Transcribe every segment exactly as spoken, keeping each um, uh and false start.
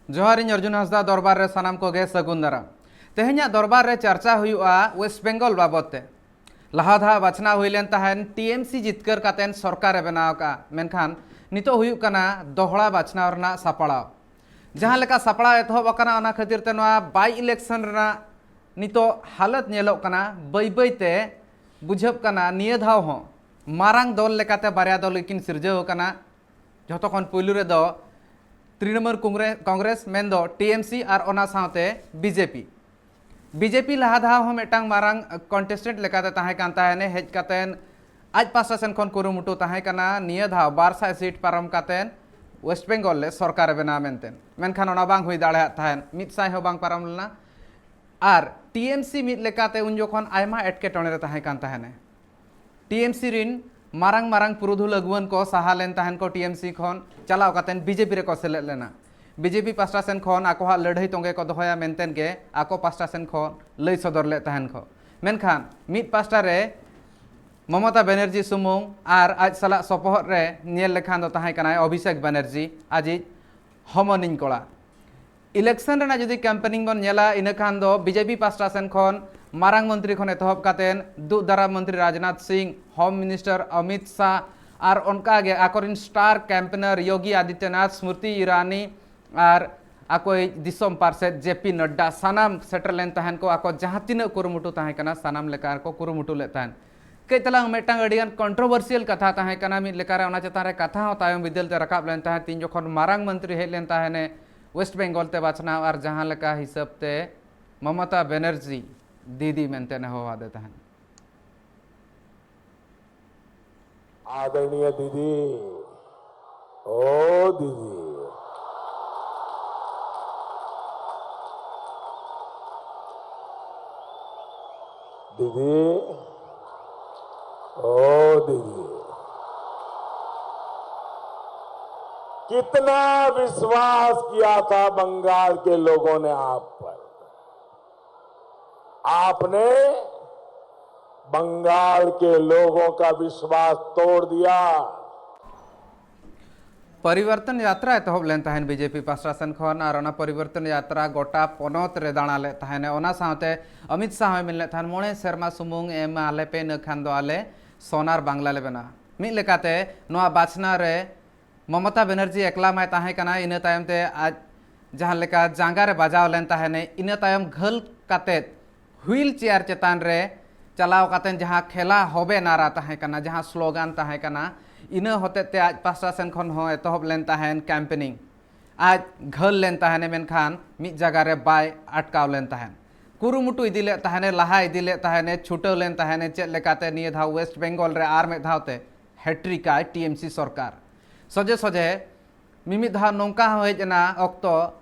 ᱡᱚᱦᱟᱨ, ᱤᱧ ᱚᱨᱡᱩᱱ ᱦᱟᱸᱥᱫᱟ᱾ ᱫᱚᱨᱵᱟᱨ ᱨᱮ ᱥᱟᱱᱟᱢ ᱠᱚᱜᱮ ᱥᱟᱹᱜᱩᱱ ᱫᱟᱨᱟᱢ᱾ ᱛᱮᱦᱮᱧᱟᱜ ᱫᱚᱨᱵᱟᱨ ᱨᱮ ᱪᱟᱨᱪᱟ ᱦᱩᱭᱩᱜᱼᱟ ᱣᱮᱥᱴ ᱵᱮᱝᱜᱚᱞ ᱵᱟᱵᱚᱛ ᱛᱮ᱾ ᱞᱟᱦᱟ ᱫᱷᱟᱣ ᱵᱟᱪᱷᱱᱟᱣ ᱦᱩᱭ ᱞᱮᱱ ᱛᱟᱦᱮᱸᱱ ᱴᱤ ᱮᱢ ᱥᱤ ᱡᱤᱛᱠᱟᱹᱨ ᱠᱟᱛᱮᱱ ᱥᱚᱨᱠᱟᱨ ᱮ ᱵᱮᱱᱟᱣ ᱟᱠᱟᱫᱼᱟ, ᱢᱮᱱᱠᱷᱟᱱ ᱱᱤᱛᱚᱜ ᱦᱩᱭᱩᱜ ᱠᱟᱱᱟ ᱫᱚᱦᱲᱟ ᱵᱟᱪᱷᱱᱟᱣ ᱨᱮᱱᱟᱜ ᱥᱟᱯᱲᱟᱣ᱾ ᱡᱟᱦᱟᱸ ᱞᱮᱠᱟ ᱥᱟᱯᱲᱟᱣ ᱮᱛᱚᱦᱚᱵ ᱟᱠᱟᱱᱟ, ᱚᱱᱟ ᱠᱷᱟᱹᱛᱤᱨ ᱛᱮ ᱱᱚᱣᱟ ᱵᱟᱭ ᱤᱞᱮᱠᱥᱚᱱ ᱨᱮᱱᱟᱜ ᱱᱤᱛᱚᱜ ᱦᱟᱞᱚᱛ ᱧᱮᱞᱚᱜ ᱠᱟᱱᱟ, ᱵᱟᱹᱭ ᱵᱟᱹᱭ ᱛᱮ ᱵᱩᱡᱷᱟᱹᱜ ᱠᱟᱱᱟ ᱱᱤᱭᱟᱹ ᱫᱷᱟᱣ ᱦᱚᱸ ᱢᱟᱨᱟᱝ ᱫᱚᱞ ᱞᱮᱠᱟᱛᱮ ᱵᱟᱨᱭᱟ ᱫᱚᱞ ᱜᱮᱠᱤᱱ ᱥᱤᱨᱡᱟᱹᱣ ᱟᱠᱟᱱᱟ᱾ ᱡᱷᱚᱛᱚ ᱠᱷᱚᱱ ᱯᱩᱭᱞᱩ ᱨᱮᱫᱚ ᱛᱨᱤᱱᱢᱩᱞ ᱠᱚᱝᱜᱨᱮ-, ᱠᱚᱝᱜᱨᱮᱥ, ᱢᱮᱱᱫᱚ ᱴᱤ ᱮᱢ ᱥᱤ, ᱟᱨ ᱚᱱᱟ ᱥᱟᱶᱛᱮ B J P. B J P ᱞᱟᱦᱟ ᱫᱷᱟᱣ ᱦᱚᱸ ᱢᱤᱫᱴᱟᱝ ᱢᱟᱨᱟᱝ contestant ᱞᱮᱠᱟᱛᱮ ᱛᱟᱦᱮᱸ ᱠᱟᱱ ᱛᱟᱦᱮᱱᱮ, ᱦᱮᱡ ᱠᱟᱛᱮᱱ ᱟᱡ ᱯᱟᱥᱴᱟ ᱥᱮᱱ ᱠᱷᱚᱱ ᱠᱩᱨᱩᱢᱩᱴᱩ ᱛᱟᱦᱮᱸ ᱠᱟᱱᱟ ᱱᱤᱭᱟᱹ ᱫᱷᱟᱣ ᱵᱟᱨ ᱥᱟᱭ ᱥᱤᱴ ᱯᱟᱨᱚᱢ ᱠᱟᱛᱮᱱ ᱣᱮᱥᱴ ᱵᱮᱝᱜᱚᱞ ᱨᱮ ᱥᱚᱨᱠᱟᱨᱮ ᱵᱮᱱᱟᱣ ᱢᱮᱱᱛᱮ, ᱢᱮᱱᱠᱷᱟᱱ ᱚᱱᱟ ᱵᱟᱝ ᱦᱩᱭ ᱫᱟᱲᱮᱭᱟᱜ ᱛᱟᱦᱮᱸᱱ, ᱢᱤᱫ ᱥᱟᱭ ᱦᱚᱸ ᱵᱟᱝ ᱯᱟᱨᱚᱢ ᱞᱮᱱᱟ᱾ ᱟᱨ ᱴᱤ ᱮᱢ ᱥᱤ ᱢᱤᱫ ᱞᱮᱠᱟᱛᱮ ᱩᱱ ᱡᱚᱠᱷᱚᱱ ᱟᱭᱢᱟ ᱮᱴᱠᱮᱴᱚᱬᱮ ᱨᱮ ᱛᱟᱦᱮᱸ ᱠᱟᱱ ᱛᱟᱦᱮᱱᱮ᱾ ᱴᱤ ᱮᱢ ᱥᱤ ᱨᱤᱱ ᱢᱟᱨᱟᱝ ᱢᱟᱨᱟᱝ ᱯᱩᱨᱩᱫᱷᱩᱞ ᱟᱹᱜᱩᱣᱟᱹᱱ ᱠᱚ ᱥᱟᱦᱟ ᱞᱮᱱ ᱛᱟᱦᱮᱱ ᱠᱚ ᱴᱤ ᱮᱢ ᱥᱤ ᱠᱷᱚᱱ, ᱪᱟᱞᱟᱣ ᱠᱟᱛᱮᱱ ᱵᱤ ᱡᱮ ᱯᱤ ᱨᱮᱠᱚ ᱥᱮᱞᱮᱫ ᱞᱮᱱᱟ᱾ ᱵᱤ ᱡᱮ ᱯᱤ ᱯᱟᱥᱴᱟ ᱥᱮᱱ ᱠᱷᱚᱱ ᱟᱠᱚᱣᱟᱜ ᱞᱟᱹᱲᱦᱟᱹᱭ ᱛᱚᱸᱜᱮ ᱠᱚ ᱫᱚᱦᱚᱭᱟ ᱢᱮᱱᱛᱮᱱ ᱜᱮ ᱟᱠᱚ ᱯᱟᱥᱴᱟ ᱥᱮᱱ ᱠᱷᱚᱱ ᱞᱟᱹᱭ ᱥᱚᱫᱚᱨ ᱞᱮᱫ ᱛᱟᱦᱮᱱ ᱠᱚ᱾ ᱢᱮᱱᱠᱷᱟᱱ ᱢᱤᱫ ᱯᱟᱥᱴᱟ ᱨᱮ ᱢᱚᱢᱚᱛᱟ ᱵᱮᱱᱟᱨᱡᱤ ᱥᱩᱢᱩᱝ ᱟᱨ ᱟᱡ ᱥᱟᱞᱟᱜ ᱥᱚᱯᱚᱦᱚᱫ ᱨᱮ ᱧᱮᱞ ᱞᱮᱠᱷᱟᱱ ᱫᱚ ᱛᱟᱦᱮᱸ ᱠᱟᱱᱟᱭ ᱚᱵᱷᱤᱥᱮᱠ ᱵᱮᱱᱟᱨᱡᱤ, ᱟᱡᱤᱡ ᱦᱚᱢᱚᱱᱤᱧ ᱠᱚᱲᱟ᱾ ᱤᱞᱮᱠᱥᱚᱱ ᱨᱮᱱᱟᱜ ᱡᱩᱫᱤ campaigning ᱵᱚᱱ ᱧᱮᱞᱟ, ᱤᱱᱟᱹ ᱠᱷᱟᱱ ᱫᱚ ᱵᱤ ᱡᱮ ᱯᱤ ᱯᱟᱥᱴᱟ ᱥᱮᱱ ᱠᱷᱚᱱ ᱢᱟᱨᱟᱝ ᱢᱚᱱᱛᱨᱤ ᱠᱷᱚᱱ ᱮᱛᱚᱦᱚᱵ ᱠᱟᱛᱮᱱ ᱫᱩᱜ ᱫᱟᱨᱟᱢ ᱢᱚᱱᱛᱨᱤ ᱨᱟᱡᱽᱱᱟᱛᱷ ᱥᱤᱝ, ᱦᱳᱢ ᱢᱤᱱᱤᱥᱴᱟᱨ ᱚᱢᱤᱛ ᱥᱟᱦ, ᱟᱨ ᱚᱱᱠᱟ ᱜᱮ ᱟᱠᱚᱨᱮᱱ star campaigner ᱭᱳᱜᱤ ᱟᱫᱤᱛᱭᱚᱱᱟᱛᱷ, ᱥᱢᱨᱤᱛᱤ ᱤᱨᱟᱱᱤ, ᱟᱨ ᱟᱠᱚᱭᱤᱡ ᱫᱤᱥᱚᱢ ᱯᱟᱨᱥᱮᱛ ᱡᱮ ᱯᱤ ᱱᱟᱰᱰᱟ, ᱥᱟᱱᱟᱢ ᱥᱮᱴᱮᱨ ᱞᱮᱱ ᱛᱟᱦᱮᱱ ᱠᱚ᱾ ᱟᱠᱚ ᱡᱟᱦᱟᱸ ᱛᱤᱱᱟᱹᱜ ᱠᱩᱨᱩᱢᱩᱴᱩ ᱛᱟᱦᱮᱸ ᱠᱟᱱᱟ, ᱥᱟᱱᱟᱢ ᱞᱮᱠᱟ ᱠᱚ ᱠᱩᱨᱩᱢᱩᱴᱩ ᱞᱮᱫ ᱛᱟᱦᱮᱱ᱾ ᱠᱟᱹᱡ ᱛᱟᱞᱟᱝ ᱢᱤᱫᱴᱟᱝ ᱟᱹᱰᱤᱜᱟᱱ controversial ᱠᱟᱛᱷᱟ ᱛᱟᱦᱮᱸ ᱠᱟᱱᱟ ᱢᱤᱫ ᱞᱮᱠᱟᱨᱮ, ᱚᱱᱟ ᱪᱮᱛᱟᱱ ᱨᱮ ᱠᱟᱛᱷᱟ ᱦᱚᱸ ᱛᱟᱭᱚᱢ ᱵᱤᱫᱟᱹᱞ ᱛᱮ ᱨᱟᱠᱟᱵ ᱞᱮᱱ ᱛᱟᱦᱮᱸᱫ᱾ ᱛᱤᱱ ᱡᱚᱠᱷᱚᱱ ᱢᱟᱨᱟᱝ ᱢᱚᱱᱛᱨᱤ ᱦᱮᱡ ᱞᱮᱱ ᱛᱟᱦᱮᱱᱮ ᱣᱮᱥᱴ ᱵᱮᱝᱜᱚᱞ ᱛᱮ ᱵᱟᱪᱷᱱᱟᱣ, ᱟᱨ ᱡᱟᱦᱟᱸ ᱞᱮᱠᱟ ᱦᱤᱥᱟᱹᱵ ᱛᱮ ᱢᱚᱢᱚᱛᱟ ᱵᱮᱱᱟᱨᱡᱤ ᱫᱤᱫᱤ ᱢᱮᱱᱛᱮ ᱱᱮᱦᱚᱣᱟᱫᱮ ᱛᱟᱦᱮᱸᱫ᱾ आदरणीय दीदी, ओ दीदी, दीदी, ओ दीदी, कितना विश्वास किया था बंगाल के लोगों ने आप पर। आपने बंगाल के लोगों का विश्वास तोड़ दिया। ᱯᱚᱨᱤᱵᱚᱨᱛᱚᱱ ᱡᱟᱛᱨᱟ ᱮᱛᱚᱦᱚᱵ ᱞᱮᱱ ᱛᱟᱦᱮᱱ ᱵᱤᱡᱮᱯᱤ ᱯᱟᱥᱴᱟ ᱥᱮᱱ ᱠᱷᱚᱱ, ᱟᱨ ᱚᱱᱟ ᱯᱚᱨᱤᱵᱚᱨᱛᱚᱱ ᱡᱟᱛᱨᱟ ᱜᱚᱴᱟ ᱯᱚᱱᱚᱛ ᱨᱮ ᱫᱟᱬᱟ ᱞᱮᱫ ᱛᱟᱦᱮᱱᱮ᱾ ᱚᱱᱟ ᱥᱟᱶᱛᱮ ᱚᱢᱤᱛ ᱥᱟᱦ ᱦᱚᱸᱭ ᱢᱮᱱ ᱞᱮᱫ ᱛᱟᱦᱮᱱ, "ᱢᱚᱬᱮ ᱥᱮᱨᱢᱟ ᱥᱩᱢᱩᱝ ᱮᱢ ᱟᱞᱮ ᱯᱮ, ᱤᱱᱟᱹ ᱠᱷᱟᱱ ᱫᱚ ᱟᱞᱮ ᱥᱚᱱᱟᱨ ᱵᱟᱝᱞᱟ ᱞᱮ ᱵᱮᱱᱟᱣᱟ᱾" ᱢᱤᱫ ᱞᱮᱠᱟᱛᱮ ᱱᱚᱣᱟ ᱵᱟᱪᱷᱱᱟᱣ ᱨᱮ ᱢᱚᱢᱚᱛᱟ ᱵᱮᱱᱟᱨᱡᱤ ᱮᱠᱞᱟ ᱢᱟᱭ ᱛᱟᱦᱮᱸ ᱠᱟᱱᱟ, ᱤᱱᱟᱹ ᱛᱟᱭᱚᱢ ᱛᱮ ᱟᱡ ᱡᱟᱦᱟᱸ ᱞᱮᱠᱟ ᱡᱟᱸᱜᱟ ᱨᱮ ᱵᱟᱡᱟᱣ ᱞᱮᱱ ᱛᱟᱦᱮᱱᱮ, ᱤᱱᱟᱹ ᱛᱟᱭᱚᱢ ᱜᱷᱟᱹᱞ ᱠᱟᱛᱮᱫ ᱦᱩᱭᱤᱞ ᱪᱮᱭᱟᱨ ᱪᱮᱛᱟᱱ ᱨᱮ ᱪᱟᱞᱟᱣ ᱠᱟᱛᱮᱫ ᱡᱟᱦᱟᱸ ᱠᱷᱮᱞᱟ ᱦᱚᱵᱮ ᱱᱟᱨᱟ ᱛᱟᱦᱮᱸ ᱠᱟᱱᱟ, ᱡᱟᱦᱟᱸ ᱥᱞᱳᱜᱟᱱ ᱛᱟᱦᱮᱸ ᱠᱟᱱᱟ, ᱤᱱᱟᱹ ᱦᱚᱛᱮᱡ ᱛᱮ ᱟᱡ ᱯᱟᱥᱴᱟ ᱥᱮᱱ ᱠᱷᱚᱱ ᱦᱚᱸ ᱮᱛᱚᱦᱚᱵ ᱞᱮᱱ ᱛᱟᱦᱮᱱ ᱠᱮᱢᱯᱮᱱᱤᱝ᱾ ᱟᱡ ᱜᱷᱟᱹᱞ ᱞᱮᱱ ᱛᱟᱦᱮᱱᱮ, ᱢᱮᱱᱠᱷᱟᱱ ᱢᱤᱫ ᱡᱟᱭᱜᱟ ᱨᱮ ᱵᱟᱭ ᱟᱴᱠᱟᱣ ᱞᱮᱱ ᱛᱟᱦᱮᱱ᱾ ᱠᱩᱨᱩᱢᱩᱴᱩ ᱤᱫᱤ ᱞᱮᱫ ᱛᱟᱦᱮᱱᱮ, ᱞᱟᱦᱟ ᱤᱫᱤ ᱞᱮᱫ ᱛᱟᱦᱮᱱᱮ, ᱪᱷᱩᱴᱟᱹᱣ ᱞᱮᱱ ᱛᱟᱦᱮᱱᱮ, ᱪᱮᱫ ᱞᱮᱠᱟᱛᱮ ᱱᱤᱭᱟᱹ ᱫᱷᱟᱣ ᱳᱭᱮᱥᱴ ᱵᱮᱝᱜᱚᱞ ᱨᱮ ᱟᱨ ᱢᱤᱫ ᱫᱷᱟᱣ ᱛᱮ ᱦᱮᱴᱨᱤᱠᱟᱭ ᱴᱤ ᱮᱢ ᱥᱤ ᱥᱚᱨᱠᱟᱨ᱾ ᱥᱚᱡᱷᱮ ᱥᱚᱡᱷᱮ ᱢᱤᱢᱤᱫ ᱫᱷᱟᱣ ᱱᱚᱝᱠᱟ ᱦᱚᱸ ᱦᱮᱡ ᱮᱱᱟ, ᱚᱠᱛᱚ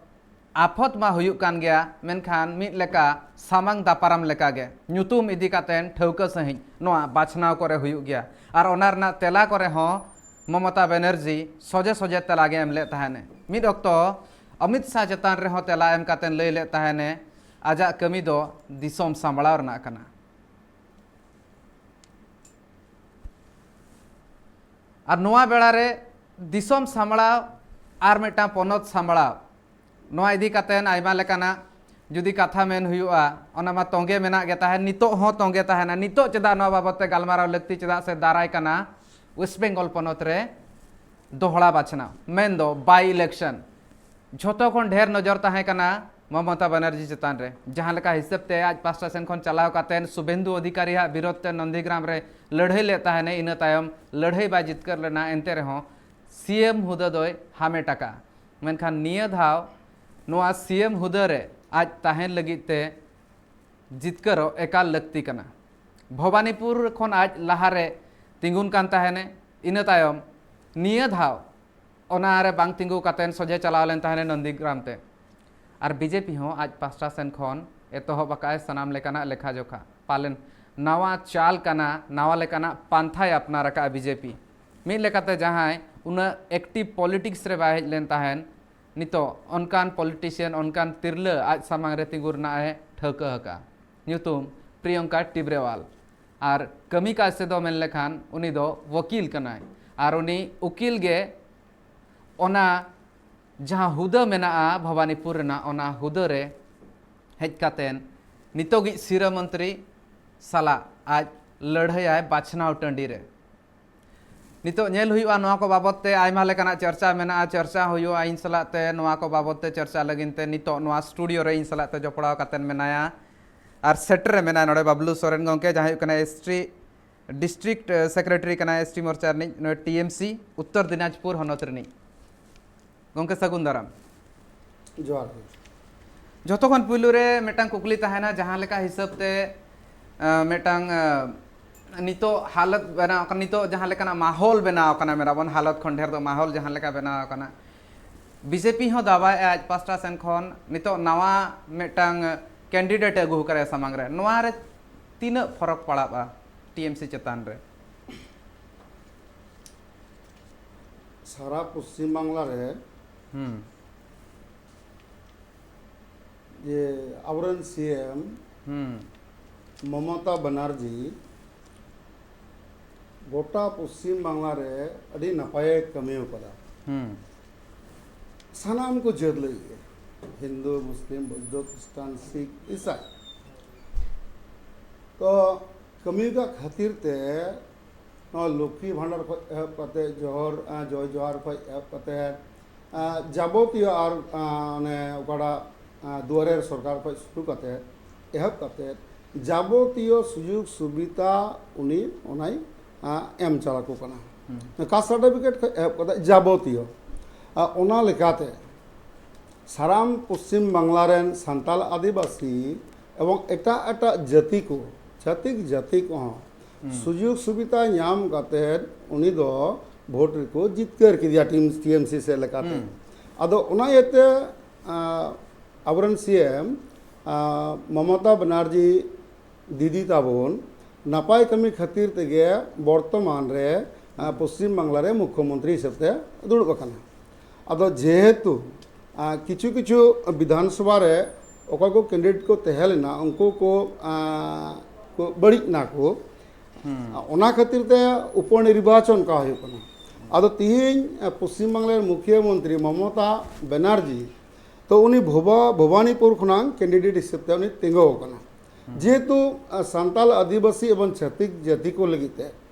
ᱟᱯᱷᱚᱛ ᱢᱟ ᱦᱩᱭᱩᱜ ᱠᱟᱱ ᱜᱮᱭᱟ, ᱢᱮᱱᱠᱷᱟᱱ ᱢᱤᱫ ᱞᱮᱠᱟ ᱥᱟᱢᱟᱝ ᱫᱟᱯᱟᱨᱟᱢ ᱞᱮᱠᱟᱜᱮ ᱧᱩᱛᱩᱢ ᱤᱫᱤ ᱠᱟᱛᱮᱱ ᱴᱷᱟᱹᱣᱠᱟᱹ ᱥᱟᱺᱦᱤᱡ ᱱᱚᱣᱟ ᱵᱟᱪᱷᱱᱟᱣ ᱠᱚᱨᱮ ᱦᱩᱭᱩᱜ ᱜᱮᱭᱟ᱾ ᱟᱨ ᱚᱱᱟ ᱨᱮᱱᱟᱜ ᱛᱮᱞᱟ ᱠᱚᱨᱮ ᱦᱚᱸ ᱢᱚᱢᱚᱛᱟ ᱵᱮᱱᱟᱨᱡᱤ ᱥᱚᱡᱷᱮ ᱥᱚᱡᱷᱮ ᱛᱮᱞᱟ ᱜᱮ ᱮᱢ ᱞᱮᱫ ᱛᱟᱦᱮᱱᱮ᱾ ᱢᱤᱫ ᱚᱠᱛᱚ ᱚᱢᱤᱛ ᱥᱟᱦ ᱪᱮᱛᱟᱱ ᱨᱮᱦᱚᱸ ᱛᱮᱞᱟ ᱮᱢ ᱠᱟᱛᱮᱱ ᱞᱟᱹᱭ ᱞᱮᱫ ᱛᱟᱦᱮᱱᱮ, ᱟᱡᱟᱜ ᱠᱟᱹᱢᱤ ᱫᱚ ᱫᱤᱥᱚᱢ ᱥᱟᱢᱵᱲᱟᱣ ᱨᱮᱱᱟᱜ ᱠᱟᱱᱟ᱾ ᱟᱨ ᱱᱚᱣᱟ ᱵᱮᱲᱟ ᱨᱮ ᱫᱤᱥᱚᱢ ᱥᱟᱢᱵᱲᱟᱣ ᱟᱨ ᱢᱤᱫᱴᱟᱝ ᱯᱚᱱᱚᱛ ᱥᱟᱢᱵᱲᱟᱣ, ᱱᱚᱣᱟ ᱤᱫᱤ ᱠᱟᱛᱮᱱ ᱟᱭᱢᱟ ᱞᱮᱠᱟᱱᱟᱜ ᱡᱩᱫᱤ ᱠᱟᱛᱷᱟ ᱢᱮᱱ ᱦᱩᱭᱩᱜᱼᱟ, ᱚᱱᱟ ᱢᱟ ᱛᱚᱸᱜᱮ ᱢᱮᱱᱟᱜ ᱜᱮ ᱛᱟᱦᱮᱸᱱ, ᱱᱤᱛᱚᱜ ᱦᱚᱸ ᱛᱚᱸᱜᱮ ᱛᱟᱦᱮᱱᱟ᱾ ᱱᱤᱛᱚᱜ ᱪᱮᱫᱟᱜ ᱱᱚᱣᱟ ᱵᱟᱵᱚᱫ ᱛᱮ ᱜᱟᱞᱢᱟᱨᱟᱣ ᱞᱟᱹᱠᱛᱤ? ᱪᱮᱫᱟᱜ ᱥᱮ ᱫᱟᱨᱟᱭ ᱠᱟᱱᱟ ᱳᱭᱮᱥᱴ ᱵᱮᱝᱜᱚᱞ ᱯᱚᱱᱚᱛ ᱨᱮ ᱫᱚᱦᱲᱟ ᱵᱟᱪᱷᱱᱟᱣ, ᱢᱮᱱᱫᱚ ᱵᱟᱭ ᱤᱞᱮᱠᱥᱚᱱ᱾ ᱡᱷᱚᱛᱚ ᱠᱷᱚᱱ ᱰᱷᱮᱨ ᱱᱚᱡᱚᱨ ᱛᱟᱦᱮᱸ ᱠᱟᱱᱟ ᱢᱚᱢᱚᱛᱟ ᱵᱟᱱᱟᱨᱡᱤ ᱪᱮᱛᱟᱱ ᱨᱮ, ᱡᱟᱦᱟᱸ ᱞᱮᱠᱟ ᱦᱤᱥᱟᱹᱵ ᱛᱮ ᱟᱡ ᱯᱟᱥᱴᱟ ᱥᱮᱱ ᱠᱷᱚᱱ ᱪᱟᱞᱟᱣ ᱠᱟᱛᱮᱱ ᱥᱩᱵᱷᱮᱱᱫᱩ ᱚᱫᱷᱤᱠᱟᱨᱤᱭᱟᱜ ᱵᱤᱨᱳᱫᱷ ᱛᱮ ᱱᱚᱱᱫᱤᱜᱨᱟᱢ ᱨᱮ ᱞᱟᱹᱲᱦᱟᱹᱭ ᱞᱮᱫ ᱛᱟᱦᱮᱱᱮ, ᱤᱱᱟᱹ ᱛᱟᱭᱚᱢ ᱞᱟᱹᱲᱦᱟᱹᱭ ᱵᱟᱭ ᱡᱤᱛᱠᱟᱹᱨ ᱞᱮᱱᱟ, ᱮᱱᱛᱮ ᱨᱮᱦᱚᱸ ᱥᱤ ᱮᱢ ᱦᱩᱫᱟᱹ ᱫᱚᱭ ᱦᱟᱢᱮᱴ ᱟᱠᱟᱫᱼᱟ᱾ ᱢᱮᱱᱠᱷᱟᱱ ᱱᱤᱭᱟᱹ ᱫᱷᱟᱣ ᱱᱚᱣᱟ ᱥᱤ ᱮᱢ ᱦᱩᱫᱟᱹ ᱨᱮ ᱟᱡ ᱛᱟᱦᱮᱱ ᱞᱟᱹᱜᱤᱫ ᱛᱮ ᱡᱤᱛᱠᱟᱹᱨᱚᱜ ᱮᱠᱟᱞ ᱞᱟᱹᱠᱛᱤ ᱠᱟᱱᱟ᱾ ᱵᱷᱚᱵᱟᱱᱤᱯᱩᱨ ᱠᱷᱚᱱ ᱟᱡ ᱞᱟᱦᱟᱨᱮ ᱛᱤᱸᱜᱩᱱ ᱠᱟᱱ ᱛᱟᱦᱮᱱᱮ, ᱤᱱᱟᱹ ᱛᱟᱭᱚᱢ ᱱᱤᱭᱟᱹ ᱫᱷᱟᱣ ᱚᱱᱟ ᱨᱮ ᱵᱟᱝ ᱛᱤᱸᱜᱩ ᱠᱟᱛᱮᱱ ᱥᱚᱡᱷᱮ ᱪᱟᱞᱟᱣ ᱞᱮᱱ ᱛᱟᱦᱮᱱᱮ ᱱᱚᱱᱫᱤᱜᱨᱟᱢ ᱛᱮ᱾ ᱟᱨ ᱵᱤᱡᱮᱯᱤ ᱦᱚᱸ ᱟᱡ ᱯᱟᱥᱴᱟ ᱥᱮᱱ ᱠᱷᱚᱱ ᱮᱛᱚᱦᱚᱵ ᱟᱠᱟᱫᱼᱟᱭ ᱥᱟᱱᱟᱢ ᱞᱮᱠᱟᱱᱟᱜ ᱞᱮᱠᱷᱟ ᱡᱚᱠᱷᱟ᱾ ᱯᱟᱞᱮᱱ ᱱᱟᱣᱟ ᱪᱟᱞ ᱠᱟᱱᱟ, ᱱᱟᱣᱟ ᱞᱮᱠᱟᱱᱟᱜ ᱯᱟᱱᱛᱷᱟᱭ ᱟᱯᱱᱟᱨ ᱟᱠᱟᱫᱼᱟ ᱵᱤᱡᱮᱯᱤ᱾ ᱢᱤᱫ ᱞᱮᱠᱟᱛᱮ ᱡᱟᱦᱟᱸᱭ ᱩᱱᱟᱹᱜ ᱮᱠᱴᱤᱵᱷ ᱯᱚᱞᱤᱴᱤᱠᱥ ᱨᱮ ᱵᱟᱭ ᱦᱮᱡ ᱞᱮᱱ ᱛᱟᱦᱮᱱ, ᱱᱤᱛᱚᱜ ᱚᱱᱠᱟᱱ ᱯᱚᱞᱤᱴᱤᱥᱤᱭᱟᱱ, ᱚᱱᱠᱟᱱ ᱛᱤᱨᱞᱟᱹ ᱟᱡ ᱥᱟᱢᱟᱝ ᱨᱮ ᱛᱤᱸᱜᱩ ᱨᱮᱱᱟᱜ ᱮ ᱴᱷᱟᱹᱣᱠᱟᱹ ᱟᱠᱟᱫᱼᱟ᱾ ᱧᱩᱛᱩᱢ ᱯᱨᱤᱭᱚᱝᱠᱟ ᱴᱤᱵᱨᱮᱣᱟᱞ᱾ ᱟᱨ ᱠᱟᱹᱢᱤ ᱠᱟᱡᱽ ᱛᱮᱫᱚ ᱢᱮᱱ ᱞᱮᱠᱷᱟᱱ ᱩᱱᱤ ᱫᱚ ᱣᱟᱹᱠᱤᱞ ᱠᱟᱱᱟᱭ, ᱟᱨ ᱩᱱᱤ ᱩᱠᱤᱞ ᱜᱮ ᱚᱱᱟ ᱡᱟᱦᱟᱸ ᱦᱩᱫᱟᱹ ᱢᱮᱱᱟᱜᱼᱟ ᱵᱷᱟᱵᱟᱱᱤᱯᱩᱨ ᱨᱮᱱᱟᱜ, ᱚᱱᱟ ᱦᱩᱫᱟᱹ ᱨᱮ ᱦᱮᱡ ᱠᱟᱛᱮᱱ ᱱᱤᱛᱚᱜᱤᱡ ᱥᱤᱨᱟᱹ ᱢᱚᱱᱛᱨᱤ ᱥᱟᱞᱟᱜ ᱟᱡ ᱞᱟᱹᱲᱦᱟᱹᱭᱟᱭ ᱵᱟᱪᱷᱱᱟᱣ ᱴᱟᱺᱰᱤ ᱨᱮ᱾ ᱱᱤᱛᱚᱜ ᱧᱮᱞ ᱦᱩᱭᱩᱜᱼᱟ, ᱱᱚᱣᱟ ᱠᱚ ᱵᱟᱵᱚᱛ ᱛᱮ ᱟᱭᱢᱟ ᱞᱮᱠᱟᱱᱟᱜ ᱪᱟᱨᱪᱟ ᱢᱮᱱᱟᱜᱼᱟ, ᱪᱟᱨᱪᱟ ᱦᱩᱭᱩᱜᱼᱟ ᱤᱧ ᱥᱟᱞᱟᱜ ᱛᱮ᱾ ᱱᱚᱣᱟ ᱠᱚ ᱵᱟᱵᱚᱛ ᱛᱮ ᱪᱟᱨᱪᱟ ᱞᱟᱹᱜᱤᱫ ᱛᱮ ᱱᱤᱛᱚᱜ ᱱᱚᱣᱟ ᱥᱴᱩᱰᱤᱭᱳ ᱨᱮ ᱤᱧ ᱥᱟᱞᱟᱜ ᱛᱮ ᱡᱚᱯᱲᱟᱣ ᱠᱟᱛᱮᱱ ᱢᱮᱱᱟᱭᱟ ᱟᱨ ᱥᱮᱴᱮᱨ ᱨᱮ ᱢᱮᱱᱟᱭᱟ ᱱᱚᱰᱮ ᱵᱟᱵᱞᱩ ᱥᱚᱨᱮᱱ ᱜᱚᱢᱠᱮ, ᱡᱟᱦᱟᱸᱭ ᱦᱩᱭᱩᱜ ᱠᱟᱱᱟ ᱮᱥ ᱴᱤ ᱰᱤᱥᱴᱨᱤᱠᱴ ᱥᱮᱠᱨᱮᱴᱟᱨᱤ ᱠᱟᱱᱟᱭ ᱮᱥ ᱴᱤ ᱢᱳᱨᱪᱟ ᱨᱤᱱᱤᱡ, ᱱᱚᱰᱮ ᱴᱤ ᱮᱢ ᱥᱤ ᱩᱛᱛᱚᱨ ᱫᱤᱱᱟᱡᱽᱯᱩᱨ ᱦᱚᱱᱚᱛ ᱨᱤᱱᱤᱡ᱾ ᱜᱚᱢᱠᱮ, ᱥᱟᱹᱜᱩᱱ ᱫᱟᱨᱟᱢ᱾ ᱡᱚᱦᱟᱨ ᱜᱮ᱾ ᱡᱷᱚᱛᱚ ᱠᱷᱚᱱ ᱯᱩᱭᱞᱩ ᱨᱮ ᱢᱤᱫᱴᱟᱝ ᱠᱩᱠᱞᱤ ᱛᱟᱦᱮᱱᱟ, ᱡᱟᱦᱟᱸ ᱞᱮᱠᱟ ᱦᱤᱥᱟᱹᱵ ᱛᱮ, ᱟᱸ, ᱢᱤᱫᱴᱟᱝ, ᱟᱸ, ᱱᱤᱛᱚᱜ ᱦᱟᱞᱚᱛ ᱵᱮᱱᱟᱣ ᱟᱠᱟᱱᱟ, ᱱᱤᱛᱚᱜ ᱡᱟᱦᱟᱸ ᱞᱮᱠᱟᱱᱟᱜ ᱢᱟᱦᱚᱞ ᱵᱮᱱᱟᱣ ᱟᱠᱟᱱᱟ, ᱢᱮᱱᱟᱵᱚᱱ ᱦᱟᱞᱚᱛ ᱠᱷᱚᱱ ᱰᱷᱮᱨ ᱫᱚ ᱢᱟᱦᱚᱞ ᱡᱟᱦᱟᱸ ᱞᱮᱠᱟ ᱵᱮᱱᱟᱣ ᱟᱠᱟᱱᱟ, ᱵᱤ ᱡᱮ ᱯᱤ ᱦᱚᱸ ᱫᱟᱵᱟᱭᱮᱫᱼᱟ ᱟᱡ ᱯᱟᱥᱴᱟ ᱥᱮᱱ ᱠᱷᱚᱱ ᱱᱤᱛᱚᱜ ᱱᱟᱣᱟ ᱢᱤᱫᱴᱟᱝ ᱠᱮᱱᱰᱤᱰᱮᱴ ᱮ ᱟᱹᱜᱩ ᱟᱠᱟᱫᱟ ᱥᱟᱢᱟᱝ ᱨᱮ᱾ ᱱᱚᱣᱟ ᱨᱮ ᱛᱤᱱᱟᱹᱜ ᱯᱷᱚᱨᱚᱠ ᱯᱟᱲᱟᱜᱼᱟ ᱴᱤ ᱮᱢ ᱥᱤ ᱪᱮᱛᱟᱱ ᱨᱮ? ᱥᱟᱨᱟ ᱯᱚᱥᱪᱤᱢ ᱵᱟᱝᱞᱟ ᱨᱮ ᱦᱩᱸ᱾ ᱡᱮ ᱟᱵᱚᱨᱮᱱ ᱥᱤ ᱮᱢ ᱦᱩᱸ᱾ ᱢᱚᱢᱚᱛᱟ ᱵᱟᱱᱟᱨᱡᱤ ᱜᱚᱴᱟ ᱯᱚᱥᱪᱤᱢ ᱵᱟᱝᱞᱟ ᱨᱮ ᱟᱹᱰᱤ ᱱᱟᱯᱟᱭᱮ ᱠᱟᱹᱢᱤ ᱟᱠᱟᱫᱟ᱾ ᱦᱩᱸ᱾ ᱥᱟᱱᱟᱢ ᱠᱚ ᱡᱟᱹᱛ ᱞᱟᱹᱜᱤᱫ ᱜᱮ, ᱦᱤᱱᱫᱩ, ᱢᱩᱥᱞᱤᱢ, ᱵᱳᱫᱽᱫᱷᱚ, ᱠᱷᱨᱤᱥᱴᱟᱱ, ᱥᱤᱠᱷ, ᱤᱥᱟᱭ᱾ ᱛᱚ ᱠᱟᱹᱢᱤ ᱟᱠᱟᱫ ᱠᱷᱟᱹᱛᱤᱨ ᱛᱮ ᱱᱚᱣᱟ ᱞᱚᱠᱠᱷᱤ ᱵᱷᱟᱱᱰᱟᱨ ᱠᱷᱚᱱ ᱮᱦᱚᱵ ᱠᱟᱛᱮ, ᱡᱚᱦᱚᱨ, ᱟᱸ, ᱡᱚᱭ ᱡᱚᱦᱟᱨ ᱠᱷᱚᱱ ᱮᱦᱚᱵ ᱠᱟᱛᱮ, ᱟᱸ, ᱡᱟᱵᱚᱛᱤᱭᱚ ᱟᱨ, ᱟᱸ, ᱚᱱᱮ ᱚᱠᱟᱴᱟᱜ, ᱟᱸ, ᱫᱩᱣᱟᱨᱮᱨ ᱥᱚᱨᱠᱟᱨ ᱠᱷᱚᱱ ᱥᱩᱨᱩ ᱠᱟᱛᱮ, ᱮᱦᱚᱵ ᱠᱟᱛᱮ ᱡᱟᱵᱚᱛᱤᱭᱚ ᱥᱩᱡᱳᱜᱽ ᱥᱩᱵᱤᱫᱷᱟ ᱩᱱᱤ ᱚᱱᱟᱭ, ᱟᱸ, ᱮᱢ ᱪᱟᱞ ᱟᱠᱚ ᱠᱟᱱᱟ᱾ ᱦᱩᱸ᱾ ᱠᱟᱥᱴ ᱥᱟᱨᱴᱤᱯᱷᱤᱠᱮᱴ ᱠᱷᱚᱱ ᱮᱦᱚᱵ ᱠᱟᱛᱮ ᱡᱟᱵᱚᱛᱤᱭᱚ᱾ ᱟᱸ, ᱚᱱᱟ ᱞᱮᱠᱟᱛᱮ ᱥᱟᱱᱟᱢ ᱯᱚᱥᱪᱤᱢ ᱵᱟᱝᱞᱟ ᱨᱮᱱ ᱥᱟᱱᱛᱟᱲ ᱟᱹᱫᱤᱵᱟᱹᱥᱤ ᱮᱵᱚᱝ ᱮᱴᱟᱜ ᱮᱴᱟᱜ ᱡᱟᱹᱛᱤ ᱠᱚ, ᱪᱷᱟᱹᱛᱤᱠ ᱡᱟᱹᱛᱤ ᱠᱚᱦᱚᱸ ᱦᱩᱸ᱾ ᱥᱩᱡᱳᱜᱽ ᱥᱩᱵᱤᱫᱷᱟ ᱧᱟᱢ ᱠᱟᱛᱮ ᱩᱱᱤ ᱫᱚ ᱵᱷᱳᱴ ᱨᱮᱠᱚ ᱡᱤᱛᱠᱟᱹᱨ ᱠᱮᱫᱮᱭᱟ ᱴᱤᱢ, ᱴᱤ ᱮᱢ ᱥᱤ ᱥᱮᱫ ᱞᱮᱠᱟᱛᱮ᱾ ᱦᱩᱸ᱾ ᱟᱫᱚ ᱚᱱᱟ ᱤᱭᱟᱹᱛᱮ, ᱟᱸ, ᱟᱵᱚᱨᱮᱱ ᱥᱤ ᱮᱢ, ᱟᱸ, ᱢᱚᱢᱚᱛᱟ ᱵᱟᱱᱟᱨᱡᱤ ᱫᱤᱫᱤ ᱛᱟᱵᱚᱱ ᱱᱟᱯᱟᱭ ᱠᱟᱹᱢᱤ ᱠᱷᱟᱹᱛᱤᱨ ᱛᱮᱜᱮ ᱵᱚᱨᱛᱚᱢᱟᱱ ᱨᱮ, ᱟᱸ, ᱯᱚᱥᱪᱤᱢ ᱵᱟᱝᱞᱟ ᱨᱮ ᱢᱩᱠᱠᱷᱚᱢᱚᱱᱛᱨᱤ ᱦᱤᱥᱟᱹᱵ ᱛᱮ ᱫᱩᱲᱩᱵ ᱟᱠᱟᱱᱟ᱾ ᱟᱫᱚ ᱡᱮᱦᱮᱛᱩ, ᱟᱸ, ᱠᱤᱪᱷᱩ ᱠᱤᱪᱷᱩ ᱵᱤᱫᱷᱟᱱ ᱥᱚᱵᱷᱟ ᱨᱮ ᱚᱠᱚᱭ ᱠᱚ ᱠᱮᱱᱰᱤᱰᱮᱴ ᱠᱚ ᱛᱟᱦᱮᱸ ᱞᱮᱱᱟ, ᱩᱱᱠᱩ ᱠᱚ, ᱟᱸ, ᱠᱚ ᱵᱟᱹᱲᱤᱡ ᱱᱟᱠᱚ᱾ ᱦᱩᱸ᱾ ᱚᱱᱟ ᱠᱷᱟᱹᱛᱤᱨ ᱛᱮ ᱩᱯᱚᱱᱤᱨᱵᱟᱪᱚᱱ ᱚᱱᱠᱟ ᱦᱩᱭᱩᱜ ᱠᱟᱱᱟ᱾ ᱟᱫᱚ ᱛᱤᱦᱤᱧ ᱯᱚᱥᱪᱤᱢ ᱵᱟᱝᱞᱟ ᱨᱮᱱ ᱢᱩᱠᱷᱤᱭᱟᱹ ᱢᱚᱱᱛᱨᱤ ᱢᱚᱢᱚᱛᱟ ᱵᱮᱱᱟᱨᱡᱤ ᱛᱚ ᱩᱱᱤ ᱵᱷᱚᱵᱟ ᱵᱷᱚᱵᱟᱱᱤᱯᱩᱨ ᱠᱷᱚᱱᱟᱜ ᱠᱮᱱᱰᱤᱰᱮᱴ ᱦᱤᱥᱟᱹᱵ ᱛᱮ ᱩᱱᱤ ᱛᱤᱸᱜᱩ ᱟᱠᱟᱱᱟ᱾ ᱡᱮᱦᱮᱛᱩ ᱥᱟᱱᱛᱟᱞ ᱟᱹᱫᱤᱵᱟᱹᱥᱤ ᱮᱵᱚᱝ ᱪᱷᱟᱹᱛᱤᱠ ᱡᱟᱹᱛᱤ ᱠᱚ ᱞᱟᱹᱜᱤᱫ ᱛᱮ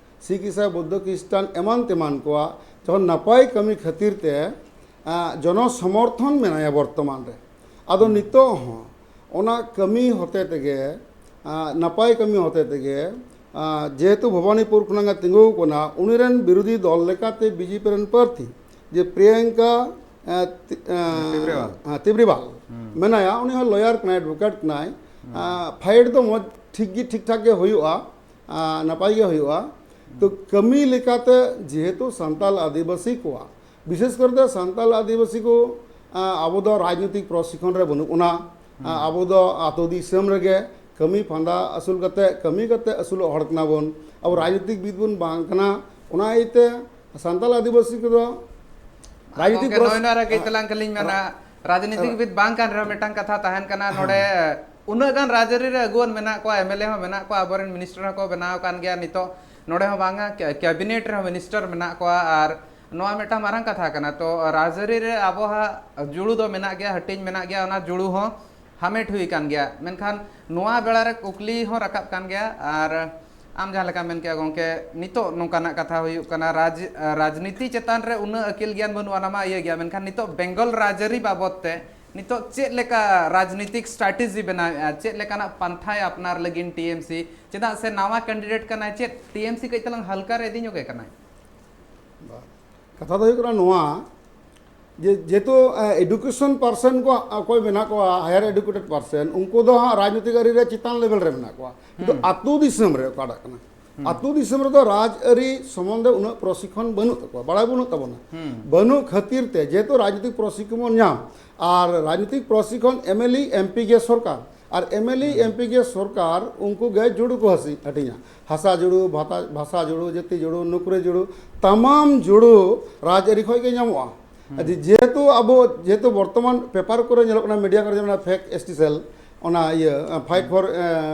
ᱥᱤᱠᱷ ᱤᱥᱟᱭ ᱵᱩᱫᱽᱫᱷᱚ ᱠᱷᱨᱤᱥᱴᱟᱱ ᱮᱢᱟᱱ ᱛᱮᱢᱟᱱ ᱠᱚᱣᱟᱜ ᱡᱚᱠᱷᱚᱱ ᱱᱟᱯᱟᱭ ᱠᱟᱹᱢᱤ ᱠᱷᱟᱹᱛᱤᱨ ᱛᱮ ᱡᱚᱱᱚ ᱥᱚᱢᱚᱨᱛᱷᱚᱱ ᱢᱮᱱᱟᱭᱟ ᱵᱚᱨᱛᱚᱢᱟᱱ ᱨᱮ᱾ ᱟᱫᱚ ᱱᱤᱛᱚᱜ ᱦᱚᱸ ᱚᱱᱟ ᱠᱟᱹᱢᱤ ᱦᱚᱛᱮ ᱛᱮᱜᱮ, ᱱᱟᱯᱟᱭ ᱠᱟᱹᱢᱤ ᱦᱚᱛᱮ ᱛᱮᱜᱮ, ᱡᱮᱦᱮᱛᱩ ᱵᱷᱚᱵᱟᱱᱤᱯᱩᱨ ᱠᱷᱚᱱᱟᱜ ᱮ ᱛᱤᱸᱜᱩ ᱟᱠᱟᱱᱟ, ᱩᱱᱤ ᱨᱮᱱ ᱵᱤᱨᱳᱫᱷᱤ ᱫᱚᱞ ᱞᱮᱠᱟᱛᱮ ᱵᱤᱡᱮᱯᱤ ᱨᱮᱱ ᱯᱨᱟᱨᱛᱷᱤ ᱡᱮ ᱯᱨᱤᱭᱟᱝᱠᱟ ᱛᱤᱵᱨᱤᱣᱟᱞ ᱢᱮᱱᱟᱭᱟ, ᱩᱱᱤ ᱦᱚᱸ ᱞᱚᱭᱟᱨ ᱠᱟᱱᱟᱭ, ᱮᱰᱵᱷᱳᱠᱮᱴ ᱠᱟᱱᱟᱭ᱾ ᱯᱷᱟᱭᱤᱴ ᱫᱚ ᱢᱚᱡᱽ ᱴᱷᱤᱠ ᱜᱮ ᱴᱷᱤᱠ ᱴᱷᱟᱠ ᱜᱮ ᱦᱩᱭᱩᱜᱼᱟ, ᱱᱟᱯᱟᱭ ᱜᱮ ᱦᱩᱭᱩᱜᱼᱟ᱾ ᱛᱚ ᱠᱟᱹᱢᱤ ᱞᱮᱠᱟᱛᱮ ᱡᱮᱦᱮᱛᱩ ᱥᱟᱱᱛᱟᱞ ᱟᱹᱫᱤᱵᱟᱹᱥᱤ ᱠᱚᱣᱟᱜ, ᱵᱤᱥᱮᱥ ᱠᱚᱨᱮ ᱛᱮ ᱥᱟᱱᱛᱟᱞ ᱟᱹᱫᱤᱵᱟᱹᱥᱤ ᱠᱚ ᱟᱵᱚ ᱫᱚ ᱨᱟᱡᱽᱱᱤᱛᱤᱠ ᱯᱨᱚᱥᱤᱠᱠᱷᱚᱱ ᱨᱮ ᱵᱟᱹᱱᱩᱜ ᱵᱚᱱᱟ᱾ ᱟᱵᱚ ᱫᱚ ᱟᱛᱳ ᱫᱤᱥᱚᱢ ᱨᱮᱜᱮ ᱠᱟᱹᱢᱤ ᱯᱷᱟᱸᱫᱟ ᱟᱹᱥᱩᱞ ᱠᱟᱛᱮ, ᱠᱟᱹᱢᱤ ᱠᱟᱛᱮ ᱟᱹᱥᱩᱞᱚᱜ ᱦᱚᱲ ᱠᱟᱱᱟ ᱵᱚᱱ᱾ ᱟᱵᱚ ᱨᱟᱡᱽᱱᱤᱛᱤᱠ ᱵᱤᱫ ᱵᱚᱱ ᱵᱟᱝ ᱠᱟᱱᱟ᱾ ᱚᱱᱟ ᱤᱭᱟᱹᱛᱮ ᱥᱟᱱᱛᱟᱞ ᱟᱹᱫᱤᱵᱟᱹᱥᱤ ᱠᱚᱫᱚ ᱨᱟᱡᱽᱱᱤᱛᱤᱠ ᱜᱚᱢᱠᱮ, ᱯᱨᱚᱥ- ᱱᱚᱜᱼᱚᱭ ᱱᱚᱣᱟ ᱨᱮ ᱠᱟᱹᱡ ᱛᱟᱞᱟᱝ ᱠᱟᱹᱞᱤᱧ ᱢᱮᱱᱟ, ᱨᱟᱡᱽᱱᱤᱛᱤᱠ ᱵᱤᱫ ᱵᱟᱝ ᱠᱟᱱ ᱨᱮᱦᱚᱸ ᱢᱤᱫᱴᱟᱝ ᱠᱟᱛᱷᱟ ᱛᱟᱦᱮᱱ ᱠᱟᱱᱟ ᱱᱚᱰᱮ᱾ ᱩᱱᱟᱹᱜ ᱜᱟᱱ ᱨᱟᱡᱽᱟᱹᱨᱤ ᱨᱮ ᱟᱹᱜᱩᱣᱟᱹᱱ ᱢᱮᱱᱟᱜ ᱠᱚᱣᱟ, ᱮᱢ ᱮᱞ ᱮ ᱦᱚᱸ ᱢᱮᱱᱟᱜ ᱠᱚᱣᱟ, ᱟᱵᱚᱨᱮᱱ ᱢᱤᱱᱤᱥᱴᱟᱨ ᱦᱚᱸᱠᱚ ᱵᱮᱱᱟᱣ ᱟᱠᱟᱱ ᱜᱮᱭᱟ, ᱱᱤᱛᱚᱜ ᱱᱚᱰᱮ ᱦᱚᱸ ᱵᱟᱝᱟ, ᱠᱮ-, ᱠᱮᱵᱤᱱᱮᱴ ᱨᱮᱦᱚᱸ ᱢᱤᱱᱤᱥᱴᱟᱨ ᱢᱮᱱᱟᱜ ᱠᱚᱣᱟ᱾ ᱟᱨ ᱱᱚᱣᱟ ᱢᱤᱫᱴᱟᱝ ᱢᱟᱨᱟᱝ ᱠᱟᱛᱷᱟ ᱠᱟᱱᱟ᱾ ᱛᱚ ᱨᱟᱡᱽᱟᱹᱨᱤ ᱨᱮ ᱟᱵᱚᱣᱟᱜ ᱡᱩᱲᱩ ᱫᱚ ᱢᱮᱱᱟᱜ ᱜᱮᱭᱟ, ᱦᱟᱹᱴᱤᱧ ᱢᱮᱱᱟᱜ ᱜᱮᱭᱟ, ᱚᱱᱟ ᱡᱩᱲᱩ ᱦᱚᱸ ᱦᱟᱢᱮᱴ ᱦᱩᱭ ᱟᱠᱟᱱ ᱜᱮᱭᱟ᱾ ᱢᱮᱱᱠᱷᱟᱱ ᱱᱚᱣᱟ ᱵᱮᱲᱟ ᱨᱮ ᱠᱩᱠᱞᱤ ᱦᱚᱸ ᱨᱟᱠᱟᱵ ᱠᱟᱱ ᱜᱮᱭᱟ᱾ ᱟᱨ ᱟᱢ ᱡᱟᱦᱟᱸ ᱞᱮᱠᱟ ᱢᱮᱱ ᱠᱮᱜᱼᱟ ᱜᱚᱢᱠᱮ, ᱱᱤᱛᱚᱜ ᱱᱚᱝᱠᱟᱱᱟᱜ ᱠᱟᱛᱷᱟ ᱦᱩᱭᱩᱜ ᱠᱟᱱᱟ, ᱨᱟᱡᱽ-, ᱨᱟᱡᱽᱱᱤᱛᱤ ᱪᱮᱛᱟᱱ ᱨᱮ ᱩᱱᱟᱹᱜ ᱟᱹᱠᱤᱞ ᱜᱮᱭᱟᱱ ᱵᱟᱹᱱᱩᱜᱼᱟ, ᱚᱱᱟ ᱢᱟ ᱤᱭᱟᱹ ᱜᱮᱭᱟ, ᱢᱮᱱᱠᱷᱟᱱ ᱱᱤᱛᱚᱜ ᱵᱮᱝᱜᱚᱞ ᱨᱟᱡᱽᱟᱹᱨᱤ ᱵᱟᱵᱚᱫ ᱛᱮ ᱱᱤᱛᱚᱜ ᱪᱮᱫ ᱞᱮᱠᱟ ᱨᱟᱡᱽᱱᱤᱛᱤᱠ ᱥᱴᱨᱟᱴᱮᱡᱤ ᱵᱮᱱᱟᱣᱮᱫᱼᱟ, ᱪᱮᱫ ᱞᱮᱠᱟᱱᱟᱜ ᱯᱟᱱᱛᱷᱟᱭ ᱟᱯᱱᱟᱨ ᱞᱟᱹᱜᱤᱫ ᱴᱤ ᱮᱢ ᱥᱤ? ᱪᱮᱫᱟᱜ ᱥᱮ ᱱᱟᱣᱟ ᱠᱮᱱᱰᱤᱰᱮᱴ ᱠᱟᱱᱟᱭ, ᱪᱮᱫ ᱴᱤ ᱮᱢ ᱥᱤ ᱠᱟᱹᱡ ᱛᱟᱞᱟᱝ ᱦᱟᱞᱠᱟ ᱨᱮ ᱤᱫᱤ ᱧᱚᱜᱮ ᱠᱟᱱᱟᱭ? ᱵᱟ-, ᱠᱟᱛᱷᱟ ᱫᱚ ᱦᱩᱭᱩᱜ ᱠᱟᱱᱟ ᱱᱚᱣᱟ, ᱡᱮ ᱡᱮᱦᱮᱛᱩ ᱮᱰᱩᱠᱮᱥᱚᱱ ᱯᱟᱨᱥᱚᱱ ᱠᱚ ᱚᱠᱚᱭ ᱢᱮᱱᱟᱜ ᱠᱚᱣᱟ, ᱦᱟᱭᱟᱨ ᱮᱰᱩᱠᱮᱴᱮᱰ ᱯᱟᱨᱥᱚᱱ, ᱩᱱᱠᱩ ᱫᱚ ᱦᱟᱸᱜ ᱨᱟᱡᱽᱱᱤᱛᱤᱠ ᱟᱹᱨᱤ ᱨᱮ ᱪᱮᱛᱟᱱ ᱞᱮᱵᱮᱞ ᱨᱮ ᱢᱮᱱᱟᱜ ᱠᱚᱣᱟ, ᱠᱤᱱᱛᱩ ᱟᱹᱛᱩ ᱫᱤᱥᱚᱢ ᱨᱮ ᱚᱠᱟᱴᱟᱜ ᱠᱟᱱᱟ, ᱟᱹᱛᱩ ᱫᱤᱥᱚᱢ ᱨᱮᱫᱚ ᱨᱟᱡᱽ ᱟᱹᱨᱤ ᱥᱚᱢᱵᱚᱱᱫᱷᱮ ᱩᱱᱟᱹᱜ ᱯᱨᱚᱥᱤᱠᱠᱷᱚᱱ ᱵᱟᱹᱱᱩᱜ ᱛᱟᱠᱚᱣᱟ, ᱵᱟᱲᱟᱭ ᱵᱟᱹᱱᱩᱜ ᱛᱟᱵᱚᱱᱟ᱾ ᱵᱟᱹᱱᱩᱜ ᱠᱷᱟᱹᱛᱤᱨ ᱛᱮ ᱡᱮᱦᱮᱛᱩ ᱨᱟᱡᱽᱱᱤᱛᱤᱠ ᱯᱨᱚᱥᱤᱠᱠᱷᱚᱱ ᱵᱚᱱ ᱧᱟᱢ, ᱟᱨ ᱨᱟᱡᱽᱱᱤᱛᱤᱠ ᱯᱨᱚᱥᱤᱠᱠᱷᱚᱱ M L A M P ᱜᱮ ᱥᱚᱨᱠᱟᱨ, ᱟᱨ M L A M P ᱜᱮ ᱥᱚᱨᱠᱟᱨ ᱩᱱᱠᱩ ᱜᱮ ᱡᱩᱲᱩ ᱠᱚ ᱦᱟᱹᱥᱤ-, ᱦᱟᱹᱴᱤᱧᱟ᱾ ᱦᱟᱥᱟ ᱡᱩᱲᱩ, ᱵᱷᱟᱛᱟ-, ᱵᱷᱟᱥᱟ ᱡᱩᱲᱩ, ᱡᱟᱹᱛᱤ ᱡᱩᱲᱩ, ᱱᱩᱠᱨᱤ ᱡᱩᱲᱩ, ᱛᱟᱢᱟᱢ ᱡᱩᱲᱩ ᱨᱟᱡᱽ ᱟᱹᱨᱤ ᱠᱷᱚᱱ ᱜᱮ ᱧᱟᱢᱚᱜᱼᱟ᱾ ᱡᱮ-, ᱡᱮᱦᱮᱛᱩ ᱟᱵᱚ, ᱡᱮᱦᱮᱛᱩ ᱵᱚᱨᱛᱚᱢᱟᱱ ᱯᱮᱯᱟᱨ ᱠᱚᱨᱮ ᱧᱮᱞᱚᱜ ᱠᱟᱱᱟ, ᱢᱤᱰᱤᱭᱟ ᱠᱚᱨᱮ ᱧᱮᱞᱚᱜ ᱠᱟᱱᱟ, ᱯᱷᱮᱠ ᱮᱥ ᱴᱤ ᱥᱮᱞ, ᱚᱱᱟ ᱤᱭᱟᱹ, fight for,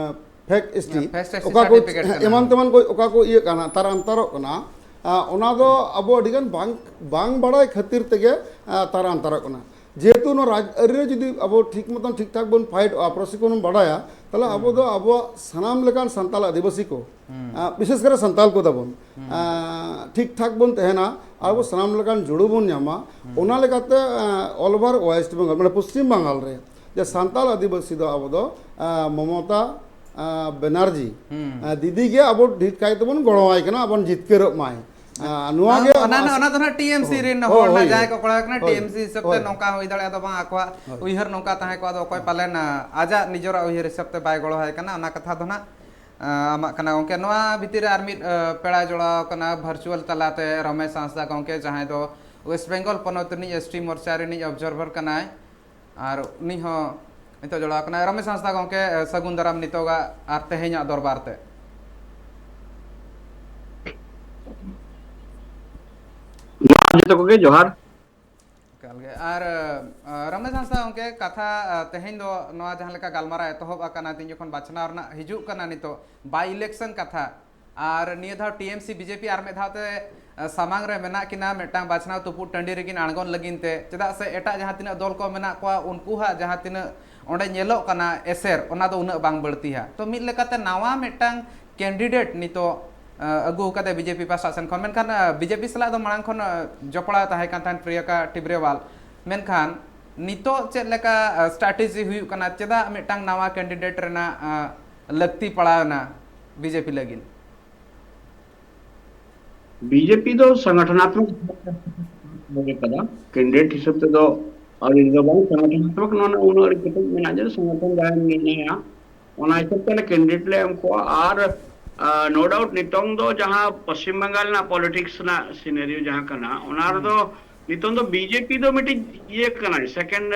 fake S T, fake S T ᱚᱠᱟ ᱠᱚ, ᱥᱟᱨᱴᱤᱯᱷᱤᱠᱮᱴ ᱠᱟᱱᱟ᱾ ᱮᱢᱟᱱ ᱛᱮᱢᱟᱱ ᱠᱚ ᱚᱠᱟ ᱠᱚ ᱤᱭᱟᱹᱜ ᱠᱟᱱᱟ, ᱛᱟᱨ ᱟᱱᱛᱟᱨᱚᱜ ᱠᱟᱱᱟ, ᱟᱸ, ᱚᱱᱟ ᱫᱚ ᱟᱵᱚ ᱟᱹᱰᱤᱜᱟᱱ ᱵᱟᱝ, ᱵᱟᱝ ᱵᱟᱲᱟᱭ ᱠᱷᱟᱹᱛᱤᱨ ᱛᱮᱜᱮ, ᱟᱸ, ᱛᱟᱨᱟ ᱟᱱᱛᱟᱨᱚᱜ ᱠᱟᱱᱟ᱾ ᱡᱮᱦᱮᱛᱩ ᱱᱚᱣᱟ ᱨᱟᱡᱽ ᱟᱹᱨᱤ ᱨᱮ ᱡᱩᱫᱤ ᱟᱵᱚ ᱴᱷᱤᱠ ᱢᱚᱛᱚᱱ ᱴᱷᱤᱠ ᱴᱷᱟᱠ ᱵᱚᱱ ᱯᱷᱟᱭᱤᱴᱚᱜᱼᱟ, ᱯᱨᱚᱥᱤᱠᱚᱨᱚᱱ ᱵᱚᱱ ᱵᱟᱲᱟᱭᱟ, ᱛᱟᱦᱚᱞᱮ ᱟᱵᱚ ᱫᱚ ᱟᱵᱚᱣᱟᱜ ᱥᱟᱱᱟᱢ ᱞᱮᱠᱟᱱ ᱥᱟᱱᱛᱟᱲ ᱟᱹᱫᱤᱵᱟᱹᱥᱤ ᱠᱚ, ᱟᱸ, ᱵᱤᱥᱮᱥ ᱠᱟᱨᱮ ᱥᱟᱱᱛᱟᱲ ᱠᱚ ᱛᱟᱵᱚᱱ, ᱟᱸ, ᱴᱷᱤᱠ ᱴᱷᱟᱠ ᱵᱚᱱ ᱛᱟᱦᱮᱱᱟ, ᱟᱨ ᱟᱵᱚ ᱥᱟᱱᱟᱢ ᱞᱮᱠᱟᱱ ᱡᱩᱲᱩ ᱵᱚᱱ ᱧᱟᱢᱟ᱾ ᱚᱱᱟ ᱞᱮᱠᱟᱛᱮ, ᱟᱸ, all over West Bengal, ᱢᱟᱱᱮ ᱯᱚᱥᱪᱤᱢ ᱵᱟᱝᱜᱟᱞ ᱨᱮ ᱡᱮ ᱥᱟᱱᱛᱟᱲ ᱟᱹᱫᱤᱵᱟᱹᱥᱤ ᱫᱚ ᱟᱵᱚ ᱫᱚ, ᱟᱸ, ᱢᱚᱢᱚᱛᱟ, ᱟᱸ, ᱵᱮᱱᱟᱨᱡᱤ, ᱟᱸ, ᱫᱤᱫᱤ ᱜᱮ ᱟᱵᱚ ᱰᱷᱮᱨ ᱠᱟᱭ ᱛᱮᱵᱚᱱ ᱜᱚᱲᱚᱣᱟᱭ ᱠᱟᱱᱟ, ᱟᱵᱚᱱ ᱡᱤᱛᱠᱟᱹᱨᱚᱜ ᱢᱟᱭ᱾ ᱟᱸ, ᱱᱚᱣᱟ ᱜᱮ ᱚᱱᱟ, ᱟᱵᱚ ᱚᱱᱟ ᱫᱚ ᱱᱟᱦᱟᱜ ᱴᱤ ᱮᱢ ᱥᱤ ᱨᱮᱱ ᱦᱚᱲ ᱦᱳᱭ, ᱱᱟᱦᱟᱜ ᱦᱳᱭ, ᱡᱟᱦᱟᱸᱭ ᱠᱚ ᱠᱚᱲᱟ ᱠᱟᱱᱟ, ᱦᱳᱭ, ᱴᱤ ᱮᱢ ᱥᱤ ᱦᱤᱥᱟᱹᱵ ᱛᱮ ᱦᱳᱭ᱾ ᱱᱚᱝᱠᱟ ᱦᱩᱭ ᱫᱟᱲᱮᱭᱟᱜᱼᱟ, ᱫᱚ ᱵᱟᱝ ᱟᱠᱚᱣᱟᱜ ᱦᱳᱭ᱾ ᱩᱭᱦᱟᱹᱨ ᱱᱚᱝᱠᱟ ᱛᱟᱦᱮᱸ ᱠᱚᱜᱼᱟ, ᱫᱚ ᱚᱠᱚᱭ ᱯᱟᱞᱮᱱ, ᱟᱸ, ᱟᱡᱟᱜ ᱱᱤᱡᱮᱨᱟᱜ ᱩᱭᱦᱟᱹᱨ ᱦᱤᱥᱟᱹᱵ ᱛᱮ ᱵᱟᱭ ᱜᱚᱲᱚ ᱟᱭ ᱠᱟᱱᱟ, ᱚᱱᱟ ᱠᱟᱛᱷᱟ ᱫᱚ ᱱᱟᱦᱟᱜ, ᱟᱸ, ᱟᱢᱟᱜ ᱠᱟᱱᱟ᱾ ᱜᱚᱢᱠᱮ, ᱱᱚᱣᱟ ᱵᱷᱤᱛᱤᱨ ᱨᱮ ᱟᱨ ᱢᱤᱫ, ᱟᱸ, ᱯᱮᱲᱟ ᱡᱚᱲᱟᱣ ᱠᱟᱱᱟ ᱵᱷᱟᱨᱪᱩᱣᱟᱞ ᱛᱟᱞᱟᱛᱮ, ᱨᱚᱢᱮᱥ ᱦᱟᱸᱥᱫᱟ ᱜᱚᱢᱠᱮ, ᱡᱟᱦᱟᱸᱭ ᱫᱚ ᱳᱭᱮᱥᱴ ᱵᱮᱝᱜᱚᱞ ᱯᱚᱱᱚᱛ ᱨᱤᱱᱤᱡ ᱮᱥ ᱴᱤ ᱢᱳᱨᱪᱟ ᱨᱤᱱᱤᱡ ᱚᱵᱡᱟᱨᱵᱷᱟᱨ ᱠᱟᱱᱟᱭ᱾ ᱟᱨ ᱩᱱᱤ ᱦᱚᱸ ᱱᱤᱛᱚᱜ ᱡᱚᱲᱟᱣ ᱠᱟᱱᱟᱭ᱾ ᱨᱚᱢᱮᱥ ᱦᱟᱸᱥᱫᱟ ᱜᱚᱢᱠᱮ, ᱥᱟᱹᱜᱩᱱ ᱫᱟᱨᱟᱢ ᱱᱤᱛᱚᱜᱟᱜ ᱟᱨ ᱛᱮᱦᱮᱧᱟᱜ ᱫᱚᱨᱵᱟᱨ ᱛᱮ᱾ ᱡᱚᱦᱟᱨ ᱡᱚᱛᱚ ᱠᱚᱜᱮ, ᱡᱚᱦᱟᱨ᱾ ᱮᱠᱟᱞ ᱜᱮ᱾ ᱟᱨ, ᱟᱸ, ᱨᱚᱢᱮᱥ ᱦᱟᱸᱥᱫᱟ ᱜᱚᱢᱠᱮ, ᱠᱟᱛᱷᱟ, ᱟᱸ, ᱛᱮᱦᱮᱧ ᱫᱚ ᱱᱚᱣᱟ ᱡᱟᱦᱟᱸ ᱞᱮᱠᱟ ᱜᱟᱞᱢᱟᱨᱟᱣ ᱮᱛᱚᱦᱚᱵ ᱟᱠᱟᱱᱟ, ᱛᱮᱦᱮᱧ ᱡᱚᱠᱷᱚᱱ ᱵᱟᱪᱷᱱᱟᱣ ᱨᱮᱱᱟᱜ ᱦᱤᱡᱩᱜ ᱠᱟᱱᱟ ᱱᱤᱛᱚᱜ by election ᱠᱟᱛᱷᱟ, ᱟᱨ ᱱᱤᱭᱟᱹ ᱫᱷᱟᱣ T M C B J P R ᱢᱤᱫ ᱫᱷᱟᱣ ᱛᱮ, ᱟᱸ, ᱥᱟᱢᱟᱝ ᱨᱮ ᱢᱮᱱᱟᱜ ᱠᱤᱱᱟ ᱢᱤᱫᱴᱟᱝ ᱵᱟᱪᱷᱱᱟᱣ ᱛᱩᱯᱩᱫ ᱴᱟᱺᱰᱤ ᱨᱮᱠᱤᱱ ᱟᱬᱜᱚᱱ ᱞᱟᱹᱜᱤᱫ ᱛᱮ, ᱪᱮᱫᱟᱜ ᱥᱮ ᱮᱴᱟᱜ ᱡᱟᱦᱟᱸ ᱛᱤᱱᱟᱹᱜ ᱫᱚᱞ ᱠᱚ ᱢᱮᱱᱟᱜ ᱠᱚᱣᱟ, ᱩᱱᱠᱩᱣᱟᱜ ᱡᱟᱦᱟᱸ ᱛᱤᱱᱟᱹᱜ ᱚᱸᱰᱮ ᱧᱮᱞᱚᱜ ᱠᱟᱱᱟ ᱮᱥᱮᱨ, ᱚᱱᱟ ᱫᱚ ᱩᱱᱟᱹᱜ ᱵᱟᱝ ᱵᱟᱹᱲᱛᱤᱭᱟ᱾ ᱛᱚ ᱢᱤᱫ ᱞᱮᱠᱟᱛᱮ ᱱᱟᱣᱟ ᱢᱤᱫᱴᱟᱝ ᱠᱮᱱᱰᱤᱰᱮᱴ ᱱᱤᱛᱚᱜ, ᱟᱸ, ᱟᱹᱜᱩ ᱟᱠᱟᱫᱮ ᱵᱤ ᱡᱮ ᱯᱤ ᱯᱟᱦᱴᱟ ᱥᱮᱱ ᱠᱷᱚᱱ᱾ ᱢᱮᱱᱠᱷᱟᱱ, ᱟᱸ, ᱵᱤ ᱡᱮ ᱯᱤ ᱥᱟᱞᱟᱜ ᱫᱚ ᱢᱟᱲᱟᱝ ᱠᱷᱚᱱ, ᱟᱸ, ᱡᱚᱯᱲᱟᱣ ᱛᱟᱦᱮᱸ ᱠᱟᱱ ᱛᱟᱦᱮᱸᱫ ᱯᱨᱤᱭᱟᱝᱠᱟ ᱴᱤᱵᱨᱮᱣᱟᱞ᱾ ᱢᱮᱱᱠᱷᱟᱱ ᱱᱤᱛᱚᱜ ᱪᱮᱫ ᱞᱮᱠᱟ, ᱟᱸ, ᱥᱴᱨᱟᱴᱮᱡᱤ ᱦᱩᱭᱩᱜ ᱠᱟᱱᱟ? ᱪᱮᱫᱟᱜ ᱢᱤᱫᱴᱟᱝ ᱱᱟᱣᱟ ᱠᱮᱱᱰᱤᱰᱮᱴ ᱨᱮᱱᱟᱜ, ᱟᱸ, ᱞᱟᱹᱠᱛᱤ ᱯᱟᱲᱟᱣ ᱮᱱᱟ ᱵᱤ ᱡᱮ ᱯᱤ ᱞᱟᱹᱜᱤᱫ? ᱵᱤ ᱡᱮ ᱯᱤ ᱫᱚ ᱥᱚᱝᱜᱚᱴᱷᱚᱱᱟᱛᱢᱚᱠ ᱠᱟᱫᱟ, ᱠᱮᱱᱰᱤᱰᱮᱴ ᱦᱤᱥᱟᱹᱵ ᱛᱮᱫᱚ ᱟᱹᱣᱨᱤ ᱫᱚ ᱵᱟᱝ᱾ ᱥᱚᱝᱜᱚᱴᱷᱚᱱᱟᱛᱢᱚᱠ ᱱᱚᱣᱟ ᱨᱮᱱᱟᱜ ᱩᱱᱟᱹᱜ ᱟᱹᱰᱤ ᱠᱮᱴᱮᱡ ᱢᱮᱱᱟᱜᱼᱟ ᱡᱮ ᱥᱚᱝᱜᱚᱴᱷᱚᱱ ᱡᱟᱦᱟᱸᱭ ᱱᱤᱨᱱᱚᱭᱟ, ᱚᱱᱟ ᱦᱤᱥᱟᱹᱵ ᱛᱮ ᱠᱮᱱᱰᱤᱰᱮᱴ ᱞᱮ ᱮᱢ ᱠᱚᱣᱟ᱾ ᱟᱨ, ᱟᱸ, no doubt ᱱᱤᱛᱚᱝ ᱫᱚ ᱡᱟᱦᱟᱸ ᱯᱚᱥᱪᱤᱢ ᱵᱟᱝᱜᱟᱞ ᱨᱮᱱᱟᱜ ᱯᱚᱞᱤᱴᱤᱠᱥ ᱨᱮᱱᱟᱜ ᱥᱤᱱᱮᱨᱤᱭᱳ ᱡᱟᱦᱟᱸ ᱠᱟᱱᱟ, ᱚᱱᱟ ᱨᱮᱫᱚ ᱱᱤᱛᱚᱝ ᱫᱚ ᱵᱤ ᱡᱮ ᱯᱤ ᱫᱚ ᱢᱤᱫᱴᱤᱡ ᱤᱭᱟᱹ ᱠᱟᱱᱟᱭ, ᱥᱮᱠᱮᱱᱰ,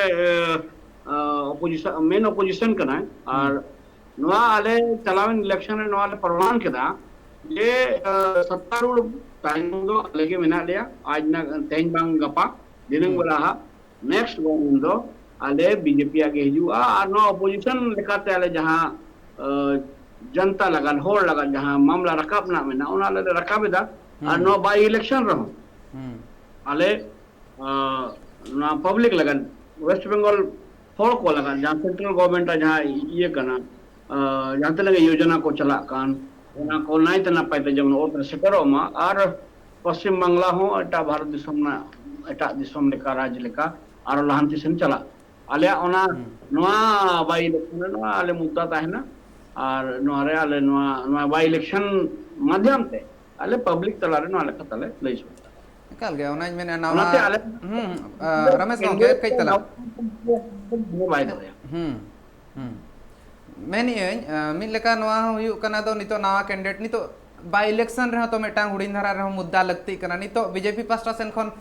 ᱟᱸ, ᱚᱯᱳᱡᱤᱥᱚᱱ, ᱢᱮᱱ ᱚᱯᱳᱡᱤᱥᱚᱱ ᱠᱟᱱᱟᱭ᱾ ᱟᱨ ᱱᱚᱣᱟ ᱟᱞᱮ ᱪᱟᱞᱟᱣᱮᱱ ᱤᱞᱮᱠᱥᱚᱱ ᱨᱮ ᱱᱚᱣᱟ ᱞᱮ ᱯᱨᱚᱢᱟᱱ ᱠᱮᱫᱟ ᱡᱮ, ᱟᱸ, ᱥᱚᱛᱛᱟᱨᱩᱲ ᱛᱟᱭᱱᱚᱢ ᱫᱚ ᱟᱞᱮ ᱜᱮ ᱢᱮᱱᱟᱜ ᱞᱮᱭᱟ᱾ ᱟᱡ ᱱᱟ-, ᱛᱮᱦᱮᱧ ᱵᱟᱝ ᱜᱟᱯᱟ, ᱫᱷᱤᱱᱟᱹᱝ ᱵᱮᱲᱟ ᱦᱟᱸᱜ, ᱱᱮᱠᱥᱴ ᱜᱚᱵᱷᱚᱨᱱᱢᱮᱱᱴ ᱫᱚ ᱟᱞᱮ ᱵᱤ ᱡᱮ ᱯᱤ ᱟᱜ ᱜᱮ ᱦᱤᱡᱩᱜᱼᱟ᱾ ᱟᱨ ᱱᱚᱣᱟ ᱚᱯᱳᱡᱤᱥᱚᱱ ᱞᱮᱠᱟᱛᱮ ᱟᱞᱮ ᱡᱟᱦᱟᱸ, ᱟᱸ, ᱡᱚᱱᱛᱟ ᱞᱟᱜᱟᱱ, ᱦᱚᱲ ᱞᱟᱜᱟᱱ ᱡᱟᱦᱟᱸ ᱢᱟᱢᱞᱟ ᱨᱟᱠᱟᱵ ᱨᱮᱱᱟᱜ ᱢᱮᱱᱟᱜᱼᱟ, ᱚᱱᱟ ᱟᱞᱮ ᱞᱮ ᱨᱟᱠᱟᱵ ᱮᱫᱟ᱾ ᱟᱨ ᱦᱩᱸ᱾ ᱱᱚᱣᱟ by election ᱨᱮᱦᱚᱸ ᱦᱩᱸ᱾ ᱟᱞᱮ, ᱟᱸ, ᱱᱚᱣᱟ public ᱞᱟᱹᱜᱤᱫ, West Bengal ᱦᱚᱲ ᱠᱚ ᱞᱟᱹᱜᱤᱫ, ᱡᱟᱦᱟᱸ central government ᱟᱜ ᱡᱟᱦᱟᱸ ᱤᱭᱟᱹ ᱠᱟᱱᱟ, ᱟᱸ, ᱡᱟᱦᱟᱸ ᱛᱤᱱᱟᱹᱜ ᱜᱮ ᱭᱳᱡᱚᱱᱟ ᱠᱚ ᱪᱟᱞᱟᱜ ᱠᱟᱱ, ᱚᱱᱟ ᱠᱚ ᱱᱟᱭᱛᱮ ᱱᱟᱯᱟᱭ ᱛᱮ ᱡᱮᱢᱚᱱ ᱚᱛ ᱨᱮ ᱥᱮᱴᱮᱨᱚᱜ ᱢᱟ᱾ ᱟᱨ ᱯᱚᱥᱪᱤᱢ ᱵᱟᱝᱞᱟ ᱦᱚᱸ ᱮᱴᱟᱜ ᱵᱷᱟᱨᱚᱛ ᱫᱤᱥᱚᱢ ᱨᱮᱱᱟᱜ, ᱮᱴᱟᱜ ᱫᱤᱥᱚᱢ ᱞᱮᱠᱟ, ᱨᱟᱡᱽ ᱞᱮᱠᱟ, ᱟᱨᱚ ᱞᱟᱦᱟᱱᱛᱤ ᱥᱮᱱ ᱪᱟᱞᱟᱜ᱾ ᱟᱞᱮᱭᱟᱜ ᱚᱱᱟ, ᱦᱩᱸ᱾ ᱱᱚᱣᱟ by election ᱨᱮ ᱱᱚᱣᱟ ᱟᱞᱮ ᱢᱩᱫᱽᱫᱟ ᱛᱟᱦᱮᱱᱟ᱾ ᱟᱨ ᱱᱚᱣᱟ ᱨᱮ ᱟᱞᱮ ᱱᱚᱣᱟ, ᱱᱚᱣᱟ by election ᱢᱟᱫᱽᱫᱷᱚᱢ ᱛᱮ ᱟᱞᱮ public ᱛᱟᱞᱟᱨᱮ ᱱᱚᱣᱟ ᱞᱮᱠᱟ ᱛᱟᱞᱮ ᱞᱟᱹᱭ ᱥᱚᱫᱚᱨᱟ᱾ ᱮᱠᱟᱞ ᱜᱮ, ᱚᱱᱟᱧ ᱢᱮᱱᱟ, ᱱᱟᱣᱟ, ᱚᱱᱟᱛᱮ ᱟᱞᱮ ᱦᱩᱸ, ᱟ, ᱨᱚᱢᱮᱥ ᱜᱚᱢᱠᱮ, candidate ᱠᱟᱹᱡ ᱛᱟᱞᱟᱝ᱾ ᱵᱟᱭ ᱫᱚᱦᱚᱭᱟ᱾ ᱦᱩᱸ, ᱦᱩᱸ᱾ ᱢᱮᱱᱮᱜ ᱟᱹᱧ, ᱟ, ᱢᱤᱫ ᱞᱮᱠᱟ ᱱᱚᱣᱟ ᱦᱚᱸ ᱦᱩᱭᱩᱜ ᱠᱟᱱᱟ, ᱫᱚ ᱱᱤᱛᱚᱜ ᱱᱟᱣᱟ candidate, ᱱᱤᱛᱚᱜ by election ᱨᱮᱦᱚᱸ ᱛᱚ ᱢᱤᱫᱴᱟᱝ ᱦᱩᱰᱤᱧ ᱫᱷᱟᱨᱟ ᱨᱮᱦᱚᱸ ᱢᱩᱫᱽᱫᱟ ᱞᱟᱹᱠᱛᱤᱜ ᱠᱟᱱᱟ᱾ ᱱᱤᱛᱚᱜ BJP ᱯᱟᱥᱴᱟ ᱥᱮᱱ ᱠᱷᱚᱱ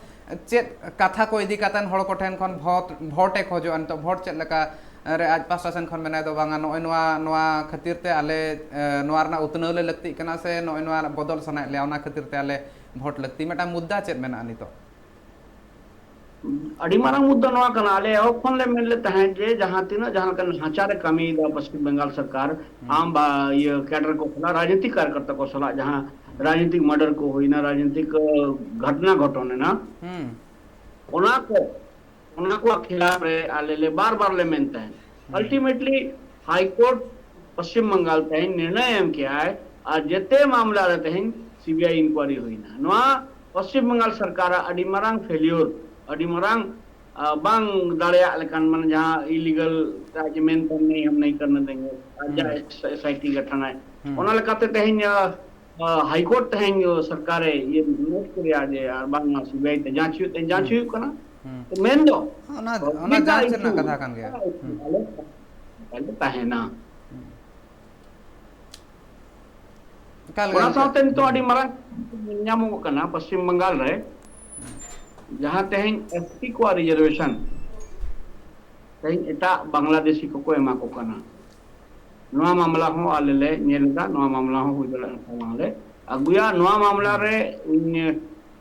ᱪᱮᱫ ᱠᱟᱛᱷᱟ ᱠᱚ ᱤᱫᱤ ᱠᱟᱛᱮᱱ ᱦᱚᱲ ᱠᱚᱴᱷᱮᱱ ᱠᱷᱚᱱ ᱵᱷᱳᱴ, ᱵᱷᱳᱴ ᱮ ᱠᱷᱚᱡᱚᱜᱼᱟ? ᱱᱤᱛᱚᱜ ᱵᱷᱳᱴ ᱪᱮᱫ ᱞᱮᱠᱟ ᱨᱮ ᱟᱡ ᱯᱟᱥᱴᱟ ᱥᱮᱱ ᱠᱷᱚᱱ ᱢᱮᱱᱟᱭ ᱫᱚ, ᱵᱟᱝᱟ, ᱱᱚᱜᱼᱚᱭ ᱱᱚᱣᱟ, ᱱᱚᱣᱟ ᱠᱷᱟᱹᱛᱤᱨ ᱛᱮ ᱟᱞᱮ, ᱮ, ᱱᱚᱣᱟ ᱨᱮᱱᱟᱜ ᱩᱛᱱᱟᱹᱣ ᱞᱮ ᱞᱟᱹᱠᱛᱤᱜ ᱠᱟᱱᱟ, ᱥᱮ ᱱᱚᱜᱼᱚᱭ ᱱᱚᱣᱟ ᱵᱚᱫᱚᱞ ᱥᱟᱱᱟᱭᱮᱫ ᱞᱮᱭᱟ, ᱚᱱᱟ ᱠᱷᱟᱹᱛᱤᱨ ᱛᱮ ᱟᱞᱮ ᱵᱷᱳᱴ ᱞᱟᱹᱠᱛᱤ? ᱢᱤᱫᱴᱟᱝ ᱢᱩᱫᱽᱫᱟ ᱪᱮᱫ ᱢᱮᱱᱟᱜᱼᱟ ᱱᱤᱛᱚᱜ? ᱟᱹᱰᱤ ᱢᱟᱨᱟᱝ ᱢᱩᱫᱽᱫᱟ ᱱᱚᱣᱟ ᱠᱟᱱᱟ᱾ ᱟᱞᱮ ᱮᱦᱚᱵ ᱠᱷᱚᱱ ᱞᱮ ᱢᱮᱱ ᱞᱮᱫ ᱛᱟᱦᱮᱸᱫ ᱡᱮ ᱡᱟᱦᱟᱸ ᱛᱤᱱᱟᱹᱜ ᱡᱟᱦᱟᱸ ᱞᱮᱠᱟᱱ ᱰᱷᱟᱸᱪᱟ ᱨᱮ ᱠᱟᱹᱢᱤᱭᱮᱫᱟ ᱯᱚᱥᱪᱤᱢ ᱵᱮᱝᱜᱟᱞ ᱥᱚᱨᱠᱟᱨ, ᱦᱩᱸ᱾ ᱟᱢ ᱵᱟ ᱤᱭᱟᱹ cadre ᱠᱚ ᱥᱟᱞᱟᱜ, ᱨᱟᱡᱽᱱᱤᱛᱤᱠ ᱠᱟᱨᱭᱚᱠᱚᱨᱛᱟ ᱠᱚ ᱥᱟᱞᱟᱜ ᱡᱟᱦᱟᱸ ᱦᱩᱸ᱾ ᱨᱟᱡᱽᱱᱤᱛᱤᱠ murder ᱠᱚ ᱦᱩᱭᱱᱟ, ᱨᱟᱡᱽᱱᱤᱛᱤᱠ, ᱟᱹ, ᱜᱷᱚᱴᱱᱟ ᱜᱷᱚᱴᱚᱱ ᱮᱱᱟ, ᱦᱩᱸ᱾ ᱚᱱᱟ ᱠᱚ, ᱚᱱᱟ ᱠᱚᱣᱟᱜ ᱠᱷᱤᱞᱟᱯ ᱨᱮ ᱟᱞᱮ ᱞᱮ ᱵᱟᱨ ᱵᱟᱨ ᱞᱮ ᱢᱮᱱ ᱛᱟᱦᱮᱸᱫ᱾ ᱦᱩᱸ᱾ Ultimately High Court Paschim Bengal ᱛᱮᱦᱮᱧ ᱱᱤᱨᱬᱚᱭ ᱮᱢ ᱠᱮᱜᱼᱟᱭ, ᱟᱨ ᱡᱮᱛᱮ ᱢᱟᱢᱞᱟ ᱨᱮ ᱛᱮᱦᱮᱧ CBI inquiry ᱦᱩᱭᱱᱟ᱾ ᱱᱚᱣᱟ ᱯᱚᱥᱪᱤᱢ ᱵᱟᱝᱜᱟᱞ ᱥᱚᱨᱠᱟᱨᱟᱜ ᱟᱹᱰᱤ ᱢᱟᱨᱟᱝ failure, ᱟᱹᱰᱤ ᱢᱟᱨᱟᱝ, ᱟ, ᱵᱟᱝ ᱫᱟᱲᱮᱭᱟᱜ ᱞᱮᱠᱟᱱ, ᱢᱟᱱᱮ ᱡᱟᱦᱟᱸ illegal ᱟᱡ ᱮ ᱢᱮᱱ ᱛᱟᱦᱮᱸ, "ᱱᱤᱭᱟᱹ ᱦᱟᱢ ᱱᱟᱦᱤᱸ ᱠᱟᱨᱱᱮ ᱫᱮᱸᱜᱮ", ᱟᱡᱟᱜ ᱦᱩᱸ᱾ SIT ᱜᱚᱴᱷᱚᱱᱟᱭ᱾ ᱦᱩᱸ᱾ ᱚᱱᱟ ᱞᱮᱠᱟᱛᱮ ᱛᱮᱦᱮᱧ, ᱟ, ᱟ, High Court ᱛᱮᱦᱮᱧ ᱥᱚᱨᱠᱟᱨᱮ ᱤᱭᱟᱹ note ᱠᱮᱫᱟ ᱡᱮ ᱟᱨ ᱵᱟᱝ CBI ᱛᱮ ᱡᱟᱸᱪ ᱦᱩᱭᱩᱜ ᱛᱮ, ᱡᱟᱸᱪ ᱦᱩᱸ᱾ ᱦᱩᱭᱩᱜ ᱠᱟᱱᱟ᱾ ᱦᱩᱸ᱾ ᱛᱚ ᱢᱮᱱᱫᱚ ᱚᱱᱟ, ᱚᱱᱟ public ᱟᱜ ᱡᱟᱸᱪ ᱨᱮᱱᱟᱜ issue, ᱠᱟᱛᱷᱟ ᱠᱟᱱ ᱜᱮᱭᱟ᱾ ᱦᱩᱸ᱾ ᱟᱞᱮ, ᱟᱞᱮ ᱛᱟᱦᱮᱱᱟ᱾ ᱦᱩᱸ᱾ ᱮᱠᱟᱞ ᱜᱮ ᱚᱱᱟ ᱜᱚᱢᱠᱮ᱾ ᱥᱟᱶᱛᱮ ᱱᱤᱛᱚᱜ ᱦᱩᱸ᱾ ᱟᱹᱰᱤ ᱢᱟᱨᱟᱝ ᱧᱮᱞ ᱧᱟᱢᱚᱜᱚᱜ ᱠᱟᱱᱟ ᱯᱚᱥᱪᱤᱢ ᱵᱟᱝᱜᱟᱞ ᱨᱮ, ᱡᱟᱦᱟᱸ ᱛᱮᱦᱮᱧ ST ᱠᱚᱣᱟᱜ reservation ᱛᱮᱦᱮᱧ ᱮᱴᱟᱜ ᱵᱟᱝᱞᱟᱫᱮᱥᱤ ᱠᱚᱠᱚ ᱮᱢᱟ ᱠᱚ ᱠᱟᱱᱟ᱾ ᱱᱚᱣᱟ ᱢᱟᱢᱞᱟ ᱦᱚᱸ ᱟᱞᱮ ᱞᱮ ᱧᱮᱞ ᱮᱫᱟ, ᱱᱚᱣᱟ ᱢᱟᱢᱞᱟ ᱦᱚᱸ ᱦᱩᱭ ᱫᱟᱲᱮᱭᱟᱜᱼᱟ, ᱱᱚᱝᱠᱟ ᱵᱟᱝᱞᱮ ᱟᱹᱜᱩᱭᱟ᱾ ᱱᱚᱣᱟ ᱢᱟᱢᱞᱟ ᱦᱩᱸ᱾ ᱨᱮ ᱤᱧ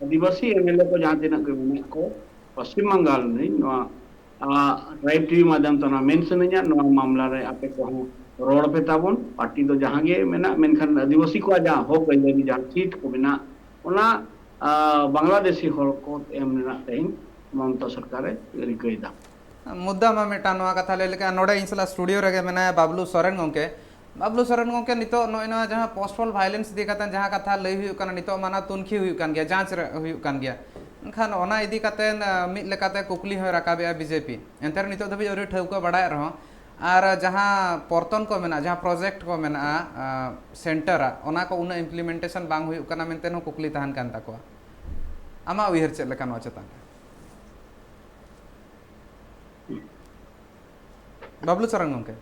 ᱟᱹᱫᱤᱵᱟᱹᱥᱤ MLA ᱠᱚ ᱡᱟᱦᱟᱸ ᱛᱤᱱᱟᱹᱜ ᱜᱮ ᱢᱮᱱᱟᱜ ᱠᱚ, ᱯᱚᱥᱪᱤᱢ ᱵᱟᱝᱜᱟᱞ ᱨᱤᱱ, ᱱᱚᱣᱟ, ᱟ, Tribe TV ᱢᱟᱫᱷᱭᱚᱢ ᱛᱮ ᱚᱱᱟ ᱢᱮᱱ ᱥᱟᱱᱟᱧᱟ, ᱱᱚᱣᱟ ᱢᱟᱢᱞᱟ ᱨᱮ ᱟᱯᱮ ᱠᱚᱦᱚᱸ ᱨᱚᱲ ᱯᱮ ᱛᱟᱵᱚᱱ᱾ ᱯᱟᱨᱴᱤ ᱫᱚ ᱡᱟᱦᱟᱸ ᱜᱮ ᱢᱮᱱᱟᱜ, ᱢᱮᱱᱠᱷᱟᱱ ᱟᱹᱫᱤᱵᱟᱹᱥᱤ ᱠᱚᱣᱟᱜ ᱡᱟᱦᱟᱸ ᱦᱚᱠ ᱟᱹᱭᱫᱟᱹᱨᱤ, ᱡᱟᱦᱟᱸ seat ᱠᱚ ᱢᱮᱱᱟᱜ, ᱚᱱᱟ ᱟᱸ, ᱵᱟᱝᱞᱟᱫᱮᱥᱤ ᱦᱚᱲ ᱠᱚ ᱮᱢ ᱨᱮᱱᱟᱜ ᱛᱮᱦᱮᱧ ᱢᱚᱢᱚᱛᱟ ᱥᱚᱨᱠᱟᱨᱮ ᱨᱤᱠᱟᱹᱭᱮᱫᱟ᱾ ᱢᱩᱫᱽᱫᱟ ᱢᱟ ᱢᱤᱫᱴᱟᱝ ᱱᱚᱣᱟ ᱠᱟᱛᱷᱟ ᱞᱟᱹᱭ ᱞᱮᱠᱟ, ᱱᱚᱰᱮ ᱤᱧ ᱥᱟᱞᱟᱜ ᱥᱴᱩᱰᱤᱭᱳ ᱨᱮᱜᱮ ᱢᱮᱱᱟᱭᱟ ᱵᱟᱵᱞᱩ ᱥᱚᱨᱮᱱ ᱜᱚᱢᱠᱮ᱾ ᱵᱟᱵᱞᱩ ᱥᱚᱨᱮᱱ ᱜᱚᱢᱠᱮ, ᱱᱤᱛᱚᱜ ᱱᱚᱜᱼᱚᱭ ᱱᱚᱣᱟ ᱡᱟᱦᱟᱸ ᱯᱳᱥᱴᱯᱳᱱ ᱵᱷᱟᱭᱞᱮᱱᱥ ᱤᱫᱤ ᱠᱟᱛᱮ ᱡᱟᱦᱟᱸ ᱠᱟᱛᱷᱟ ᱞᱟᱹᱭ ᱦᱩᱭᱩᱜ ᱠᱟᱱᱟ, ᱱᱤᱛᱚᱜ ᱢᱟ ᱚᱱᱟ ᱛᱩᱱᱠᱷᱤ ᱦᱩᱭᱩᱜ ᱠᱟᱱ ᱜᱮᱭᱟ, ᱡᱟᱸᱪ ᱨᱮ ᱦᱩᱭᱩᱜ ᱠᱟᱱ ᱜᱮᱭᱟ, ᱢᱮᱱᱠᱷᱟᱱ ᱚᱱᱟ ᱤᱫᱤ ᱠᱟᱛᱮ ᱟᱸ, ᱢᱤᱫ ᱞᱮᱠᱟᱛᱮ ᱠᱩᱠᱞᱤ ᱦᱚᱸᱭ ᱨᱟᱠᱟᱵᱮᱜᱼᱟ ᱵᱤᱡᱮᱯᱤ᱾ ᱮᱱᱛᱮ ᱨᱮᱦᱚᱸ ᱱᱤᱛᱚᱜ ᱫᱷᱟᱹᱵᱤᱡ ᱟᱹᱣᱨᱤ ᱴᱷᱟᱹᱣᱠᱟᱹ ᱵᱟᱲᱟᱭᱮᱫ ᱨᱮᱦᱚᱸ, ᱟᱨ ᱡᱟᱦᱟᱸ ᱯᱚᱨᱛᱚᱱ ᱠᱚ ᱢᱮᱱᱟᱜᱼᱟ, ᱡᱟᱦᱟᱸ ᱯᱨᱚᱡᱮᱠᱴ ᱠᱚ ᱢᱮᱱᱟᱜᱼᱟ, ᱟᱸ, ᱥᱮᱱᱴᱟᱨᱟᱜ, ᱚᱱᱟ ᱠᱚ ᱩᱱᱟᱹᱜ ᱤᱢᱯᱞᱤᱢᱮᱱᱴᱮᱥᱚᱱ ᱵᱟᱝ ᱦᱩᱭᱩᱜ ᱠᱟᱱᱟ ᱢᱮᱱᱛᱮ ᱦᱚᱸ ᱠᱩᱠᱞᱤ ᱛᱟᱦᱮᱱ ᱠᱟᱱ ᱛᱟᱠᱚᱣᱟ᱾ ᱟᱢᱟᱜ ᱩᱭᱦᱟᱹᱨ ᱪᱮᱫ ᱞᱮᱠᱟ ᱱᱚᱣᱟ ᱪᱮᱛᱟᱱ ᱨᱮ? ᱵᱟᱵᱞᱩ ᱥᱚᱨᱮᱱ ᱜᱚᱢᱠᱮ᱾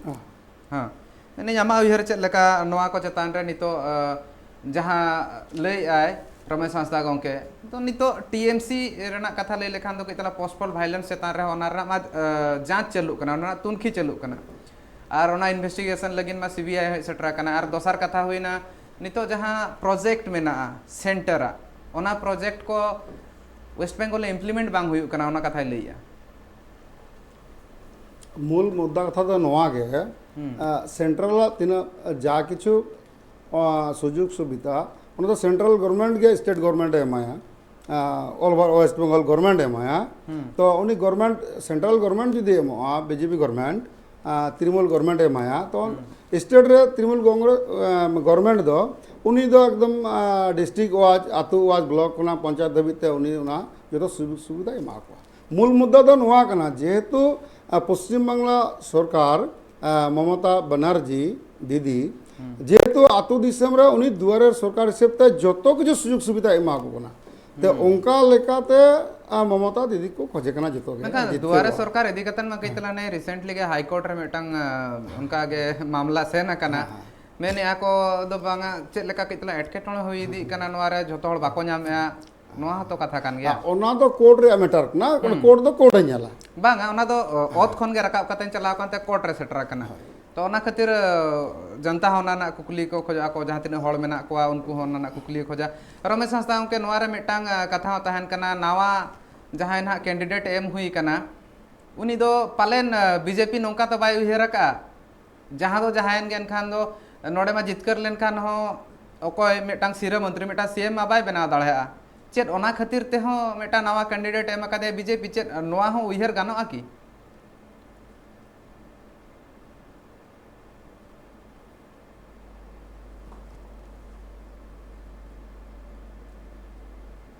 ᱦᱚᱸ᱾ ᱦᱮᱸ᱾ ᱢᱮᱱᱫᱟᱹᱧ, ᱟᱢᱟᱜ ᱩᱭᱦᱟᱹᱨ ᱪᱮᱫ ᱞᱮᱠᱟ ᱱᱚᱣᱟ ᱠᱚ ᱪᱮᱛᱟᱱ ᱨᱮ ᱱᱤᱛᱚᱜ, ᱟᱸ, ᱡᱟᱦᱟᱸ ᱞᱟᱹᱭᱮᱫ ᱟᱭ ᱨᱚᱢᱮᱥ ᱦᱟᱸᱥᱫᱟ ᱜᱚᱢᱠᱮ, ᱛᱚ ᱱᱤᱛᱚᱜ ᱴᱤ ᱮᱢ ᱥᱤ ᱨᱮᱱᱟᱜ ᱠᱟᱛᱷᱟ ᱞᱟᱹᱭ ᱞᱮᱠᱷᱟᱱ ᱫᱚ ᱠᱟᱹᱡ ᱛᱟᱞᱟ ᱯᱳᱥᱴᱯᱳᱱ ᱵᱷᱟᱭᱞᱮᱱᱥ ᱪᱮᱛᱟᱱ ᱨᱮᱦᱚᱸ ᱚᱱᱟ ᱨᱮᱱᱟᱜ ᱢᱟ, ᱟᱸ, ᱡᱟᱸᱪ ᱪᱟᱹᱞᱩᱜ ᱠᱟᱱᱟ, ᱚᱱᱟ ᱨᱮᱱᱟᱜ ᱛᱩᱱᱠᱷᱤ ᱪᱟᱹᱞᱩᱜ ᱠᱟᱱᱟ᱾ ᱟᱨ ᱚᱱᱟ ᱤᱱᱵᱷᱮᱥᱴᱤᱜᱮᱥᱚᱱ ᱞᱟᱹᱜᱤᱫ ᱢᱟ ᱥᱤ ᱵᱤ ᱟᱭ ᱦᱮᱡ ᱥᱮᱴᱮᱨ ᱟᱠᱟᱱᱟ᱾ ᱟᱨ ᱫᱚᱥᱟᱨ ᱠᱟᱛᱷᱟ ᱦᱩᱭᱱᱟ, ᱱᱤᱛᱚᱜ ᱡᱟᱦᱟᱸ ᱯᱨᱚᱡᱮᱠᱴ ᱢᱮᱱᱟᱜᱼᱟ ᱥᱮᱱᱴᱟᱨᱟᱜ, ᱚᱱᱟ ᱯᱨᱚᱡᱮᱠᱴ ᱠᱚ ᱳᱭᱮᱥᱴ ᱵᱮᱝᱜᱚᱞ ᱨᱮ ᱤᱢᱯᱞᱤᱢᱮᱱᱴ ᱵᱟᱝ ᱦᱩᱭᱩᱜ ᱠᱟᱱᱟ, ᱚᱱᱟ ᱠᱟᱛᱷᱟᱭ ᱞᱟᱹᱭᱮᱜᱼᱟ᱾ ᱢᱩᱞ ᱢᱩᱫᱽᱫᱟ ᱠᱟᱛᱷᱟ ᱫᱚ ᱱᱚᱣᱟ ᱜᱮ, ᱦᱩᱸ᱾ ᱟᱸ, ᱥᱮᱱᱴᱨᱟᱞᱟᱜ ᱛᱤᱱᱟᱹᱜ ᱡᱟ ᱠᱤᱪᱷᱩ, ᱟᱸ, ᱥᱩᱡᱳᱜᱽ ᱥᱩᱵᱤᱫᱷᱟ, ᱚᱱᱟ ᱫᱚ ᱥᱮᱱᱴᱨᱟᱞ ᱜᱚᱵᱷᱚᱨᱢᱮᱱᱴ ᱜᱮ ᱥᱴᱮᱴ ᱜᱚᱵᱷᱚᱨᱢᱮᱱᱴ ᱮ ᱮᱢᱟᱭᱟ᱾ ᱟᱸ, all over West Bengal government ᱮ ᱮᱢᱟᱭᱟ᱾ ᱦᱩᱸ᱾ ᱛᱚ ᱩᱱᱤ ᱜᱚᱵᱷᱚᱨᱢᱮᱱᱴ, ᱥᱮᱱᱴᱨᱟᱞ ᱜᱚᱵᱷᱚᱨᱢᱮᱱᱴ ᱡᱩᱫᱤ ᱮᱢᱚᱜᱼᱟ, ᱵᱤ ᱡᱮ ᱯᱤ ᱜᱚᱵᱷᱚᱨᱢᱮᱱᱴ, ᱟᱸ, ᱛᱨᱤᱱᱢᱩᱞ ᱜᱚᱵᱷᱚᱨᱢᱮᱱᱴ ᱮ ᱮᱢᱟᱭᱟ, ᱛᱚ ᱦᱩᱸ᱾ ᱥᱴᱮᱴ ᱨᱮ ᱛᱨᱤᱱᱢᱩᱞ ᱠᱚᱝᱜᱨᱮ-, ᱟᱸ, ᱜᱚᱵᱷᱚᱨᱢᱮᱱᱴ ᱫᱚ ᱩᱱᱤ ᱫᱚ ᱮᱠᱫᱚᱢ, ᱟᱸ, ᱰᱤᱥᱴᱨᱤᱠᱴ ᱣᱟᱭᱤᱡᱽ, ᱟᱹᱛᱩ ᱣᱟᱭᱤᱡᱽ, ᱵᱞᱚᱠ ᱠᱷᱚᱱᱟᱜ ᱯᱚᱧᱪᱟᱭᱮᱛ ᱫᱷᱟᱹᱵᱤᱡ ᱛᱮ ᱩᱱᱤ ᱚᱱᱟ ᱡᱚᱛᱚ ᱥᱩᱡᱳᱜᱽ ᱥᱩᱵᱤᱫᱷᱟᱭ ᱮᱢᱟ ᱠᱚᱣᱟ᱾ ᱢᱩᱞ ᱢᱩᱫᱽᱫᱟ ᱫᱚ ᱱᱚᱣᱟ ᱠᱟᱱᱟ, ᱡᱮᱦᱮᱛᱩ, ᱟᱸ, ᱯᱚᱥᱪᱤᱢ ᱵᱟᱝᱞᱟ ᱥᱚᱨᱠᱟᱨ, ᱟᱸ, ᱢᱚᱢᱚᱛᱟ ᱵᱟᱱᱟᱨᱡᱤ ᱫᱤᱫᱤ, ᱦᱩᱸ᱾ ᱡᱮᱦᱮᱛᱩ ᱟᱹᱛᱩ ᱫᱤᱥᱚᱢ ᱨᱮ ᱩᱱᱤ ᱫᱩᱣᱟᱨᱮ ᱥᱚᱨᱠᱟᱨ ᱦᱤᱥᱟᱹᱵ ᱛᱮ ᱡᱚᱛᱚ ᱠᱤᱪᱷᱩ ᱥᱩᱡᱳᱜᱽ ᱥᱩᱵᱤᱫᱷᱟ ᱮᱢᱟ ᱠᱚ ᱠᱟᱱᱟ᱾ ᱛᱮ ᱦᱩᱸ᱾ ᱚᱱᱠᱟ ᱞᱮᱠᱟᱛᱮ, ᱟᱸ, ᱢᱚᱢᱚᱛᱟ ᱫᱤᱫᱤ ᱠᱚ ᱠᱷᱚᱡᱮ ᱠᱟᱱᱟ ᱡᱚᱛᱚ ᱜᱮ, ᱦᱮᱸ, ᱡᱤᱛᱠᱟᱹᱨᱚᱜᱼᱟ᱾ ᱫᱩᱣᱟᱨᱮ ᱥᱚᱨᱠᱟᱨ ᱤᱫᱤ ᱠᱟᱛᱮ ᱢᱟ ᱠᱟᱹᱡ ᱦᱮᱸ᱾ ᱛᱟᱞᱟᱝ ᱱᱮ recently ᱜᱮ High Court ᱨᱮ ᱢᱤᱫᱴᱟᱝ, ᱟᱸ, ᱚᱱᱠᱟ ᱜᱮ ᱢᱟᱢᱞᱟ ᱥᱮᱱ ᱟᱠᱟᱱᱟ᱾ ᱦᱮᱸ, ᱦᱮᱸ᱾ ᱢᱮᱱᱮᱜᱼᱟ ᱠᱚ ᱫᱚ ᱵᱟᱝᱟ, ᱪᱮᱫ ᱞᱮᱠᱟ ᱠᱟᱹᱡ ᱛᱟᱞᱟᱝ ᱮᱴᱠᱮᱴᱚᱬᱮ ᱦᱩᱭ ᱤᱫᱤᱜ ᱠᱟᱱᱟ, ᱱᱚᱣᱟ ᱨᱮ ᱡᱷᱚᱛᱚ ᱦᱚᱲ ᱵᱟᱠᱚ ᱧᱟᱢᱮᱜᱼᱟ, ᱱᱚᱣᱟ ᱦᱚᱸᱛᱚ ᱠᱟᱛᱷᱟ ᱠᱟᱱ ᱜᱮᱭᱟ᱾ ᱟᱨ ᱚᱱᱟ ᱫᱚ ᱠᱳᱨᱴ ᱨᱮᱭᱟᱜ ᱢᱮᱴᱟᱨ ᱠᱟᱱᱟ, ᱦᱩᱸ᱾ ᱠᱳᱨᱴ ᱫᱚ ᱠᱳᱨᱴ ᱮ ᱧᱮᱞᱟ᱾ ᱵᱟᱝᱟ, ᱚᱱᱟ ᱫᱚ, ᱚ, ᱚᱛ ᱦᱮᱸ᱾ ᱠᱷᱚᱱ ᱜᱮ ᱨᱟᱠᱟᱵ ᱠᱟᱛᱮ ᱪᱟᱞᱟᱣ ᱠᱟᱱᱛᱮ ᱠᱳᱨᱴ ᱨᱮ ᱥᱮᱴᱮᱨ ᱟᱠᱟᱱᱟ᱾ ᱦᱳᱭ᱾ ᱛᱚ ᱚᱱᱟ ᱠᱷᱟᱹᱛᱤᱨ, ᱚ, ᱡᱚᱱᱛᱟ ᱦᱚᱸ ᱚᱱᱟ ᱨᱮᱱᱟᱜ ᱠᱩᱠᱞᱤ ᱠᱚ ᱠᱷᱚᱡᱚᱜᱼᱟ ᱠᱚ, ᱡᱟᱦᱟᱸ ᱛᱤᱱᱟᱹᱜ ᱦᱚᱲ ᱢᱮᱱᱟᱜ ᱠᱚᱣᱟ ᱩᱱᱠᱩ ᱦᱚᱸ ᱚᱱᱟ ᱨᱮᱱᱟᱜ ᱠᱩᱠᱞᱤ ᱠᱚ ᱠᱷᱚᱡᱟ᱾ ᱨᱚᱢᱮᱥ ᱦᱟᱸᱥᱫᱟ ᱜᱚᱢᱠᱮ, ᱱᱚᱣᱟ ᱨᱮ ᱢᱤᱫᱴᱟᱝ, ᱟ, ᱠᱟᱛᱷᱟ ᱦᱚᱸ ᱛᱟᱦᱮᱱ ᱠᱟᱱᱟ, ᱱᱟᱣᱟ ᱡᱟᱦᱟᱸᱭ ᱱᱟᱦᱟᱜ ᱠᱮᱱᱰᱤᱰᱮᱴ ᱮᱢ ᱦᱩᱭ ᱠᱟᱱᱟ, ᱩᱱᱤ ᱫᱚ ᱯᱟᱞᱮᱱ, ᱟ, ᱵᱤ ᱡᱮ ᱯᱤ ᱱᱚᱝᱠᱟ ᱛᱚ ᱵᱟᱭ ᱩᱭᱦᱟᱹᱨ ᱟᱠᱟᱫᱼᱟ, ᱡᱟᱦᱟᱸ ᱫᱚ ᱡᱟᱦᱟᱸᱭᱮᱱ ᱜᱮ ᱮᱱᱠᱷᱟᱱ ᱫᱚ ᱱᱚᱰᱮ ᱢᱟ ᱡᱤᱛᱠᱟᱹᱨ ᱞᱮᱱᱠᱷᱟᱱ ᱦᱚᱸ ᱚᱠᱚᱭ ᱢᱤᱫᱴᱟᱝ ᱥᱤᱨᱟᱹ ᱢᱚᱱᱛᱨᱤ, ᱢᱤᱫᱴᱟᱝ ᱥᱤ ᱮᱢ ᱢᱟ ᱵᱟᱭ ᱵᱮᱱᱟᱣ ᱫᱟᱲᱮᱭᱟᱜᱼᱟ᱾ ᱪᱮᱫ ᱚᱱᱟ ᱠᱷᱟᱹᱛᱤᱨ ᱛᱮᱦᱚᱸ ᱢᱤᱫᱴᱟᱝ ᱱᱟᱣᱟ ᱠᱮᱱᱰᱤᱰᱮᱴ ᱮᱢ ᱟᱠᱟᱫᱮᱭᱟ ᱵᱤᱡᱮᱯᱤ? ᱪᱮᱫ ᱱᱚᱣᱟ ᱦᱚᱸ ᱩᱭᱦᱟᱹᱨ ᱜᱟᱱᱚᱜᱼᱟ ᱠᱤ?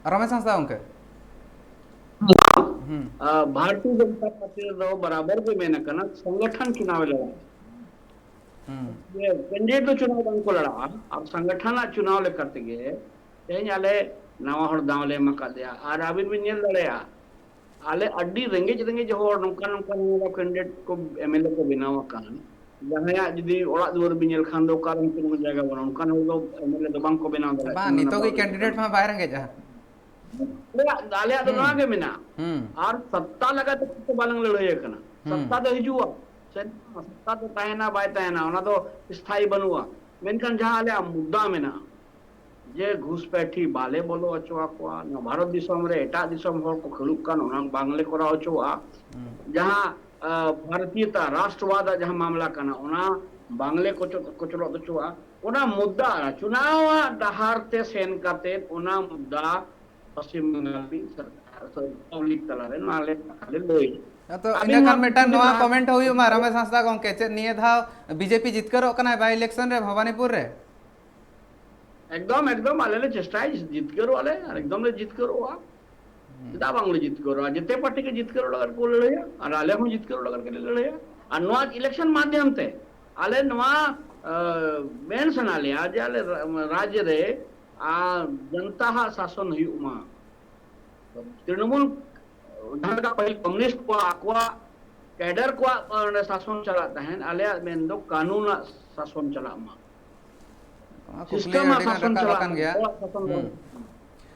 ᱨᱚᱢᱮᱥ ᱦᱟᱸᱥᱫᱟ ᱜᱚᱢᱠᱮ᱾ ᱦᱩᱸ᱾ ᱟ, ᱵᱷᱟᱨᱚᱛᱤᱭᱚ ᱡᱚᱱᱚᱛᱟ ᱯᱟᱨᱴᱤ ᱨᱮᱫᱚ ᱵᱟᱨᱟᱵᱚᱨ ᱜᱮ ᱢᱮᱱ ᱟᱠᱟᱱᱟ, ᱥᱚᱝᱜᱚᱴᱷᱚᱱ ᱪᱩᱱᱟᱣ ᱮ ᱞᱟᱲᱟᱜᱼᱟ᱾ ᱦᱩᱸ᱾ ᱡᱮ ᱠᱮᱱᱰᱤᱰᱮᱴ ᱫᱚ ᱪᱩᱱᱟᱣ ᱵᱟᱝ ᱠᱚ ᱞᱟᱲᱟᱜᱼᱟ, ᱟᱨ ᱥᱚᱝᱜᱚᱴᱷᱚᱱᱟᱜ ᱪᱩᱱᱟᱣ ᱞᱮᱠᱟ ᱛᱮᱜᱮ ᱛᱮᱦᱮᱧ ᱟᱞᱮ ᱱᱟᱣᱟ ᱦᱚᱲ ᱫᱟᱣ ᱞᱮ ᱮᱢ ᱟᱠᱟᱫᱮᱭᱟ᱾ ᱟᱨ ᱟᱹᱵᱤᱱ ᱵᱤᱱ ᱧᱮᱞ ᱫᱟᱲᱮᱭᱟᱜᱼᱟ, ᱟᱞᱮ ᱟᱹᱰᱤ ᱨᱮᱸᱜᱮᱡ ᱨᱮᱸᱜᱮᱡ ᱦᱚᱲ ᱱᱚᱝᱠᱟ ᱱᱚᱝᱠᱟ ᱱᱚᱣᱟ ᱠᱮᱱᱰᱤᱰᱮᱴ ᱠᱚ, ᱮᱢ ᱮᱞ ᱮ ᱠᱚ ᱵᱮᱱᱟᱣ ᱟᱠᱟᱱ, ᱡᱟᱦᱟᱸᱭᱟᱜ ᱡᱩᱫᱤ ᱚᱲᱟᱜ ᱫᱩᱣᱟᱹᱨ ᱵᱤᱱ ᱧᱮᱞ ᱠᱷᱟᱱ ᱫᱚ ᱚᱠᱟ ᱨᱮᱦᱚᱸ ᱪᱮᱫ ᱦᱚᱸ ᱡᱟᱭᱜᱟ ᱵᱟᱹᱱᱩᱜᱼᱟ, ᱚᱱᱠᱟᱱ ᱦᱚᱲ ᱫᱚ ᱮᱢ ᱮᱞ ᱮ ᱫᱚ ᱵᱟᱝ ᱠᱚ ᱵᱮᱱᱟᱣ ᱫᱟᱲᱮᱭᱟᱜ ᱵᱟᱝ, ᱠᱟᱱᱟ᱾ ᱱᱤᱛᱚᱜ ᱜᱮ ᱠᱮᱱᱰᱤᱰᱮᱴ ᱢᱟ ᱵᱟᱭ ᱨᱮᱸᱜᱮᱡᱼᱟ᱾ ᱟᱞᱮᱭᱟᱜ, ᱟᱞᱮᱭᱟᱜ ᱫᱚ ᱦᱩᱸ᱾ ᱱᱚᱣᱟ ᱜᱮ ᱢᱮᱱᱟᱜᱼᱟ᱾ ᱦᱩᱸ᱾ ᱟᱨ ᱥᱚᱛᱛᱟ ᱞᱟᱜᱟᱛ ᱛᱮ ᱵᱟᱞᱟᱝ ᱞᱟᱹᱲᱦᱟᱹᱭ ᱟᱠᱟᱱᱟ᱾ ᱦᱩᱸ᱾ ᱥᱚᱛᱛᱟ ᱫᱚ ᱦᱤᱡᱩᱜᱼᱟ, ᱥᱮ ᱥᱚᱛᱛᱟ ᱫᱚ ᱛᱟᱦᱮᱱᱟ ᱵᱟᱭ ᱛᱟᱦᱮᱱᱟ, ᱚᱱᱟ ᱫᱚ ᱥᱛᱷᱟᱭᱤ ᱵᱟᱹᱱᱩᱜᱼᱟ᱾ ᱢᱮᱱᱠᱷᱟᱱ ᱡᱟᱦᱟᱸ ᱟᱞᱮᱭᱟᱜ ᱢᱩᱫᱽᱫᱟ ᱢᱮᱱᱟᱜᱼᱟ, ᱡᱮ ᱜᱷᱩᱥᱯᱮᱴᱷᱤ ᱵᱟᱞᱮ ᱵᱚᱞᱚ ᱦᱚᱪᱚ ᱟᱠᱚᱣᱟ, ᱱᱚᱣᱟ ᱵᱷᱟᱨᱚᱛ ᱫᱤᱥᱚᱢ ᱨᱮ ᱮᱴᱟᱜ ᱫᱤᱥᱚᱢ ᱦᱚᱲ ᱠᱚ ᱠᱷᱟᱹᱲᱩᱜ ᱠᱟᱱ, ᱚᱱᱟ ᱵᱟᱝᱞᱮ ᱠᱚᱨᱟᱣ ᱦᱚᱪᱚᱣᱟᱜᱼᱟ᱾ ᱦᱩᱸ᱾ ᱡᱟᱦᱟᱸ, ᱟ, ᱵᱷᱟᱨᱚᱛᱤᱭᱚᱛᱟ, ᱨᱟᱥᱴᱨᱚᱣᱟᱫ ᱟᱜ ᱡᱟᱦᱟᱸ ᱢᱟᱢᱞᱟ ᱠᱟᱱᱟ, ᱚᱱᱟ ᱵᱟᱝᱞᱮ ᱠᱚᱪᱚ-, ᱠᱚᱪᱞᱚᱜ ᱦᱚᱪᱚᱣᱟᱜᱼᱟ᱾ ᱚᱱᱟ ᱢᱩᱫᱽᱫᱟ, ᱪᱩᱱᱟᱣ ᱟᱜ ᱰᱟᱦᱟᱨ ᱛᱮ ᱥᱮᱱ ᱠᱟᱛᱮ ᱚᱱᱟ ᱢᱩᱫᱽᱫᱟ ᱯᱚᱥᱪᱤᱢ ᱵᱟᱝᱜᱟᱞ ᱨᱤᱱᱤᱡ ᱥᱚᱨᱠᱟᱨ, ᱥᱚᱨᱠᱟᱨ ᱯᱟᱵᱽᱞᱤᱠ ᱛᱟᱞᱟᱨᱮ ᱱᱚᱣᱟ ᱞᱮ ᱠᱟᱛᱷᱟ ᱞᱮ ᱞᱟᱹᱭ᱾ ᱟᱫᱚ ᱟᱹᱵᱤᱱ ᱤᱱᱟᱹ ᱱᱚᱣᱟ ᱠᱷᱟᱱ ᱢᱤᱫᱴᱟᱝ ᱠᱩᱠᱞᱤ ᱱᱚᱣᱟ ᱞᱟᱦᱟ ᱠᱚᱢᱮᱱᱴ ᱦᱚᱸ ᱦᱩᱭᱩᱜ ᱢᱟ, ᱨᱚᱢᱮᱥ ᱦᱟᱸᱥᱫᱟ ᱜᱚᱢᱠᱮ, ᱪᱮᱫ ᱱᱤᱭᱟᱹ ᱫᱷᱟᱣ ᱵᱤᱡᱮᱯᱤ ᱡᱤᱛᱠᱟᱹᱨᱚᱜ ᱠᱟᱱᱟᱭ ᱵᱟᱭ ᱤᱞᱮᱠᱥᱚᱱ ᱨᱮ ᱵᱷᱚᱵᱟᱱᱤᱯᱩᱨ ᱨᱮ? ᱮᱠᱫᱚᱢ, ᱮᱠᱫᱚᱢ, ᱟᱞᱮ ᱞᱮ ᱪᱮᱥᱴᱟᱭᱟ, ᱡᱤᱛᱠᱟᱹᱨᱚᱜ ᱟᱞᱮ, ᱟᱨ ᱮᱠᱫᱚᱢ ᱞᱮ ᱡᱤᱛᱠᱟᱹᱨᱚᱜᱼᱟ᱾ ᱦᱩᱸ᱾ ᱪᱮᱫᱟᱜ ᱵᱟᱝᱞᱮ ᱡᱤᱛᱠᱟᱹᱨᱚᱜᱼᱟ? ᱡᱮᱛᱮ ᱯᱟᱨᱴᱤ ᱜᱮ ᱡᱤᱛᱠᱟᱹᱨᱚᱜ ᱞᱟᱹᱜᱤᱫ ᱠᱚ ᱞᱟᱹᱲᱦᱟᱹᱭᱟ, ᱟᱨ ᱟᱞᱮ ᱦᱚᱸ ᱡᱤᱛᱠᱟᱹᱨᱚᱜ ᱞᱟᱹᱜᱤᱫ ᱜᱮᱞᱮ ᱞᱟᱹᱲᱦᱟᱹᱭᱟ᱾ ᱟᱨ ᱱᱚᱣᱟ ᱤᱞᱮᱠᱥᱚᱱ ᱢᱟᱫᱽᱫᱷᱚᱢ ᱛᱮ ᱟᱞᱮ ᱱᱚᱣᱟ, ᱟ, ᱢᱮᱱ ᱥᱟᱱᱟ ᱞᱮᱭᱟ ᱡᱮ ᱟᱞᱮ ᱨᱟ-, ᱨᱟᱡᱽ ᱨᱮ, ᱟ, ᱡᱚᱱᱛᱟ ᱦᱟᱜ ᱥᱟᱥᱚᱱ ᱦᱩᱭᱩᱜ ᱢᱟ᱾ ᱛᱨᱤᱱᱢᱩᱞ, ᱡᱟᱦᱟᱸ ᱞᱮᱠᱟ ᱯᱟᱹᱦᱤᱞ ᱠᱚᱢᱭᱩᱱᱤᱥᱴ ᱠᱚᱣᱟᱜ ᱟᱠᱚᱣᱟᱜ ᱠᱮᱰᱟᱨ ᱠᱚᱣᱟᱜ, ᱟ, ᱚᱸᱰᱮ ᱥᱟᱥᱚᱱ ᱪᱟᱞᱟᱜ ᱛᱟᱦᱮᱸᱱ, ᱟᱞᱮᱭᱟᱜ ᱢᱮᱱ ᱫᱚ ᱠᱟᱹᱱᱩᱱᱟᱜ ᱥᱟᱥᱚᱱ ᱪᱟᱞᱟᱜ ᱢᱟ᱾ ᱚᱱᱟ ᱠᱩᱠᱞᱤ ᱥᱤᱥᱴᱮᱢ ᱟᱜ ᱟᱹᱰᱤ ᱜᱟᱱ ᱥᱟᱥᱚᱱ ᱨᱟᱠᱟᱵ ᱪᱟᱞᱟᱜ ᱟᱠᱟᱱ ᱢᱟ, ᱜᱮᱭᱟ᱾ ᱦᱚᱲᱟᱜ ᱥᱟᱥᱚᱱ ᱦᱩᱸ᱾ ᱵᱟᱝ᱾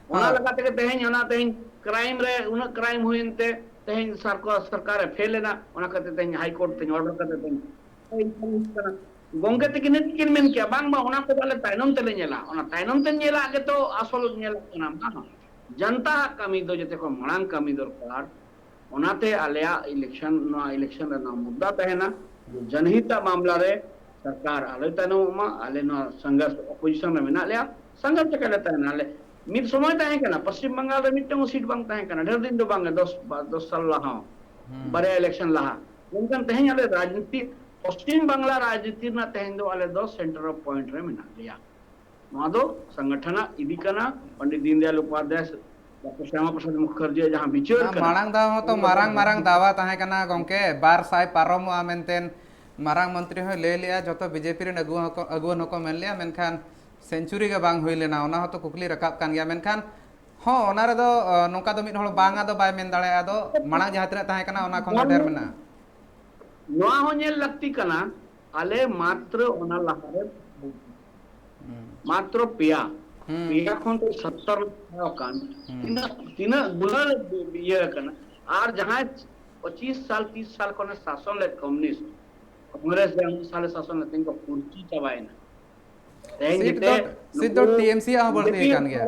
ᱚᱱᱟ ᱦᱚᱸ᱾ ᱞᱮᱠᱟ ᱛᱮᱜᱮ ᱛᱮᱦᱮᱧ, ᱚᱱᱟ ᱛᱮᱦᱮᱧ ᱠᱨᱟᱭᱤᱢ ᱨᱮ ᱩᱱᱟᱹᱜ ᱠᱨᱟᱭᱤᱢ ᱦᱩᱭᱮᱱ ᱛᱮ ᱛᱮᱦᱮᱧ ᱥᱚᱨᱠᱟᱨ, ᱥᱚᱨᱠᱟᱨ ᱮ ᱯᱷᱮᱞ ᱮᱱᱟ, ᱚᱱᱟ ᱠᱷᱟᱹᱛᱤᱨ ᱛᱮᱦᱮᱧ ᱦᱟᱭ ᱠᱳᱨᱴ ᱛᱮᱧ ᱚᱨᱰᱟᱨ ᱠᱟᱛᱮ ᱛᱮᱦᱮᱧ ᱦᱩᱭᱩᱜ ᱠᱟᱱᱟ᱾ ᱜᱚᱝᱠᱮ ᱛᱤᱠᱤᱱ ᱱᱤᱛ ᱠᱤᱱ ᱢᱮᱱ ᱠᱮᱭᱟ, "ᱵᱟᱝ, ᱵᱟᱝ, ᱚᱱᱟ ᱠᱚᱫᱚ ᱟᱞᱮ ᱛᱟᱭᱱᱚᱢ ᱛᱮᱞᱮ ᱧᱮᱞᱟ, ᱚᱱᱟ ᱛᱟᱭᱱᱚᱢ ᱛᱮ ᱧᱮᱞᱟᱜ ᱜᱮᱛᱚ ᱟᱥᱚᱞ ᱧᱮᱞᱚᱜ ᱠᱟᱱᱟ, ᱵᱟᱝ, ᱡᱚᱱᱛᱟ ᱟᱜ ᱠᱟᱹᱢᱤ ᱫᱚ ᱡᱚᱛᱚ ᱠᱷᱚᱱ ᱢᱟᱲᱟᱝ ᱠᱟᱹᱢᱤ ᱫᱚᱨᱠᱟᱨ", ᱚᱱᱟᱛᱮ ᱟᱞᱮᱭᱟᱜ ᱤᱞᱮᱠᱥᱚᱱ, ᱱᱚᱣᱟ ᱤᱞᱮᱠᱥᱚᱱ ᱨᱮᱱᱟᱜ ᱢᱩᱫᱽᱫᱟ ᱛᱟᱦᱮᱱᱟ ᱡᱚᱱᱦᱤᱛ ᱟᱜ ᱢᱟᱢᱞᱟ ᱨᱮ ᱥᱚᱨᱠᱟᱨ ᱟᱞᱚᱭ ᱛᱟᱭᱱᱚᱢᱚᱜ ᱢᱟ᱾ ᱟᱞᱮ ᱱᱚᱣᱟ ᱥᱚᱝᱜᱷᱟᱨᱥ ᱚᱯᱳᱡᱤᱥᱚᱱ ᱨᱮ ᱢᱮᱱᱟᱜ ᱞᱮᱭᱟ, ᱥᱚᱝᱜᱷᱟᱨᱥ ᱨᱮᱜᱮ ᱞᱮ ᱛᱟᱦᱮᱱᱟ᱾ ᱟᱞᱮ ᱢᱤᱫ ᱥᱚᱢᱚᱭ ᱛᱟᱦᱮᱸ ᱠᱟᱱᱟ, ᱯᱚᱥᱪᱤᱢ ᱵᱟᱝᱜᱟᱞ ᱨᱮ ᱢᱤᱫᱴᱟᱝ ᱥᱤᱴ ᱵᱟᱝ ᱛᱟᱦᱮᱸ ᱠᱟᱱᱟ, ᱰᱷᱮᱨ ᱫᱤᱱ ᱫᱚ ᱵᱟᱝ, ᱫᱚᱥ ᱵᱟ-, ᱫᱚᱥ ᱥᱟᱞ ᱞᱟᱦᱟ ᱦᱚᱸ, ᱦᱩᱸ᱾ ᱵᱟᱨᱭᱟ ᱤᱞᱮᱠᱥᱚᱱ ᱞᱟᱦᱟ᱾ ᱢᱮᱱᱠᱷᱟᱱ ᱛᱮᱦᱮᱧ ᱟᱞᱮ ᱨᱟᱡᱽᱱᱤᱛᱤ, ᱯᱚᱥᱪᱤᱢ ᱵᱟᱝᱞᱟ ᱨᱟᱡᱽᱱᱤᱛᱤ ᱨᱮᱱᱟᱜ ᱛᱮᱦᱮᱧ ᱫᱚ ᱟᱞᱮ ᱫᱚ ᱥᱮᱱᱴᱟᱨ ᱚᱯᱷ ᱯᱚᱭᱮᱱᱴ ᱨᱮ ᱢᱮᱱᱟᱜ ᱞᱮᱭᱟ᱾ ᱱᱚᱣᱟ ᱫᱚ ᱥᱚᱝᱜᱚᱴᱷᱚᱱᱟᱜ ᱤᱫᱤ ᱠᱟᱱᱟ, ᱯᱚᱱᱰᱤᱛ ᱫᱤᱱᱫᱟᱭᱟᱞ ᱩᱯᱟᱫᱷᱭᱟᱭ, ᱰᱟᱠᱛᱟᱨ ᱥᱭᱟᱢᱟ ᱯᱨᱟᱥᱟᱫᱽ ᱢᱩᱠᱷᱟᱨᱡᱤᱭᱟᱜ ᱡᱟᱦᱟᱸ ᱵᱤᱪᱟᱹᱨ ᱚᱱᱟ ᱠᱟᱱᱟ, ᱢᱟᱲᱟᱝ ᱫᱷᱟᱣ ᱦᱚᱸᱛᱚ ᱚᱱᱟ ᱫᱚ ᱢᱟᱨᱟᱝ ᱢᱟᱨᱟᱝ ᱫᱟᱣᱟ ᱛᱟᱦᱮᱸ ᱠᱟᱱᱟ ᱜᱚᱢᱠᱮ, ᱵᱟᱨ ᱥᱟᱭ ᱯᱟᱨᱚᱢᱚᱜᱼᱟ ᱢᱮᱱᱛᱮ ᱢᱟᱨᱟᱝ ᱢᱚᱱᱛᱨᱤ ᱦᱚᱸᱭ ᱞᱟᱹᱭ ᱞᱮᱜᱼᱟ, ᱡᱷᱚᱛᱚ ᱵᱤᱡᱮᱯᱤ ᱨᱮᱱ ᱟᱹᱜᱩᱣᱟᱹ ᱦᱚᱸᱠᱚ, ᱟᱹᱜᱩᱣᱟᱹᱱ ᱦᱚᱸᱠᱚ ᱢᱮᱱ ᱞᱮᱜᱼᱟ, ᱢᱮᱱᱠᱷᱟᱱ ᱥᱮᱱᱪᱩᱨᱤ ᱜᱮ ᱵᱟᱝ ᱦᱩᱭ ᱞᱮᱱᱟ᱾ ᱚᱱᱟ ᱦᱚᱸᱛᱚ ᱠᱩᱠᱞᱤ ᱨᱟᱠᱟᱵ ᱠᱟᱱ ᱜᱮᱭᱟ, ᱢᱮᱱᱠᱷᱟᱱ ᱦᱚᱸ ᱚᱱᱟ ᱨᱮᱫᱚ, ᱚ, ᱱᱚᱝᱠᱟ ᱫᱚ ᱢᱤᱫ ᱦᱚᱲ ᱵᱟᱝᱟ ᱫᱚ ᱵᱟᱭ ᱢᱮᱱ ᱫᱟᱲᱮᱭᱟᱜᱼᱟ᱾ ᱟᱫᱚ ᱢᱟᱲᱟᱝ ᱡᱟᱦᱟᱸ ᱛᱤᱱᱟᱹᱜ ᱛᱟᱦᱮᱸ ᱠᱟᱱᱟ ᱚᱱᱟ ᱠᱷᱚᱱ ᱫᱚ ᱰᱷᱮᱨ ᱢᱮᱱᱟᱜᱼᱟ᱾ ᱱᱚᱣᱟ ᱦᱚᱸ ᱧᱮᱞ ᱞᱟᱹᱠᱛᱤ ᱠᱟᱱᱟ, ᱟᱞᱮ ᱢᱟᱛᱨᱚ ᱚᱱᱟ ᱞᱟᱦᱟᱨᱮ ᱦᱩᱸ᱾ ᱢᱟᱛᱨᱚ ᱯᱮᱭᱟ, ᱦᱩᱸ᱾ ᱯᱮᱭᱟ ᱠᱷᱚᱱ ᱫᱚ ᱥᱚᱛᱛᱚᱨ ᱞᱮ ᱪᱟᱞᱟᱣ ᱟᱠᱟᱱ᱾ ᱦᱩᱸ᱾ ᱛᱤᱱᱟᱹᱜ, ᱛᱤᱱᱟᱹᱜ ᱜᱩᱱᱟᱹ ᱤᱭᱟᱹ ᱟᱠᱟᱱᱟ᱾ ᱟᱨ ᱡᱟᱦᱟᱸᱭ ᱯᱚᱸᱪᱤᱥ ᱥᱟᱞ, ᱛᱤᱥ ᱥᱟᱞ ᱠᱷᱚᱱᱮ ᱥᱟᱥᱚᱱ ᱞᱮᱫ ᱠᱚᱢᱭᱩᱱᱤᱥᱴ, ᱠᱚᱝᱜᱨᱮᱥ ᱡᱟᱦᱟᱸ ᱩᱱᱤᱥ ᱥᱟᱞᱮ ᱥᱟᱥᱚᱱ ᱞᱮᱫ, ᱛᱮᱦᱮᱧ ᱠᱚ ᱠᱩᱲᱪᱤ ᱪᱟᱵᱟᱭᱮᱱᱟ᱾ ᱛᱮᱦᱮᱧ ᱥᱤᱴ ᱡᱮᱛᱮ ᱫᱚ, ᱥᱤᱴ ᱫᱚ ᱱᱩᱠᱩ ᱴᱤ ᱮᱢ ᱥᱤ ᱭᱟᱜ ᱦᱚᱸ ᱵᱟᱹᱲᱛᱤ ᱵᱤᱡᱮᱯᱤ ᱟᱠᱟᱱ ᱜᱮᱭᱟ᱾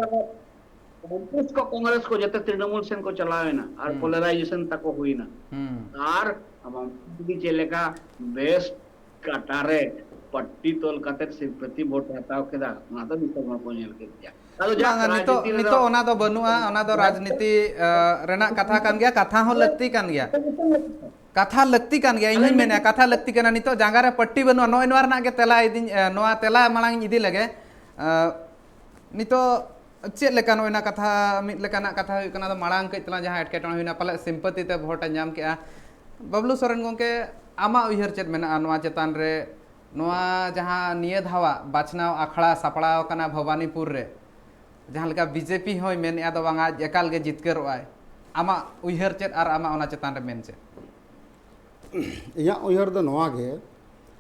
ᱠᱚᱝᱜᱨᱮᱥ ᱠᱚ, ᱠᱚᱝᱜᱨᱮᱥ ᱠᱚ ᱡᱮᱛᱮ ᱛᱨᱤᱱᱚᱢᱩᱞ ᱥᱮᱱ ᱠᱚ ᱪᱟᱞᱟᱣ ᱮᱱᱟ ᱟᱨ ᱦᱩᱸ᱾ ᱯᱚᱞᱟᱨᱟᱭᱡᱮᱥᱚᱱ ᱛᱟᱠᱚ ᱦᱩᱭᱱᱟ᱾ ᱦᱩᱸ᱾ ᱟᱨ ᱟᱵᱚ ᱡᱩᱫᱤ ᱪᱮᱫ ᱞᱮᱠᱟ ᱵᱮᱥ ᱠᱟᱴᱟ ᱨᱮ ᱯᱟᱴᱴᱤ ᱛᱚᱞ ᱠᱟᱛᱮ ᱥᱤᱢᱯᱟᱛᱤ ᱵᱷᱳᱴ ᱮ ᱦᱟᱛᱟᱣ ᱠᱮᱫᱟ, ᱚᱱᱟ ᱫᱚ ᱱᱤᱛᱚᱜ ᱵᱟᱠᱚ ᱧᱮᱞ ᱠᱮᱫ ᱜᱮᱭᱟ᱾ ᱟᱫᱚ ᱡᱟᱠ, ᱵᱟᱝᱟ, ᱱᱤᱛᱚᱜ, ᱨᱟᱡᱽᱱᱤᱛᱤ ᱨᱮᱫᱚ ᱱᱤᱛᱚᱜ ᱚᱱᱟ ᱫᱚ ᱵᱟᱹᱱᱩᱜᱼᱟ, ᱚᱱᱟ ᱫᱚ ᱨᱟᱡᱽᱱᱤᱛᱤ, ᱟ, ᱨᱮᱱᱟᱜ ᱠᱟᱛᱷᱟ ᱠᱟᱱ ᱜᱮᱭᱟ, ᱠᱟᱛᱷᱟ ᱦᱚᱸ ᱞᱟᱹᱠᱛᱤ ᱠᱟᱱ ᱜᱮᱭᱟ᱾ ᱠᱟᱛᱷᱟ ᱞᱟᱹᱠᱛᱤ ᱠᱟᱱ ᱜᱮᱭᱟ, ᱤᱧ ᱦᱚᱧ ᱢᱮᱱᱟ, ᱠᱟᱛᱷᱟ ᱞᱟᱹᱠᱛᱤ ᱠᱟᱱᱟ᱾ ᱱᱤᱛᱚᱜ ᱡᱟᱸᱜᱟ ᱨᱮ ᱯᱟᱹᱴᱴᱤ ᱵᱟᱹᱱᱩᱜᱼᱟ, ᱱᱚᱜᱼᱚᱭ ᱱᱚᱣᱟ ᱨᱮᱱᱟᱜ ᱜᱮ ᱛᱮᱞᱟ ᱤᱫᱤᱧ, ᱮ, ᱱᱚᱣᱟ ᱛᱮᱞᱟ ᱢᱟᱲᱟᱝ ᱤᱧ ᱤᱫᱤ ᱞᱮᱜᱮ᱾ ᱮ, ᱱᱤᱛᱚᱜ ᱪᱮᱫ ᱞᱮᱠᱟ ᱱᱚᱜᱼᱚᱭ ᱱᱟ ᱠᱟᱛᱷᱟ, ᱢᱤᱫ ᱞᱮᱠᱟᱱᱟᱜ ᱠᱟᱛᱷᱟ ᱦᱩᱭᱩᱜ ᱠᱟᱱᱟ, ᱟᱫᱚ ᱢᱟᱲᱟᱝ ᱠᱟᱹᱡ ᱛᱟᱞᱟᱝ ᱡᱟᱦᱟᱸ ᱮᱴᱠᱮᱴᱚᱬᱮ ᱦᱩᱭᱱᱟ, ᱯᱟᱞᱮᱫ ᱥᱤᱢᱯᱟᱹᱛᱤ ᱛᱮ ᱵᱷᱳᱴ ᱮ ᱧᱟᱢ ᱠᱮᱜᱼᱟ᱾ ᱵᱟᱵᱞᱩ ᱥᱚᱨᱮᱱ ᱜᱚᱢᱠᱮ, ᱟᱢᱟᱜ ᱩᱭᱦᱟᱹᱨ ᱪᱮᱫ ᱢᱮᱱᱟᱜᱼᱟ ᱱᱚᱣᱟ ᱪᱮᱛᱟᱱ ᱨᱮ? ᱱᱚᱣᱟ ᱡᱟᱦᱟᱸ ᱱᱤᱭᱟᱹ ᱫᱷᱟᱣᱟᱜ ᱵᱟᱪᱷᱱᱟᱣ ᱟᱠᱷᱲᱟ ᱥᱟᱯᱲᱟᱣ ᱟᱠᱟᱱᱟ ᱵᱷᱚᱵᱟᱱᱤᱯᱩᱨ ᱨᱮ, ᱡᱟᱦᱟᱸ ᱞᱮᱠᱟ ᱵᱤᱡᱮᱯᱤ ᱦᱚᱸᱭ ᱢᱮᱱᱮᱫᱼᱟ, ᱫᱚ ᱵᱟᱝᱟ, ᱮᱠᱟᱞ ᱜᱮ ᱡᱤᱛᱠᱟᱹᱨᱚᱜᱼᱟᱭ᱾ ᱟᱢᱟᱜ ᱩᱭᱦᱟᱹᱨ ᱪᱮᱫ ᱟᱨ ᱟᱢᱟᱜ ᱚᱱᱟ ᱪᱮᱛᱟᱱ ᱨᱮ ᱢᱮᱱ ᱪᱮᱫ? ᱤᱧᱟᱹᱜ ᱩᱭᱦᱟᱹᱨ ᱫᱚ ᱱᱚᱣᱟ ᱜᱮ,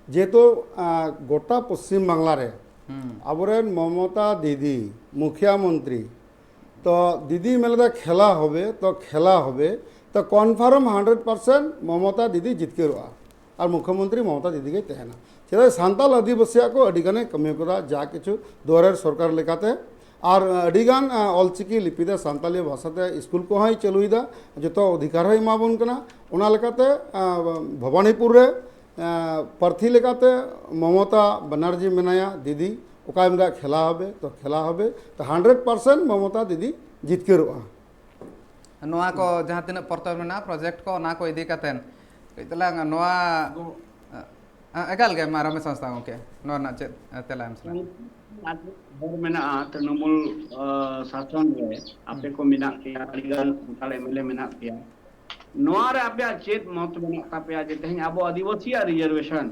ᱡᱮᱦᱮᱛᱩ, ᱟ, ᱜᱚᱴᱟ ᱯᱚᱥᱪᱤᱢ ᱵᱟᱝᱞᱟ ᱨᱮ ᱦᱩᱸ᱾ ᱟᱵᱚᱨᱮᱱ ᱢᱚᱢᱚᱛᱟ ᱫᱤᱫᱤ ᱢᱩᱠᱷᱤᱭᱟ ᱢᱚᱱᱛᱨᱤ, ᱛᱚ ᱫᱤᱫᱤ ᱢᱮᱱ ᱞᱮᱫᱟ ᱠᱷᱮᱞᱟ ᱦᱚᱵᱮ, ᱛᱚ ᱠᱷᱮᱞᱟ ᱦᱚᱵᱮ, ᱛᱚ ᱠᱚᱱᱯᱷᱟᱨᱢ ᱦᱟᱱᱰᱨᱮᱰ ᱯᱟᱨᱥᱮᱱᱴ ᱢᱚᱢᱚᱛᱟ ᱫᱤᱫᱤ ᱡᱤᱛᱠᱟᱹᱨᱚᱜᱼᱟ ᱟᱨ ᱢᱩᱠᱷᱭᱚᱢᱚᱱᱛᱨᱤ ᱢᱚᱢᱚᱛᱟ ᱫᱤᱫᱤ ᱜᱮ ᱛᱟᱦᱮᱱᱟ᱾ ᱪᱮᱫᱟᱜ ᱥᱟᱱᱛᱟᱞ ᱟᱹᱫᱤᱵᱟᱹᱥᱤᱭᱟᱜ ᱠᱚ ᱟᱹᱰᱤ ᱜᱟᱱᱮ ᱠᱟᱹᱢᱤ ᱠᱟᱫᱟ, ᱡᱟ ᱠᱤᱪᱷᱩ ᱫᱩᱣᱟᱨᱮᱨ ᱥᱚᱨᱠᱟᱨ ᱞᱮᱠᱟᱛᱮ, ᱟᱨ ᱟᱹᱰᱤ ᱜᱟᱱ, ᱟ, ᱚᱞᱪᱤᱠᱤ ᱞᱤᱯᱤ ᱛᱮ ᱥᱟᱱᱛᱟᱞᱤ ᱵᱷᱟᱥᱟ ᱛᱮ ᱥᱠᱩᱞ ᱠᱚᱦᱚᱸᱭ ᱪᱟᱹᱞᱩᱭᱮᱫᱟ, ᱡᱚᱛᱚ ᱚᱫᱷᱤᱠᱟᱨ ᱦᱚᱸᱭ ᱮᱢᱟ ᱵᱚᱱ ᱠᱟᱱᱟ᱾ ᱚᱱᱟ ᱞᱮᱠᱟᱛᱮ, ᱟ, ᱵᱷᱚᱵᱟᱱᱤᱯᱩᱨ ᱨᱮ ᱯᱨᱟᱨᱛᱷᱤ ᱞᱮᱠᱟᱛᱮ ᱢᱚᱢᱚᱛᱟ ᱵᱟᱱᱟᱨᱡᱤ ᱢᱮᱱᱟᱭᱟ ᱫᱤᱫᱤ, ᱚᱠᱟᱭ ᱢᱮᱱᱫᱟ ᱠᱷᱮᱞᱟ ᱦᱚᱵᱮ, ᱛᱚ ᱠᱷᱮᱞᱟ ᱦᱚᱵᱮ, ᱛᱚ ᱦᱟᱱᱰᱨᱮᱰ ᱯᱟᱨᱥᱮᱱᱴ ᱢᱚᱢᱚᱛᱟ ᱫᱤᱫᱤ ᱡᱤᱛᱠᱟᱹᱨᱚᱜᱼᱟ᱾ ᱱᱚᱣᱟ ᱠᱚ ᱡᱟᱦᱟᱸ ᱛᱤᱱᱟᱹᱜ ᱯᱚᱨᱛᱚᱵ ᱢᱮᱱᱟᱜᱼᱟ, ᱯᱨᱚᱡᱮᱠᱴ ᱠᱚ, ᱚᱱᱟ ᱠᱚ ᱤᱫᱤ ᱠᱟᱛᱮᱱ ᱠᱟᱹᱡ ᱛᱟᱞᱟᱝ ᱱᱚᱣᱟ ᱮ, ᱮᱠᱟᱞ ᱜᱮ, ᱢᱟ ᱨᱚᱢᱮᱥ ᱦᱟᱸᱥᱫᱟ ᱜᱚᱢᱠᱮ, ᱱᱚᱣᱟ ᱨᱮᱱᱟᱜ ᱪᱮᱫ ᱮ, ᱛᱮᱞᱟ ᱮᱢ ᱥᱟᱱᱟᱭᱮᱫ? ᱰᱷᱮᱨ ᱢᱮᱱᱟᱜᱼᱟ ᱛᱨᱤᱱᱢᱩᱞ ᱟ, ᱥᱟᱥᱚᱱ ᱨᱮ, ᱟᱯᱮ ᱠᱚ ᱢᱮᱱᱟᱜ ᱯᱮᱭᱟ, ᱟᱹᱰᱤᱜᱟᱱ ᱥᱟᱱᱛᱟᱲ ᱮᱢᱮᱞᱮ ᱢᱮᱱᱟᱜ ᱯᱮᱭᱟ᱾ ᱱᱚᱣᱟ ᱨᱮ ᱟᱯᱮᱭᱟᱜ ᱪᱮᱫ ᱢᱚᱛ ᱢᱮᱱᱟᱜ ᱛᱟᱯᱮᱭᱟ ᱡᱮ ᱛᱮᱦᱮᱧ ᱟᱵᱚ ᱟᱹᱫᱤᱵᱟᱹᱥᱤᱭᱟᱜ ᱨᱤᱡᱟᱨᱵᱷᱮᱥᱚᱱ,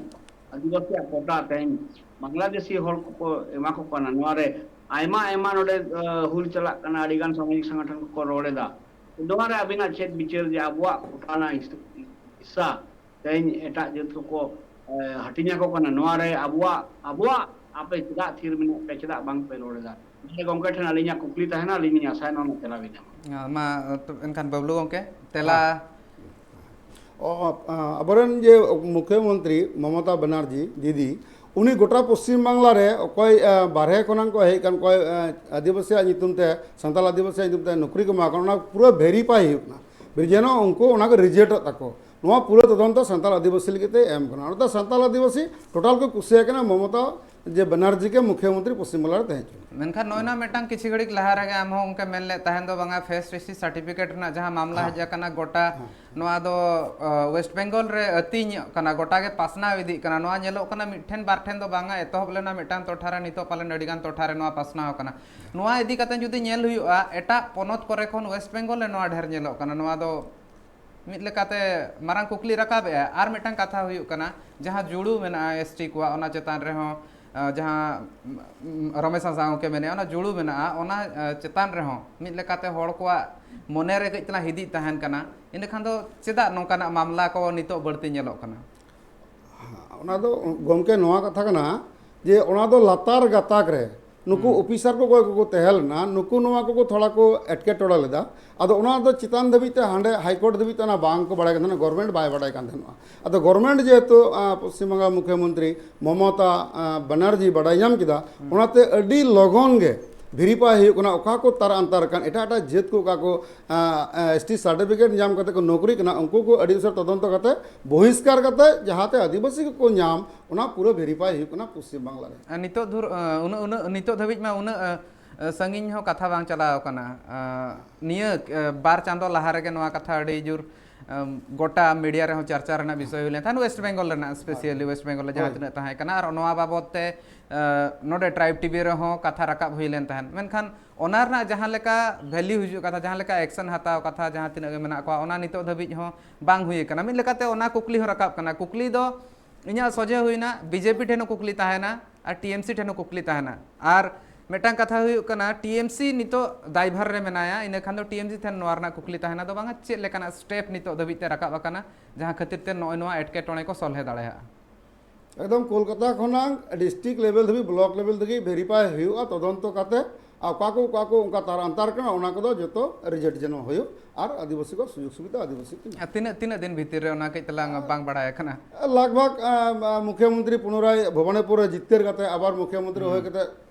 ᱟᱹᱫᱤᱵᱟᱹᱥᱤᱭᱟᱜ ᱠᱳᱴᱟ ᱛᱮᱦᱮᱧ ᱵᱟᱝᱞᱟᱫᱮᱥᱤ ᱦᱚᱲ ᱠᱚᱠᱚ ᱮᱢᱟ ᱠᱚ ᱠᱟᱱᱟ? ᱱᱚᱣᱟ ᱨᱮ ᱟᱭᱢᱟ ᱟᱭᱢᱟ ᱱᱚᱰᱮ ᱟ, ᱦᱩᱞ ᱪᱟᱞᱟᱜ ᱠᱟᱱᱟ, ᱟᱹᱰᱤᱜᱟᱱ ᱥᱟᱢᱟᱡᱤᱠ ᱥᱚᱝᱜᱚᱴᱷᱚᱱ ᱠᱚᱠᱚ ᱨᱚᱲ ᱮᱫᱟ᱾ ᱱᱚᱣᱟ ᱨᱮ ᱟᱹᱵᱤᱱᱟᱜ ᱪᱮᱫ ᱵᱤᱪᱟᱹᱨ ᱡᱮ ᱟᱵᱚᱣᱟᱜ ᱠᱳᱴᱟ ᱨᱮᱱᱟᱜ ᱦᱤᱥᱟᱹ ᱛᱮᱦᱮᱧ ᱮᱴᱟᱜ ᱡᱟᱹᱛ ᱠᱚᱠᱚ ᱮ, ᱦᱟᱹᱴᱤᱧ ᱟᱠᱚ ᱠᱟᱱᱟ? ᱱᱚᱣᱟ ᱨᱮ ᱟᱵᱚᱣᱟᱜ ᱟᱵᱚᱣᱟᱜ ᱟᱯᱮ ᱪᱮᱫᱟᱜ ᱛᱷᱤᱨ ᱢᱮᱱᱟᱜ ᱯᱮ, ᱪᱮᱫᱟᱜ ᱵᱟᱝ ᱯᱮ ᱨᱚᱲ ᱮᱫᱟ? ᱱᱚᱰᱮ ᱜᱚᱢᱠᱮ ᱴᱷᱮᱱ ᱟᱹᱞᱤᱧᱟᱜ ᱠᱩᱠᱞᱤ ᱛᱟᱦᱮᱱᱟ, ᱟᱹᱞᱤᱧ ᱞᱤᱧ ᱟᱥᱟᱭᱟ ᱱᱚᱣᱟ ᱨᱮᱱᱟᱜ ᱛᱮᱞᱟ ᱵᱤᱱ ᱮᱢᱟ᱾ ᱢᱟ ᱛᱚ ᱮᱱᱠᱷᱟᱱ ᱵᱟᱹᱵᱞᱩ ᱜᱚᱢᱠᱮ ᱛᱮᱞᱟ᱾ ᱚ, ᱟ, ᱟᱵᱚᱨᱮᱱ ᱡᱮ ᱢᱩᱠᱷᱭᱚᱢᱚᱱᱛᱨᱤ ᱢᱚᱢᱚᱛᱟ ᱵᱟᱱᱟᱨᱡᱤ ᱫᱤᱫᱤ, ᱩᱱᱤ ᱜᱚᱴᱟ ᱯᱚᱥᱪᱤᱢ ᱵᱟᱝᱞᱟ ᱨᱮ ᱚᱠᱚᱭ ᱟ, ᱵᱟᱨᱦᱮ ᱠᱷᱚᱱᱟᱜ ᱠᱚ ᱦᱮᱡ ᱟᱠᱟᱱ, ᱚᱠᱚᱭ ᱟ, ᱟᱹᱫᱤᱵᱟᱹᱥᱤᱭᱟᱜ ᱧᱩᱛᱩᱢ ᱛᱮ, ᱥᱟᱱᱛᱟᱲ ᱟᱹᱫᱤᱵᱟᱹᱥᱤᱭᱟᱜ ᱧᱩᱛᱩᱢ ᱛᱮ ᱱᱚᱠᱨᱤ ᱠᱚ ᱮᱢᱟ ᱠᱚ ᱠᱟᱱᱟ, ᱚᱱᱟ ᱯᱩᱨᱟᱹ ᱵᱷᱮᱨᱤᱯᱷᱟᱭ ᱦᱩᱭᱩᱜ ᱠᱟᱱᱟ, ᱡᱮᱱᱚ ᱩᱱᱠᱩ ᱚᱱᱟ ᱠᱚ ᱨᱤᱡᱮᱠᱴᱚᱜ ᱛᱟᱠᱚ᱾ ᱱᱚᱣᱟ ᱯᱩᱨᱟᱹ ᱛᱚᱫᱚᱱᱛᱚ ᱥᱟᱱᱛᱟᱲ ᱟᱹᱫᱤᱵᱟᱹᱥᱤ ᱞᱟᱹᱜᱤᱫ ᱛᱮ ᱮᱢ ᱠᱟᱱᱟ᱾ ᱚᱱᱟᱛᱮ ᱥᱟᱱᱛᱟᱲ ᱟᱹᱫᱤᱵᱟᱹᱥᱤ ᱴᱳᱴᱟᱞ ᱠᱚ ᱠᱩᱥᱤᱭᱟᱜ ᱠᱟᱱᱟ ᱢᱚᱢᱚᱛᱟ ᱡᱮ ᱵᱟᱱᱟᱨᱡᱤ ᱜᱮ ᱢᱩᱠᱷᱭᱚᱢᱚᱱᱛᱨᱤ ᱯᱚᱥᱪᱤᱢ ᱵᱟᱝᱞᱟ ᱨᱮ ᱛᱟᱦᱮᱸ ᱦᱚᱪᱚ᱾ ᱢᱮᱱᱠᱷᱟᱱ ᱱᱚᱜᱼᱚᱭ ᱱᱟ ᱢᱤᱫᱴᱟᱝ ᱠᱤᱪᱷᱩ ᱜᱷᱟᱹᱲᱤᱡ ᱞᱟᱦᱟ ᱨᱮᱜᱮ ᱟᱢ ᱦᱚᱸ ᱚᱱᱠᱟ ᱢᱮᱱ ᱞᱮᱫ ᱛᱟᱦᱮᱱ ᱫᱚ ᱵᱟᱝᱟ, ᱯᱷᱮᱥᱴ ᱮᱥ ᱴᱤ ᱥᱟᱨᱴᱤᱯᱷᱤᱠᱮᱴ ᱨᱮᱱᱟᱜ ᱡᱟᱦᱟᱸ ᱢᱟᱢᱞᱟ ᱦᱮᱡ ᱟᱠᱟᱱᱟ ᱜᱚᱴᱟ, ᱱᱚᱣᱟ ᱫᱚ ᱟ, ᱣᱮᱥᱴ ᱵᱮᱝᱜᱚᱞ ᱨᱮ ᱟᱹᱛᱤᱧᱚᱜ ᱠᱟᱱᱟ, ᱜᱚᱴᱟ ᱜᱮ ᱯᱟᱥᱱᱟᱣ ᱤᱫᱤᱜ ᱠᱟᱱᱟ᱾ ᱱᱚᱣᱟ ᱧᱮᱞᱚᱜ ᱠᱟᱱᱟ ᱢᱤᱫ ᱴᱷᱮᱱ ᱵᱟᱨ ᱴᱷᱮᱱ ᱫᱚ ᱵᱟᱝᱟ, ᱮᱛᱚᱦᱚᱵ ᱞᱮᱱᱟ ᱢᱤᱫᱴᱟᱝ ᱴᱚᱴᱷᱟ ᱨᱮ, ᱱᱤᱛᱚᱜ ᱯᱟᱞᱮᱱ ᱟᱹᱰᱤ ᱜᱟᱱ ᱴᱚᱴᱷᱟ ᱨᱮ ᱱᱚᱣᱟ ᱯᱟᱥᱱᱟᱣ ᱟᱠᱟᱱᱟ᱾ ᱱᱚᱣᱟ ᱤᱫᱤ ᱠᱟᱛᱮ ᱡᱩᱫᱤ ᱧᱮᱞ ᱦᱩᱭᱩᱜᱼᱟ, ᱮᱴᱟᱜ ᱯᱚᱱᱚᱛ ᱠᱚᱨᱮ ᱠᱷᱚᱱ ᱣᱮᱥᱴ ᱵᱮᱝᱜᱚᱞ ᱨᱮ ᱱᱚᱣᱟ ᱰᱷᱮᱨ ᱧᱮᱞᱚᱜ ᱠᱟᱱᱟ᱾ ᱱᱚᱣᱟ ᱫᱚ ᱢᱤᱫ ᱞᱮᱠᱟᱛᱮ ᱢᱟᱨᱟᱝ ᱠᱩᱠᱞᱤ ᱨᱟᱠᱟᱵᱮᱜᱼᱟ᱾ ᱟᱨ ᱢᱤᱫᱴᱟᱝ ᱠᱟᱛᱷᱟ ᱦᱩᱭᱩᱜ ᱠᱟᱱᱟ, ᱡᱟᱦᱟᱸ ᱡᱩᱲᱩ ᱢᱮᱱᱟᱜᱼᱟ ᱮᱥ ᱴᱤ ᱠᱚᱣᱟᱜ, ᱚᱱᱟ ᱪᱮᱛᱟᱱ ᱨᱮᱦᱚᱸ, ᱟ, ᱡᱟᱦᱟᱸ, ᱩᱢ, ᱨᱚᱢᱮᱥ ᱦᱟᱸᱥᱫᱟ ᱜᱚᱢᱠᱮ ᱢᱮᱱᱮᱫᱼᱟ, ᱚᱱᱟ ᱡᱩᱲᱩ ᱢᱮᱱᱟᱜᱼᱟ, ᱚᱱᱟ, ᱟ, ᱪᱮᱛᱟᱱ ᱨᱮᱦᱚᱸ ᱢᱤᱫ ᱞᱮᱠᱟᱛᱮ ᱦᱚᱲ ᱠᱚᱣᱟᱜ ᱢᱚᱱᱮ ᱨᱮ ᱠᱟᱹᱡ ᱛᱟᱞᱟᱝ ᱦᱤᱫᱤᱡ ᱛᱟᱦᱮᱱ ᱠᱟᱱᱟ᱾ ᱤᱱᱟᱹᱠᱷᱟᱱ ᱫᱚ ᱪᱮᱫᱟᱜ ᱱᱚᱝᱠᱟᱱᱟᱜ ᱢᱟᱢᱞᱟ ᱠᱚ ᱱᱤᱛᱚᱜ ᱵᱟᱹᱲᱛᱤ ᱧᱮᱞᱚᱜ ᱠᱟᱱᱟ? ᱚᱱᱟ ᱫᱚ ᱜᱚᱢᱠᱮ, ᱱᱚᱣᱟ ᱠᱟᱛᱷᱟ ᱠᱟᱱᱟ ᱡᱮ ᱚᱱᱟ ᱫᱚ ᱞᱟᱛᱟᱨ ᱜᱟᱛᱟᱠ ᱨᱮ ᱱᱩᱠᱩ ᱚᱯᱷᱤᱥᱟᱨ ᱠᱚ ᱚᱠᱚᱭ ᱠᱚᱠᱚ ᱛᱟᱦᱮᱸ ᱞᱮᱱᱟ, ᱱᱩᱠᱩ ᱱᱚᱣᱟ ᱠᱚᱠᱚ ᱛᱷᱚᱲᱟ ᱠᱚ ᱮᱴᱠᱮᱴᱚᱬᱮ ᱞᱮᱫᱟ᱾ ᱟᱫᱚ ᱚᱱᱟ ᱫᱚ ᱪᱮᱛᱟᱱ ᱫᱷᱟᱹᱵᱤᱡ ᱛᱮ, ᱦᱟᱸᱰᱮ ᱦᱟᱭᱠᱳᱨᱴ ᱫᱷᱟᱹᱵᱤᱡ ᱛᱮ ᱚᱱᱟ ᱵᱟᱝ ᱠᱚ ᱵᱟᱲᱟᱭ ᱠᱟᱱ ᱛᱟᱦᱮᱱᱟ, ᱜᱚᱵᱷᱚᱨᱱᱢᱮᱱᱴ ᱵᱟᱭ ᱵᱟᱲᱟᱭ ᱠᱟᱱ ᱛᱟᱦᱮᱱᱟ᱾ ᱟᱫᱚ ᱜᱚᱵᱷᱚᱨᱱᱢᱮᱱᱴ ᱡᱮᱦᱮᱛᱩ, ᱟ, ᱯᱚᱥᱪᱤᱢ ᱵᱟᱝᱜᱟᱞ ᱢᱩᱠᱷᱭᱚᱢᱚᱱᱛᱨᱤ ᱢᱚᱢᱚᱛᱟ, ᱟ, ᱵᱟᱱᱟᱨᱡᱤ ᱵᱟᱰᱟᱭ ᱧᱟᱢ ᱠᱮᱫᱟ, ᱚᱱᱟᱛᱮ ᱟᱹᱰᱤ ᱞᱚᱜᱚᱱ ᱜᱮ ᱵᱷᱮᱨᱤᱯᱷᱟᱭ ᱦᱩᱭᱩᱜ ᱠᱟᱱᱟ, ᱚᱠᱟ ᱠᱚ ᱛᱟᱨ ᱟᱱᱛᱟᱨ ᱠᱟᱱ, ᱮᱴᱟᱜ ᱮᱴᱟᱜ ᱡᱟᱹᱛ ᱠᱚ ᱚᱠᱟ ᱠᱚ ᱮᱥ ᱴᱤ ᱥᱟᱨᱴᱤᱯᱷᱤᱠᱮᱴ ᱧᱟᱢ ᱠᱟᱛᱮ ᱠᱚ ᱱᱚᱠᱨᱤ ᱠᱟᱱᱟ, ᱩᱱᱠᱩ ᱠᱚ ᱟᱹᱰᱤ ᱩᱥᱟᱹᱨᱟ ᱛᱚᱫᱚᱱᱛᱚ ᱠᱟᱛᱮ ᱵᱚᱦᱤᱥᱠᱟᱨ ᱠᱟᱛᱮ ᱡᱟᱦᱟᱸᱛᱮ ᱟᱹᱫᱤᱵᱟᱹᱥᱤ ᱠᱚᱠᱚ ᱧᱟᱢ, ᱚᱱᱟ ᱯᱩᱨᱟᱹ ᱵᱷᱮᱨᱤᱯᱷᱟᱭ ᱦᱩᱭᱩᱜ ᱠᱟᱱᱟ ᱯᱚᱥᱪᱤᱢ ᱵᱟᱝᱞᱟ ᱨᱮ᱾ ᱟᱨ ᱱᱤᱛᱚᱜ ᱫᱷᱩᱨ, ᱟᱸ, ᱩᱱᱟᱹᱜ, ᱩᱱᱟᱹᱜ, ᱱᱤᱛᱚᱜ ᱫᱷᱟᱹᱵᱤᱡ ᱢᱟ ᱩᱱᱟᱹᱜ, ᱟᱸ, ᱥᱟᱺᱜᱤᱧ ᱦᱚᱸ ᱠᱟᱛᱷᱟ ᱵᱟᱝ ᱪᱟᱞᱟᱣ ᱟᱠᱟᱱᱟ᱾ ᱟᱸ, ᱱᱤᱭᱟᱹ, ᱟᱸ, ᱵᱟᱨ ᱪᱟᱸᱫᱚ ᱞᱟᱦᱟ ᱨᱮᱜᱮ ᱱᱚᱣᱟ ᱠᱟᱛᱷᱟ ᱟᱹᱰᱤ ᱡᱳᱨ, ᱟᱸ, ᱜᱚᱴᱟ ᱢᱤᱰᱤᱭᱟ ᱨᱮᱦᱚᱸ ᱪᱟᱨᱪᱟ ᱨᱮᱱᱟᱜ ᱵᱤᱥᱚᱭ ᱦᱩᱭ ᱞᱮᱱ ᱛᱟᱦᱮᱸᱫ, ᱣᱮᱥᱴ ᱵᱮᱝᱜᱚᱞ ᱨᱮᱱᱟᱜ, specially ᱦᱳᱭ᱾ ᱣᱮᱥᱴ ᱵᱮᱝᱜᱚᱞ ᱨᱮ ᱡᱟᱦᱟᱸ ᱦᱳᱭ᱾ ᱛᱤᱱᱟᱹᱜ ᱛᱟᱦᱮᱸ ᱠᱟᱱᱟ, ᱟᱨ ᱱᱚᱣᱟ ᱵᱟᱵᱚᱫ ᱛᱮ, ᱟᱸ, ᱱᱚᱰᱮ ᱴᱨᱟᱭᱤᱵᱽ ᱴᱤᱵᱷᱤ ᱨᱮᱦᱚᱸ ᱠᱟᱛᱷᱟ ᱨᱟᱠᱟᱵ ᱦᱩᱭ ᱞᱮᱱ ᱛᱟᱦᱮᱸᱫ, ᱢᱮᱱᱠᱷᱟᱱ ᱚᱱᱟ ᱨᱮᱱᱟᱜ ᱡᱟᱦᱟᱸ ᱞᱮᱠᱟ ᱵᱷᱮᱞᱤᱭᱩ ᱦᱤᱡᱩᱜ ᱠᱟᱛᱷᱟ, ᱡᱟᱦᱟᱸ ᱞᱮᱠᱟ ᱮᱠᱥᱮᱱ ᱦᱟᱛᱟᱣ ᱠᱟᱛᱷᱟ, ᱡᱟᱦᱟᱸ ᱛᱤᱱᱟᱹᱜ ᱜᱮ ᱢᱮᱱᱟᱜ ᱠᱚᱣᱟ, ᱚᱱᱟ ᱱᱤᱛᱚᱜ ᱫᱷᱟᱹᱵᱤᱡ ᱦᱚᱸ ᱵᱟᱝ ᱦᱩᱭ ᱟᱠᱟᱱᱟ᱾ ᱢᱤᱫ ᱞᱮᱠᱟᱛᱮ ᱚᱱᱟ ᱠᱩᱠᱞᱤ ᱦᱚᱸ ᱨᱟᱠᱟᱵ ᱠᱟᱱᱟ᱾ ᱠᱩᱠᱞᱤ ᱫᱚ ᱤᱧᱟᱹᱜ ᱥᱚᱡᱷᱮ ᱦᱩᱭᱱᱟ, ᱵᱤᱡᱮᱯᱤ ᱴᱷᱮᱱ ᱦᱚᱸ ᱠᱩᱠᱞᱤ ᱛᱟᱦᱮᱱᱟ ᱟᱨ ᱴᱤ ᱮᱢ ᱥᱤ ᱴᱷᱮᱱ ᱦᱚᱸ ᱠᱩᱠᱞᱤ ᱛᱟᱦᱮᱱᱟ᱾ ᱟᱨ ᱢᱤᱫᱴᱟᱝ ᱠᱟᱛᱷᱟ ᱦᱩᱭᱩᱜ ᱠᱟᱱᱟ, ᱴᱤ ᱮᱢ ᱥᱤ ᱱᱤᱛᱚᱜ ᱫᱟᱭᱵᱷᱟᱨ ᱨᱮ ᱢᱮᱱᱟᱭᱟ, ᱤᱱᱟᱹ ᱠᱷᱟᱱ ᱫᱚ ᱴᱤ ᱮᱢ ᱥᱤ ᱴᱷᱮᱱ ᱱᱚᱣᱟ ᱨᱮᱱᱟᱜ ᱠᱩᱠᱞᱤ ᱛᱟᱦᱮᱱᱟ ᱫᱚ ᱵᱟᱝᱟ, ᱪᱮᱫ ᱞᱮᱠᱟᱱᱟᱜ ᱥᱴᱮᱯ ᱱᱤᱛᱚᱜ ᱫᱷᱟᱹᱵᱤᱡ ᱛᱮ ᱨᱟᱠᱟᱵ ᱟᱠᱟᱱᱟ, ᱡᱟᱦᱟᱸ ᱠᱷᱟᱹᱛᱤᱨ ᱛᱮ ᱱᱚᱜᱼᱚᱭ ᱱᱚᱣᱟ ᱮᱴᱠᱮᱴᱚᱬᱮ ᱠᱚ ᱥᱚᱞᱦᱮ ᱫᱟᱲᱮᱭᱟᱜᱼᱟ? ᱮᱠᱫᱚᱢ ᱠᱳᱞᱠᱟᱛᱟ ᱠᱷᱚᱱᱟᱜ ᱰᱤᱥᱴᱨᱤᱠᱴ ᱞᱮᱵᱮᱞ ᱫᱷᱟᱹᱵᱤᱡ, ᱵᱞᱚᱠ ᱞᱮᱵᱮᱞ ᱫᱷᱟᱹᱵᱤᱡ ᱵᱷᱮᱨᱤᱯᱷᱟᱭ ᱦᱩᱭᱩᱜᱼᱟ, ᱛᱚᱫᱚᱱᱛᱚ ᱠᱟᱛᱮ ᱚᱠᱟ ᱠᱚ, ᱚᱠᱟ ᱠᱚ ᱚᱱᱠᱟ ᱛᱟᱨ ᱟᱱᱛᱟᱨ ᱠᱟᱱᱟ, ᱚᱱᱟ ᱠᱚᱫᱚ ᱡᱚᱛᱚ ᱨᱤᱡᱮᱠᱴ ᱡᱮᱱᱚ ᱦᱩᱭᱩᱜ ᱟᱨ ᱟᱹᱫᱤᱵᱟᱹᱥᱤ ᱠᱚ ᱥᱩᱡᱳᱜᱽ ᱥᱩᱵᱤᱫᱷᱟ ᱟᱹᱫᱤᱵᱟᱹᱥᱤ ᱠᱚ ᱧᱟᱢ᱾ ᱟᱨ ᱛᱤᱱᱟᱹᱜ, ᱛᱤᱱᱟᱹᱜ ᱫᱤᱱ ᱵᱷᱤᱛᱤᱨ ᱨᱮ ᱚᱱᱟ ᱠᱟᱹᱡ ᱛᱟᱞᱟᱝ ᱵᱟᱝ ᱵᱟᱲᱟᱭ ᱠᱟᱱᱟ? ᱞᱟᱜᱽ ᱵᱷᱟᱜᱽ, ᱟᱸ, ᱟᱸ, ᱢᱩᱠᱷᱭᱚᱢᱚᱱᱛᱨᱤ ᱯᱩᱱᱚᱨᱟᱭ ᱵᱷᱩᱵᱚᱱᱮᱥᱯᱩᱨ ᱨᱮ ᱡᱤᱛᱠᱟᱹᱨ ᱠᱟᱛᱮ ᱟᱵᱟᱨ ᱢᱩᱠᱷᱭᱚᱢᱚᱱᱛᱨᱤ ᱦᱩᱭ ᱠᱟᱛᱮ,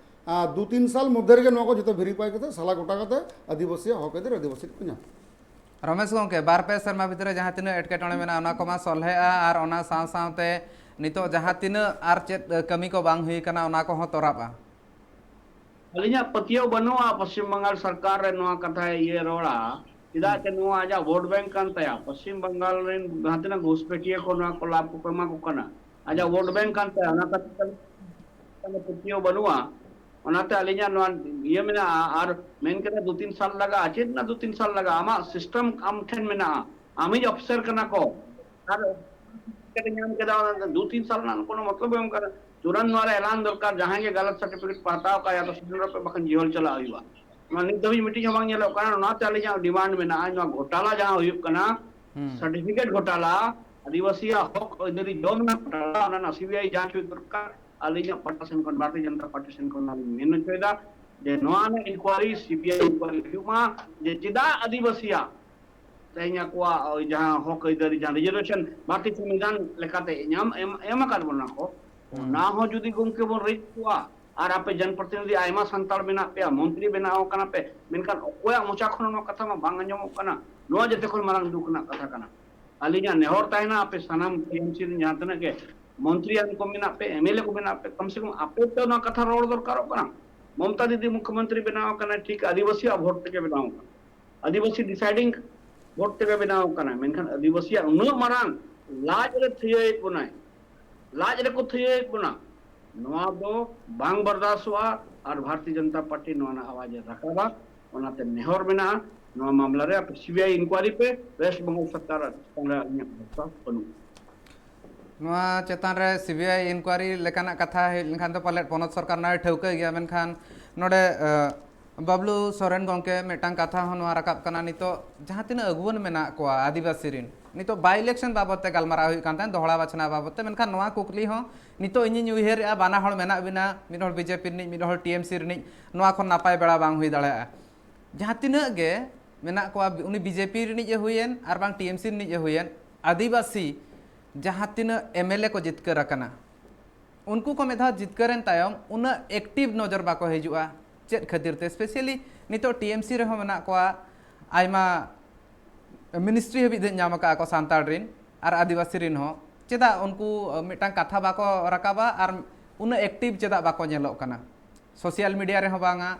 ᱟᱸ, ᱫᱩ ᱛᱤᱱ ᱥᱟᱞ ᱢᱚᱫᱽᱫᱷᱮ ᱨᱮᱜᱮ ᱱᱚᱣᱟ ᱠᱚ ᱡᱚᱛᱚ ᱵᱷᱮᱨᱤᱯᱷᱟᱭ ᱠᱟᱛᱮ ᱥᱟᱞᱟ ᱜᱚᱴᱟ ᱠᱟᱛᱮ ᱟᱹᱫᱤᱵᱟᱹᱥᱤᱭᱟᱜ ᱦᱚᱠ ᱟᱹᱭᱫᱟᱹᱨ ᱟᱹᱫᱤᱵᱟᱹᱥᱤ ᱠᱚ ᱧᱟᱢ᱾ ᱨᱚᱢᱮᱥ ᱜᱚᱢᱠᱮ, ᱵᱟᱨ ᱯᱮ ᱥᱮᱨᱢᱟ ᱵᱷᱤᱛᱨᱤ ᱨᱮ ᱡᱟᱦᱟᱸ ᱛᱤᱱᱟᱹᱜ ᱮᱴᱠᱮᱴᱚᱬᱮ ᱢᱮᱱᱟᱜᱼᱟ, ᱚᱱᱟ ᱠᱚᱢᱟ ᱥᱚᱞᱦᱮᱜᱼᱟ, ᱟᱨ ᱚᱱᱟ ᱥᱟᱶ ᱥᱟᱶᱛᱮ ᱱᱤᱛᱚᱜ ᱡᱟᱦᱟᱸ ᱛᱤᱱᱟᱹᱜ ᱟᱨ ᱪᱮᱫ, ᱮ, ᱠᱟᱹᱢᱤ ᱠᱚ ᱵᱟᱝ ᱦᱩᱭ ᱠᱟᱱᱟ, ᱚᱱᱟ ᱠᱚᱦᱚᱸ ᱛᱚᱨᱟᱜᱼᱟ᱾ ᱟᱹᱞᱤᱧᱟᱜ ᱯᱟᱹᱛᱭᱟᱹᱣ ᱵᱟᱹᱱᱩᱜᱼᱟ ᱯᱚᱥᱪᱤᱢ ᱵᱟᱝᱜᱟᱞ ᱥᱚᱨᱠᱟᱨ ᱨᱮ ᱱᱚᱣᱟ ᱠᱟᱛᱷᱟᱭ ᱤᱭᱟᱹ ᱨᱚᱲᱟ, ᱪᱮᱫᱟᱜ ᱦᱩᱸ᱾ ᱥᱮ ᱱᱚᱣᱟ ᱟᱡᱟᱜ ᱵᱷᱳᱴ ᱵᱮᱝᱠ ᱠᱟᱱ ᱛᱟᱭᱟ᱾ ᱯᱚᱥᱪᱤᱢ ᱵᱟᱝᱜᱟᱞ ᱨᱮᱱ ᱡᱟᱦᱟᱸ ᱛᱤᱱᱟᱹᱜ ᱜᱷᱩᱥᱯᱮᱴᱤᱭᱟᱹ ᱠᱚ ᱱᱚᱣᱟ ᱠᱚ ᱞᱟᱵᱷ ᱠᱚᱠᱚ ᱮᱢᱟ ᱠᱚ ᱠᱟᱱᱟ, ᱟᱡᱟᱜ ᱦᱩᱸ᱾ ᱵᱷᱳᱴ ᱵᱮᱝᱠ ᱠᱟᱱ ᱛᱟᱭᱟ, ᱚᱱᱟ ᱠᱷᱟᱹᱛᱤᱨ ᱛᱮ ᱯᱟᱹᱛᱭᱟᱹᱣ ᱵᱟᱹᱱᱩᱜᱼᱟ᱾ ᱚᱱᱟᱛᱮ ᱟᱹᱞᱤᱧᱟᱜ ᱱᱚᱣᱟ ᱤᱭᱟᱹ ᱢᱮᱱᱟᱜᱼᱟ᱾ ᱟᱨ ᱢᱮᱱ ᱠᱮᱫᱟ ᱫᱩ ᱛᱤᱱ ᱥᱟᱞ ᱞᱟᱜᱟᱜᱼᱟ, ᱪᱮᱫ ᱨᱮᱱᱟᱜ ᱫᱩ ᱛᱤᱱ ᱥᱟᱞ ᱞᱟᱜᱟᱜᱼᱟ? ᱟᱢᱟᱜ ᱥᱤᱥᱴᱮᱢ ᱟᱢ ᱴᱷᱮᱱ ᱢᱮᱱᱟᱜᱼᱟ, ᱟᱢᱤᱡ ᱚᱯᱷᱤᱥᱟᱨ ᱠᱟᱱᱟ ᱠᱚ᱾ ᱟᱨ ᱪᱤᱠᱟᱹᱛᱮ ᱧᱟᱢ ᱠᱮᱫᱟ? ᱚᱱᱟ ᱫᱩ ᱛᱤᱱ ᱥᱟᱞ ᱨᱮᱱᱟᱜ ᱠᱳᱱᱳ ᱢᱚᱛᱞᱚᱵ ᱵᱟᱝ ᱠᱟᱱᱟ᱾ ᱛᱩᱨᱟᱱᱛ ᱱᱚᱣᱟ ᱨᱮ ᱮᱞᱟᱱ ᱫᱚᱨᱠᱟᱨ, ᱡᱟᱦᱟᱸᱭ ᱜᱮ ᱜᱟᱞᱟᱛ ᱥᱟᱨᱴᱤᱯᱷᱤᱠᱮᱴ ᱯᱮ ᱦᱟᱛᱟᱣ ᱠᱟᱜᱼᱟ, ᱭᱟ ᱛᱚ ᱥᱮᱴᱮᱨᱚᱜ ᱯᱮ, ᱵᱟᱠᱷᱟᱱ ᱡᱤᱦᱚᱞ ᱪᱟᱞᱟᱜ ᱦᱩᱭᱩᱜᱼᱟ᱾ ᱚᱱᱟ ᱱᱤᱛ ᱫᱷᱟᱹᱵᱤᱡ ᱢᱤᱫᱴᱤᱡ ᱦᱚᱸ ᱵᱟᱝ ᱧᱮᱞᱚᱜ ᱠᱟᱱᱟ᱾ ᱚᱱᱟᱛᱮ ᱟᱹᱞᱤᱧᱟᱜ ᱰᱤᱢᱟᱱᱰ ᱢᱮᱱᱟᱜᱼᱟ, ᱱᱚᱣᱟ ᱜᱷᱚᱴᱟᱞᱟ ᱡᱟᱦᱟᱸ ᱦᱩᱭᱩᱜ ᱠᱟᱱᱟ, ᱦᱩᱸ᱾ ᱥᱟᱨᱴᱤᱯᱷᱤᱠᱮᱴ ᱜᱷᱚᱴᱟᱞᱟ, ᱟᱹᱫᱤᱵᱟᱹᱥᱤᱭᱟᱜ ᱦᱚᱠ ᱟᱹᱭᱫᱟᱹᱨᱤ ᱡᱚᱢ ᱨᱮᱱᱟᱜ ᱜᱷᱚᱴᱟᱞᱟ, ᱚᱱᱟ ᱨᱮᱱᱟᱜ ᱥᱤ ᱵᱤ ᱟᱭ ᱡᱟᱸᱪ ᱦᱩᱭ ᱫᱚᱨᱠᱟᱨ᱾ ᱟᱹᱞᱤᱧᱟᱜ ᱯᱟᱦᱴᱟ ᱥᱮᱱ ᱠᱷᱚᱱ, ᱵᱷᱟᱨᱚᱛᱤᱭᱚ ᱡᱚᱱᱚᱛᱟ ᱯᱟᱨᱴᱤ ᱥᱮᱱ ᱠᱷᱚᱱ ᱞᱤᱧ ᱢᱮᱱ ᱦᱚᱪᱚᱭᱮᱫᱟ ᱡᱮ ᱱᱚᱣᱟ ᱨᱮᱱᱟᱜ inquiry C B I inquiry ᱦᱩᱭᱩᱜ ᱢᱟ, ᱡᱮ ᱪᱮᱫᱟᱜ ᱟᱹᱫᱤᱵᱟᱹᱥᱤᱭᱟᱜ ᱛᱮᱦᱮᱧ ᱟᱠᱚᱣᱟᱜ ᱳᱭ ᱡᱟᱦᱟᱸ ᱦᱚᱠ ᱟᱹᱭᱫᱟᱹᱨᱤ, ᱡᱟᱦᱟᱸ ᱨᱤᱡᱟᱨᱵᱷᱮᱥᱚᱱ ᱵᱷᱟᱨᱚᱛᱤᱭᱚ ᱥᱚᱝᱵᱤᱫᱷᱟᱱ ᱞᱮᱠᱟᱛᱮ ᱧᱟᱢ, ᱮᱢ, ᱮᱢ ᱟᱠᱟᱫ ᱵᱚᱱᱟ ᱠᱚ, ᱦᱩᱸ᱾ ᱚᱱᱟ ᱦᱚᱸ ᱡᱩᱫᱤ ᱜᱚᱢᱠᱮ ᱵᱚᱱ ᱨᱮᱡ ᱠᱚᱣᱟ, ᱟᱨ ᱟᱯᱮ ᱡᱚᱱᱯᱨᱚᱛᱤᱱᱤᱫᱷᱤ ᱟᱭᱢᱟ ᱥᱟᱱᱛᱟᱲ ᱢᱮᱱᱟᱜ ᱯᱮᱭᱟ, ᱢᱚᱱᱛᱨᱤ ᱵᱮᱱᱟᱣ ᱠᱟᱱᱟ ᱯᱮ, ᱢᱮᱱᱠᱷᱟᱱ ᱚᱠᱚᱭᱟᱜ ᱢᱚᱪᱟ ᱠᱷᱚᱱ ᱱᱚᱣᱟ ᱠᱟᱛᱷᱟ ᱢᱟ ᱵᱟᱝ ᱟᱸᱡᱚᱢᱚᱜ ᱠᱟᱱᱟ᱾ ᱱᱚᱣᱟ ᱡᱚᱛᱚ ᱠᱷᱚᱱ ᱢᱟᱨᱟᱝ ᱫᱩᱠ ᱨᱮᱱᱟᱜ ᱠᱟᱛᱷᱟ ᱠᱟᱱᱟ᱾ ᱟᱹᱞᱤᱧᱟᱜ ᱱᱮᱦᱚᱨ ᱛᱟᱦᱮᱱᱟ, ᱟᱯᱮ ᱥᱟᱱᱟᱢ ᱴᱤ ᱮᱢ ᱥᱤ ᱨᱮᱱ ᱡᱟᱦᱟᱸ ᱛᱤᱱᱟᱹᱜ ᱜᱮ ᱢᱚᱱᱛᱨᱤᱭᱟᱱ ᱠᱚ ᱢᱮᱱᱟᱜ ᱯᱮ, ᱮᱢ ᱮᱞ ᱮ ᱠᱚ ᱢᱮᱱᱟᱜ ᱯᱮ, ᱠᱚᱢ ᱥᱮ ᱠᱚᱢ ᱟᱯᱮ ᱛᱮ ᱱᱚᱣᱟ ᱠᱟᱛᱷᱟ ᱨᱚᱲ ᱫᱚᱨᱠᱟᱨᱚᱜ ᱠᱟᱱᱟ᱾ ᱢᱚᱢᱛᱟ ᱫᱤᱫᱤ ᱢᱩᱠᱷᱭᱚᱢᱚᱱᱛᱨᱤ ᱵᱮᱱᱟᱣ ᱠᱟᱱᱟ, ᱴᱷᱤᱠ ᱟᱹᱫᱤᱵᱟᱹᱥᱤᱭᱟᱜ ᱵᱷᱳᱴ ᱛᱮᱜᱮ ᱵᱮᱱᱟᱣ ᱠᱟᱱᱟ, ᱟᱹᱫᱤᱵᱟᱹᱥᱤ ᱰᱤᱥᱟᱭᱰᱤᱝ ᱵᱷᱳᱴ ᱛᱮᱜᱮ ᱵᱮᱱᱟᱣ ᱠᱟᱱᱟ, ᱢᱮᱱᱠᱷᱟᱱ ᱟᱹᱫᱤᱵᱟᱹᱥᱤᱭᱟᱜ ᱩᱱᱟᱹᱜ ᱢᱟᱨᱟᱝ ᱞᱟᱡ ᱨᱮ ᱛᱷᱤᱭᱟᱹᱭᱮᱫ ᱵᱚᱱᱟᱭ, ᱞᱟᱡ ᱨᱮᱠᱚ ᱛᱷᱤᱭᱟᱹᱭᱮᱫ ᱵᱚᱱᱟ, ᱱᱚᱣᱟ ᱫᱚ ᱵᱟᱝ ᱵᱚᱨᱫᱟᱥᱚᱜᱼᱟ᱾ ᱟᱨ ᱵᱷᱟᱨᱚᱛᱤᱭᱚ ᱡᱚᱱᱚᱛᱟ ᱯᱟᱨᱴᱤ ᱱᱚᱣᱟ ᱨᱮᱱᱟᱜ ᱟᱣᱟᱡ ᱮ ᱨᱟᱠᱟᱵᱟ᱾ ᱚᱱᱟᱛᱮ ᱱᱮᱦᱚᱨ ᱢᱮᱱᱟᱜᱼᱟ, ᱱᱚᱣᱟ ᱢᱟᱢᱞᱟ ᱨᱮ ᱟᱯᱮ ᱥᱤ ᱵᱤ ᱟᱭ ᱤᱱᱠᱣᱟᱨᱤ ᱯᱮ, ᱳᱭᱮᱥᱴ ᱵᱮᱝᱜᱚᱞ ᱥᱚᱨᱠᱟᱨ ᱪᱮᱛᱟᱱ ᱨᱮ ᱟᱹᱞᱤᱧᱟᱜ ᱵᱷᱚᱨᱥᱟ ᱵᱟᱹᱱᱩᱜᱼᱟ᱾ ᱱᱚᱣᱟ ᱪᱮᱛᱟᱱ ᱨᱮ ᱥᱤ ᱵᱤ ᱟᱭ ᱤᱱᱠᱣᱟᱨᱤ ᱞᱮᱠᱟᱱᱟᱜ ᱠᱟᱛᱷᱟ ᱦᱮᱡ ᱞᱮᱱᱠᱷᱟᱱ ᱫᱚ ᱯᱟᱞᱮᱫ ᱯᱚᱱᱚᱛ ᱥᱚᱨᱠᱟᱨ ᱱᱚᱣᱟᱭ ᱴᱷᱟᱹᱣᱠᱟᱹ ᱜᱮᱭᱟ, ᱢᱮᱱᱠᱷᱟᱱ ᱱᱚᱰᱮ ᱵᱟᱵᱞᱩ ᱥᱚᱨᱮᱱ ᱜᱚᱢᱠᱮ ᱢᱤᱫᱴᱟᱝ ᱠᱟᱛᱷᱟ ᱦᱚᱸ ᱱᱚᱣᱟ ᱨᱟᱠᱟᱵ ᱠᱟᱱᱟ, ᱱᱤᱛᱚᱜ ᱡᱟᱦᱟᱸ ᱛᱤᱱᱟᱹᱜ ᱟᱹᱜᱩᱣᱟᱹᱱ ᱢᱮᱱᱟᱜ ᱠᱚᱣᱟ ᱟᱹᱫᱤᱵᱟᱹᱥᱤ ᱨᱮᱱ, ᱱᱤᱛᱚᱜ ᱵᱟᱭ ᱤᱞᱮᱠᱥᱚᱱ ᱵᱟᱵᱚᱫ ᱛᱮ ᱜᱟᱞᱢᱟᱨᱟᱣ ᱦᱩᱭᱩᱜ ᱠᱟᱱ ᱛᱟᱦᱮᱸᱫ, ᱫᱚᱦᱲᱟ ᱵᱟᱪᱷᱱᱟᱣ ᱵᱟᱵᱚᱫ ᱛᱮ, ᱢᱮᱱᱠᱷᱟᱱ ᱱᱚᱣᱟ ᱠᱩᱠᱞᱤ ᱦᱚᱸ ᱱᱤᱛᱚᱜ ᱤᱧᱤᱧ ᱩᱭᱦᱟᱹᱨᱮᱜᱼᱟ, ᱵᱟᱱᱟ ᱦᱚᱲ ᱢᱮᱱᱟᱜ ᱵᱤᱱᱟ, ᱢᱤᱫ ᱦᱚᱲ ᱵᱤ ᱡᱮ ᱯᱤ ᱨᱤᱱᱤᱡ, ᱢᱤᱫ ᱦᱚᱲ ᱴᱤ ᱮᱢ ᱥᱤ ᱨᱤᱱᱤᱡ, ᱱᱚᱣᱟ ᱠᱷᱚᱱ ᱱᱟᱯᱟᱭ ᱵᱮᱲᱟ ᱵᱟᱝ ᱦᱩᱭ ᱫᱟᱲᱮᱭᱟᱜᱼᱟ᱾ ᱡᱟᱦᱟᱸ ᱛᱤᱱᱟᱹᱜ ᱜᱮ ᱢᱮᱱᱟᱜ ᱠᱚᱣᱟ, ᱩᱱᱤ ᱵᱤ ᱡᱮ ᱯᱤ ᱨᱤᱱᱤᱡ ᱮ ᱦᱩᱭᱮᱱ ᱟᱨ ᱵᱟᱝ ᱴᱤ ᱮᱢ ᱥᱤ ᱨᱤᱱᱤᱡ ᱮ ᱦᱩᱭᱮᱱ, ᱟᱹᱫᱤᱵᱟᱹᱥᱤ ᱡᱟᱦᱟᱸ ᱛᱤᱱᱟᱹᱜ ᱮᱢ ᱮᱞ ᱮ ᱠᱚ ᱡᱤᱛᱠᱟᱹᱨ ᱟᱠᱟᱱᱟ, ᱩᱱᱠᱩ ᱠᱚ ᱢᱤᱫ ᱫᱷᱟᱣ ᱡᱤᱛᱠᱟᱹᱨᱮᱱ ᱛᱟᱭᱚᱢ ᱩᱱᱟᱹᱜ ᱮᱠᱴᱤᱵᱷ ᱱᱚᱡᱚᱨ ᱵᱟᱠᱚ ᱦᱤᱡᱩᱜᱼᱟ᱾ ᱪᱮᱫ ᱠᱷᱟᱹᱛᱤᱨ ᱛᱮ? ᱥᱯᱮᱥᱟᱞᱤ ᱱᱤᱛᱚᱜ ᱴᱤ ᱮᱢ ᱥᱤ ᱨᱮᱦᱚᱸ ᱢᱮᱱᱟᱜ ᱠᱚᱣᱟ, ᱟᱭᱢᱟ ᱢᱤᱱᱤᱥᱴᱨᱤ ᱦᱟᱹᱵᱤᱡ ᱫᱚ ᱧᱟᱢ ᱟᱠᱟᱫᱼᱟ ᱠᱚ ᱥᱟᱱᱛᱟᱲ ᱨᱤᱱ ᱟᱨ ᱟᱹᱫᱤᱵᱟᱹᱥᱤ ᱨᱤᱱ ᱦᱚᱸ᱾ ᱪᱮᱫᱟᱜ ᱩᱱᱠᱩ ᱢᱤᱫᱴᱟᱝ ᱠᱟᱛᱷᱟ ᱵᱟᱠᱚ ᱨᱟᱠᱟᱵᱟ ᱟᱨ ᱩᱱᱟᱹᱜ ᱮᱠᱴᱤᱵᱷ ᱪᱮᱫᱟᱜ ᱵᱟᱠᱚ ᱧᱮᱞᱚᱜ ᱠᱟᱱᱟ? ᱥᱳᱥᱟᱞ ᱢᱤᱰᱤᱭᱟ ᱨᱮᱦᱚᱸ ᱵᱟᱝᱟ,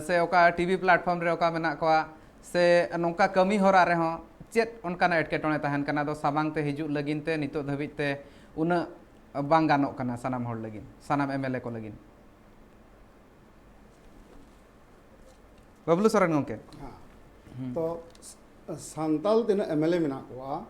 ᱥᱮ ᱚᱠᱟ ᱴᱤ ᱵᱷᱤ ᱯᱞᱟᱴᱯᱷᱚᱨᱢ ᱨᱮ ᱚᱠᱟ ᱢᱮᱱᱟᱜ ᱠᱚᱣᱟ, ᱥᱮ ᱱᱚᱝᱠᱟ ᱠᱟᱹᱢᱤ ᱦᱚᱨᱟ ᱨᱮᱦᱚᱸ ᱪᱮᱫ ᱚᱱᱠᱟᱱᱟᱜ ᱮᱴᱠᱮᱴᱚᱬᱮ ᱛᱟᱦᱮᱱ ᱠᱟᱱᱟ? ᱟᱫᱚ ᱥᱟᱢᱟᱝ ᱛᱮ ᱦᱤᱡᱩᱜ ᱞᱟᱹᱜᱤᱫ ᱛᱮ ᱱᱤᱛᱚᱜ ᱫᱷᱟᱹᱵᱤᱡ ᱛᱮ ᱩᱱᱟᱹᱜ ᱵᱟᱝ ᱜᱟᱱᱚᱜ ᱠᱟᱱᱟ ᱥᱟᱱᱟᱢ ᱦᱚᱲ ᱞᱟᱹᱜᱤᱫ, ᱥᱟᱱᱟᱢ ᱮᱢ ᱮᱞ ᱮ ᱠᱚ ᱞᱟᱹᱜᱤᱫ᱾ ᱵᱟᱵᱞᱩ ᱥᱚᱨᱮᱱ ᱜᱚᱢᱠᱮ᱾ ᱦᱮᱸ᱾ ᱛᱚ ᱥᱟᱱᱛᱟᱞ ᱛᱤᱱᱟᱹᱜ ᱮᱢ ᱮᱞ ᱮ ᱢᱮᱱᱟᱜ ᱠᱚᱣᱟ,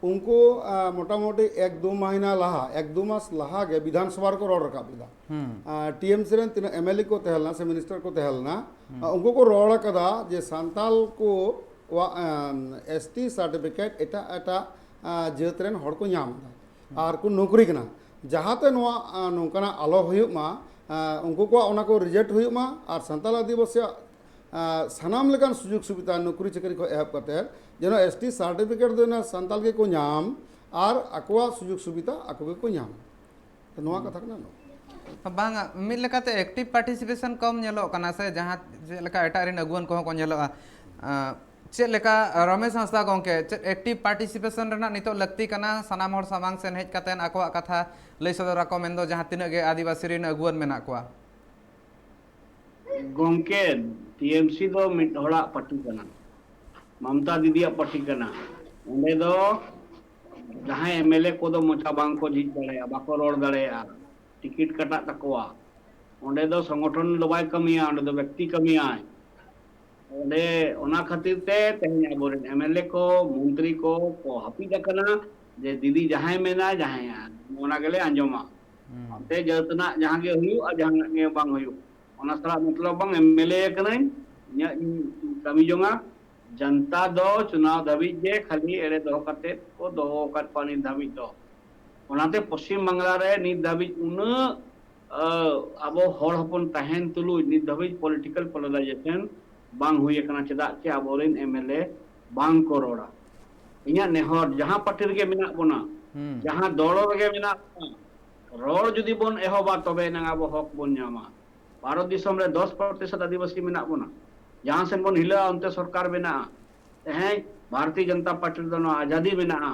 ᱩᱱᱠᱩ ᱟᱸ, ᱢᱚᱴᱟᱢᱩᱴᱤ ᱮᱠ ᱫᱩ ᱢᱟᱦᱤᱱᱟ ᱞᱟᱦᱟ, ᱮᱠ ᱫᱩ ᱢᱟᱥ ᱞᱟᱦᱟ ᱜᱮ ᱵᱤᱫᱷᱟᱱ ᱥᱚᱵᱷᱟ ᱨᱮᱠᱚ ᱨᱚᱲ ᱨᱟᱠᱟᱵ ᱞᱮᱫᱟ᱾ ᱦᱩᱸ᱾ ᱟᱸ, ᱴᱤ ᱮᱢ ᱥᱤ ᱨᱮᱱ ᱛᱤᱱᱟᱹᱜ ᱮᱢ ᱮᱞ ᱮ ᱠᱚ ᱛᱟᱦᱮᱸ ᱞᱮᱱᱟ ᱥᱮ ᱢᱤᱱᱤᱥᱴᱟᱨ ᱠᱚ ᱛᱟᱦᱮᱸ ᱞᱮᱱᱟ, ᱟᱸ, ᱩᱱᱠᱩ ᱠᱚ ᱨᱚᱲ ᱟᱠᱟᱫᱟ ᱡᱮ ᱥᱟᱱᱛᱟᱞ ᱠᱚᱣᱟᱜ, ᱟᱸ, ᱮᱥ ᱴᱤ ᱥᱟᱨᱴᱤᱯᱷᱤᱠᱮᱴ ᱮᱴᱟᱜ ᱮᱴᱟᱜ, ᱟᱸ, ᱡᱟᱹᱛ ᱨᱮᱱ ᱦᱚᱲ ᱠᱚ ᱧᱟᱢ ᱮᱫᱟ ᱟᱨ ᱠᱚ ᱱᱚᱠᱨᱤ ᱠᱟᱱᱟ᱾ ᱡᱟᱦᱟᱸᱛᱮ ᱱᱚᱣᱟ, ᱟᱸ, ᱱᱚᱝᱠᱟᱱᱟᱜ ᱟᱞᱚ ᱦᱩᱭᱩᱜ ᱢᱟ, ᱟᱸ, ᱩᱱᱠᱩ ᱠᱚᱣᱟᱜ ᱚᱱᱟ ᱠᱚ ᱨᱤᱡᱮᱠᱴ ᱦᱩᱭᱩᱜ ᱢᱟ ᱟᱨ ᱥᱟᱱᱛᱟᱞ ᱟᱹᱫᱤᱵᱟᱹᱥᱤᱭᱟᱜ ᱟᱸ, ᱥᱟᱱᱟᱢ ᱞᱮᱠᱟᱱ ᱥᱩᱡᱳᱜᱽ ᱥᱩᱵᱤᱫᱷᱟ, ᱱᱚᱠᱨᱤ ᱪᱟᱹᱠᱨᱤ ᱠᱷᱚᱱ ᱮᱦᱚᱵ ᱠᱟᱛᱮ ᱡᱮᱱᱚ ᱮᱥ ᱴᱤ ᱥᱟᱨᱴᱤᱯᱷᱤᱠᱮᱴ ᱫᱚ ᱡᱮᱱᱚ ᱥᱟᱱᱛᱟᱞ ᱜᱮᱠᱚ ᱧᱟᱢ ᱟᱨ ᱟᱠᱚᱣᱟᱜ ᱥᱩᱡᱳᱜᱽ ᱥᱩᱵᱤᱫᱷᱟ ᱟᱠᱚ ᱜᱮᱠᱚ ᱧᱟᱢ᱾ ᱛᱚ ᱱᱚᱣᱟ ᱠᱟᱛᱷᱟ ᱠᱟᱱᱟ ᱱᱚᱣᱟ᱾ ᱵᱟᱝᱟ, ᱢᱤᱫ ᱞᱮᱠᱟᱛᱮ ᱮᱠᱴᱤᱵᱷ ᱯᱟᱨᱴᱤᱥᱤᱯᱮᱥᱚᱱ ᱠᱚᱢ ᱧᱮᱞᱚᱜ ᱠᱟᱱᱟ ᱥᱮ, ᱡᱟᱦᱟᱸ ᱪᱮᱫ ᱞᱮᱠᱟ ᱮᱴᱟᱜ ᱨᱮᱱ ᱟᱹᱜᱩᱣᱟᱹᱱ ᱠᱚᱦᱚᱸ ᱠᱚ ᱧᱮᱞᱚᱜᱼᱟ᱾ ᱟᱸ, ᱪᱮᱫ ᱞᱮᱠᱟ, ᱨᱚᱢᱮᱥ ᱦᱟᱸᱥᱫᱟ ᱜᱚᱢᱠᱮ, ᱪᱮᱫ ᱮᱠᱴᱤᱵᱷ ᱯᱟᱨᱴᱤᱥᱤᱯᱮᱥᱚᱱ ᱨᱮᱱᱟᱜ ᱱᱤᱛᱚᱜ ᱞᱟᱹᱠᱛᱤ ᱠᱟᱱᱟ, ᱥᱟᱱᱟᱢ ᱦᱚᱲ ᱥᱟᱢᱟᱝ ᱥᱮᱱ ᱦᱮᱡ ᱠᱟᱛᱮ ᱟᱠᱚᱣᱟᱜ ᱠᱟᱛᱷᱟ ᱞᱟᱹᱭ ᱥᱚᱫᱚᱨ ᱟᱠᱚ, ᱢᱮᱱᱫᱚ ᱡᱟᱦᱟᱸ ᱛᱤᱱᱟᱹᱜ ᱜᱮ ᱟᱹᱫᱤᱵᱟᱹᱥᱤ ᱨᱮᱱ ᱟᱹᱜᱩᱣᱟᱹᱱ ᱢᱮᱱᱟᱜ ᱠᱚᱣᱟ? ᱜᱚᱢᱠᱮ, ᱴᱤᱮᱢᱥᱤ ᱫᱚ ᱢᱤᱫ ᱦᱚᱲᱟᱜ ᱯᱟᱹᱴᱤ ᱠᱟᱱᱟ, ᱢᱚᱢᱛᱟ ᱫᱤᱫᱤᱭᱟᱜ ᱯᱟᱹᱴᱤ ᱠᱟᱱᱟ᱾ ᱚᱸᱰᱮ ᱫᱚ ᱡᱟᱦᱟᱸᱭ ᱮᱢᱮᱞᱮ ᱠᱚᱫᱚ ᱢᱚᱪᱟ ᱵᱟᱝ ᱠᱚ ᱡᱷᱤᱡ ᱫᱟᱲᱮᱭᱟᱜᱼᱟ, ᱵᱟᱠᱚ ᱨᱚᱲ ᱫᱟᱲᱮᱭᱟᱜᱼᱟ, ᱴᱤᱠᱤᱴ ᱠᱟᱴᱟᱜ ᱛᱟᱠᱚᱣᱟ᱾ ᱚᱸᱰᱮ ᱫᱚ ᱥᱚᱝᱜᱚᱴᱷᱚᱱ ᱫᱚ ᱵᱟᱭ ᱠᱟᱹᱢᱤᱭᱟ, ᱚᱸᱰᱮ ᱫᱚ ᱵᱮᱠᱛᱤ ᱠᱟᱹᱢᱤᱭᱟᱭ᱾ ᱚᱸᱰᱮ ᱚᱱᱟ ᱠᱷᱟᱹᱛᱤᱨ ᱛᱮ ᱛᱮᱦᱮᱧ ᱟᱵᱚᱨᱮᱱ ᱮᱢᱮᱞᱮ ᱠᱚ, ᱢᱚᱱᱛᱨᱤ ᱠᱚ ᱠᱚ ᱦᱟᱹᱯᱤᱫ ᱟᱠᱟᱱᱟ, ᱡᱮ ᱫᱤᱫᱤ ᱡᱟᱦᱟᱸᱭ ᱢᱮᱱᱟ ᱡᱟᱦᱟᱸᱭᱟ, ᱚᱱᱟ ᱜᱮᱞᱮ ᱟᱸᱡᱚᱢᱟ᱾ ᱚᱱᱛᱮ ᱡᱟᱹᱛ ᱨᱮᱱᱟᱜ ᱡᱟᱦᱟᱸ ᱜᱮ ᱦᱩᱭᱩᱜ ᱟᱨ ᱡᱟᱦᱟᱸ ᱜᱮ ᱵᱟᱝ ᱦᱩᱭᱩᱜ, ᱚᱱᱟ ᱥᱟᱞᱟᱜ ᱢᱚᱛᱞᱚᱵ ᱵᱟᱝ᱾ ᱮᱢᱮᱞᱮ ᱠᱟᱹᱱᱟᱹᱧ, ᱤᱧᱟᱹᱜ ᱤᱧ ᱠᱟᱹᱢᱤ ᱡᱚᱝᱟ᱾ ᱡᱚᱱᱛᱟ ᱫᱚ ᱪᱩᱱᱟᱣ ᱫᱷᱟᱹᱵᱤᱡ ᱜᱮ ᱠᱷᱟᱹᱞᱤ ᱮᱲᱮ ᱫᱚᱦᱚ ᱠᱟᱛᱮ ᱠᱚ ᱫᱚᱦᱚ ᱟᱠᱟᱫ ᱠᱚᱣᱟ ᱱᱤᱛ ᱫᱷᱟᱹᱵᱤᱡ ᱫᱚ᱾ ᱚᱱᱟᱛᱮ ᱯᱚᱥᱪᱤᱢ ᱵᱟᱝᱞᱟ ᱨᱮ ᱱᱤᱛ ᱫᱷᱟᱹᱵᱤᱡ ᱩᱱᱟᱹᱜ, ᱟᱹ, ᱟᱵᱚ ᱦᱚᱲ ᱦᱚᱯᱚᱱ ᱛᱟᱦᱮᱱ ᱛᱩᱞᱩᱡ ᱱᱤᱛ ᱫᱷᱟᱹᱵᱤᱡ ᱯᱚᱞᱤᱴᱤᱠᱟᱞ ᱯᱚᱞᱟᱨᱟᱭᱡᱮᱥᱚᱱ ᱵᱟᱝ ᱦᱩᱭ ᱟᱠᱟᱱᱟ᱾ ᱪᱮᱫᱟᱜ ᱪᱮ ᱟᱵᱚᱨᱮᱱ ᱮᱢᱮᱞᱮ ᱵᱟᱝ ᱠᱚ ᱨᱚᱲᱟ᱾ ᱤᱧᱟᱹᱜ ᱱᱮᱦᱚᱨ, ᱡᱟᱦᱟᱸ ᱯᱟᱨᱴᱤ ᱨᱮᱜᱮ ᱢᱮᱱᱟᱜ ᱵᱚᱱᱟ, ᱡᱟᱦᱟᱸ ᱫᱚᱞ ᱨᱮᱜᱮ ᱢᱮᱱᱟᱜ ᱵᱚᱱᱟ, ᱨᱚᱲ ᱡᱩᱫᱤ ᱵᱚᱱ ᱮᱦᱚᱵᱟ, ᱛᱚᱵᱮ ᱮᱱᱟᱝ ᱟᱵᱚ ᱦᱚᱠ ᱵᱚᱱ ᱧᱟᱢᱟ᱾ ᱵᱷᱟᱨᱚᱛ ᱫᱤᱥᱚᱢ ᱨᱮ ᱫᱚᱥ ᱯᱨᱚᱛᱤᱥᱚᱛ ᱟᱹᱫᱤᱵᱟᱹᱥᱤ ᱢᱮᱱᱟᱜ ᱵᱚᱱᱟ᱾ ᱡᱟᱦᱟᱸ ᱥᱮᱱ ᱵᱚᱱ ᱦᱤᱞᱟᱹᱜᱼᱟ, ᱚᱱᱛᱮ ᱥᱚᱨᱠᱟᱨ ᱵᱮᱱᱟᱜᱼᱟ᱾ ᱛᱮᱦᱮᱧ ᱵᱷᱟᱨᱚᱛᱤᱭᱚ ᱡᱚᱱᱚᱛᱟ ᱯᱟᱨᱴᱤ ᱨᱮᱫᱚ ᱱᱚᱣᱟ ᱟᱡᱟᱫᱤ ᱢᱮᱱᱟᱜᱼᱟ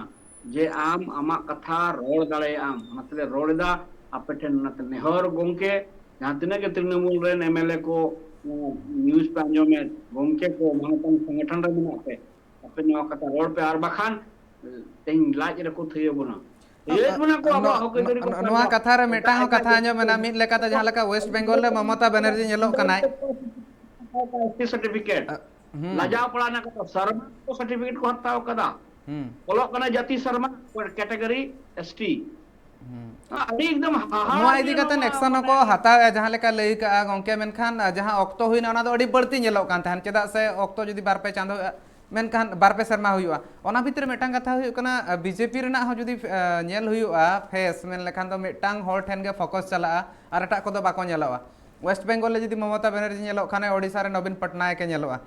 ᱡᱮ ᱟᱢ ᱟᱢᱟᱜ ᱠᱟᱛᱷᱟ ᱨᱚᱲ ᱫᱟᱲᱮᱭᱟᱜ ᱟᱢ᱾ ᱚᱱᱟᱛᱮᱞᱮ ᱨᱚᱲ ᱮᱫᱟ ᱟᱯᱮ ᱴᱷᱮᱱ᱾ ᱚᱱᱟᱛᱮ ᱱᱮᱦᱚᱨ ᱜᱚᱢᱠᱮ, ᱡᱟᱦᱟᱸ ᱛᱤᱱᱟᱹᱜ ᱜᱮ ᱛᱨᱤᱱᱢᱩᱞ ᱨᱮᱱ ᱮᱢᱮᱞᱮ ᱠᱚ, ᱱᱤᱭᱩᱡᱽ ᱯᱮ ᱟᱸᱡᱚᱢᱮᱫ, ᱜᱚᱢᱠᱮ ᱠᱚ, ᱢᱟᱱᱚᱛᱟᱱ ᱥᱚᱝᱜᱚᱴᱷᱚᱱ ᱨᱮ ᱢᱮᱱᱟᱜ ᱯᱮ, ᱟᱯᱮ ᱱᱚᱣᱟ ᱠᱟᱛᱷᱟ ᱨᱚᱲ ᱯᱮ, ᱟᱨ ᱵᱟᱠᱷᱟᱱ ᱛᱮᱦᱮᱧ ᱞᱟᱡ ᱨᱮᱠᱚ ᱛᱷᱟᱹᱭᱟᱹ ᱵᱚᱱᱟ᱾ ᱛᱷᱟᱹᱭᱟᱹᱭᱮᱫ ᱵᱚᱱᱟ ᱠᱚ ᱟᱵᱚᱣᱟᱜ ᱦᱚᱠ ᱟᱹᱭᱫᱟᱹᱨᱤ ᱵᱟᱠᱷᱨᱟ᱾ ᱱᱚᱣᱟ ᱠᱟᱛᱷᱟ ᱨᱮ ᱢᱤᱫᱴᱟᱝ ᱮᱴᱟᱜ ᱦᱚᱸ ᱮᱴᱟᱜ ᱠᱟᱛᱷᱟ ᱡᱟᱹᱛ ᱟᱸᱡᱚᱢ ᱠᱚ ᱮᱱᱟ, ᱢᱤᱫ ᱞᱮᱠᱟᱛᱮ ᱡᱟᱦᱟᱸ ᱞᱮᱠᱟ ᱳᱭᱮᱥᱴ ᱵᱮᱝᱜᱚᱞ ᱨᱮ ᱢᱚᱢᱚᱛᱟ ᱵᱟᱱᱟᱨᱡᱤ ᱧᱮᱞᱚᱜ ᱠᱟᱱᱟᱭ᱾ S T certificate. ᱦᱩᱸ᱾ ᱞᱟᱡᱟᱣ ᱯᱟᱲᱟ ᱨᱮᱱᱟᱜ ᱠᱟᱛᱷᱟ, ᱥᱟᱨᱢᱟ ᱠᱚ ᱥᱟᱨᱴᱤᱯᱷᱤᱠᱮᱴ ᱠᱚ ᱦᱟᱛᱟᱣ ᱠᱟᱫᱟ᱾ ᱦᱩᱸ᱾ ᱚᱞᱚᱜ ᱠᱟᱱᱟ ᱡᱟᱹᱛᱤ ᱥᱟᱨᱢᱟ, ᱠᱮᱴᱟᱜᱚᱨᱤ ᱮᱥ ᱴᱤ᱾ ᱦᱩᱸ᱾ ᱟᱹᱰᱤ ᱮᱠᱫᱚᱢ ᱦᱟᱦᱟᱲᱟ ᱱᱚᱣᱟ ᱤᱫᱤ ᱜᱮ ᱠᱟᱛᱮ ᱱᱚᱣᱟ ᱮᱠᱥᱚᱱ ᱦᱚᱸᱠᱚ ᱢᱟᱱᱮ ᱦᱟᱛᱟᱣᱮᱫᱼᱟ, ᱡᱟᱦᱟᱸ ᱞᱮᱠᱟ ᱞᱟᱹᱭ ᱠᱟᱜᱼᱟ ᱜᱚᱢᱠᱮ, ᱢᱮᱱᱠᱷᱟᱱ ᱡᱟᱦᱟᱸ ᱚᱠᱛᱚ ᱦᱩᱭᱱᱟ ᱚᱱᱟ ᱫᱚ ᱟᱹᱰᱤ ᱵᱟᱹᱲᱛᱤ ᱧᱮᱞᱚᱜ ᱠᱟᱱ ᱛᱟᱦᱮᱸᱫ᱾ ᱪᱮᱫᱟᱜ ᱥᱮ ᱚᱠᱛᱚ ᱡᱩᱫᱤ ᱵᱟᱨ ᱯᱮ ᱪᱟᱸᱫᱳ, ᱢᱮᱱᱠᱷᱟᱱ ᱵᱟᱨ ᱯᱮ ᱥᱮᱨᱢᱟ ᱦᱩᱭᱩᱜᱼᱟ᱾ ᱚᱱᱟ ᱵᱷᱤᱛᱨᱤ ᱨᱮ ᱢᱤᱫᱴᱟᱝ ᱠᱟᱛᱷᱟ ᱦᱩᱭᱩᱜ ᱠᱟᱱᱟ, ᱵᱤᱡᱮᱯᱤ ᱨᱮᱱᱟᱜ ᱦᱚᱸ ᱡᱩᱫᱤ ᱧᱮᱞ ᱦᱩᱭᱩᱜᱼᱟ ᱯᱷᱮᱥ, ᱢᱮᱱ ᱞᱮᱠᱷᱟᱱ ᱫᱚ ᱢᱤᱫᱴᱟᱝ ᱦᱚᱲ ᱴᱷᱮᱱ ᱜᱮ ᱯᱷᱳᱠᱟᱥ ᱪᱟᱞᱟᱜᱼᱟ ᱟᱨ ᱮᱴᱟᱜ ᱠᱚᱫᱚ ᱵᱟᱠᱚ ᱧᱮᱞᱚᱜᱼᱟ᱾ ᱳᱭᱮᱥᱴ ᱵᱮᱝᱜᱚᱞ ᱨᱮ ᱡᱩᱫᱤ ᱢᱚᱢᱚᱛᱟ ᱵᱟᱱᱟᱨᱡᱤ ᱧᱮᱞᱚᱜ ᱠᱷᱟᱱ ᱳᱰᱤᱥᱟ ᱨᱮ ᱱᱚᱵᱤᱱ ᱯᱚᱴᱱᱟᱭᱮᱠ ᱮ ᱧᱮᱞᱚᱜᱼᱟ᱾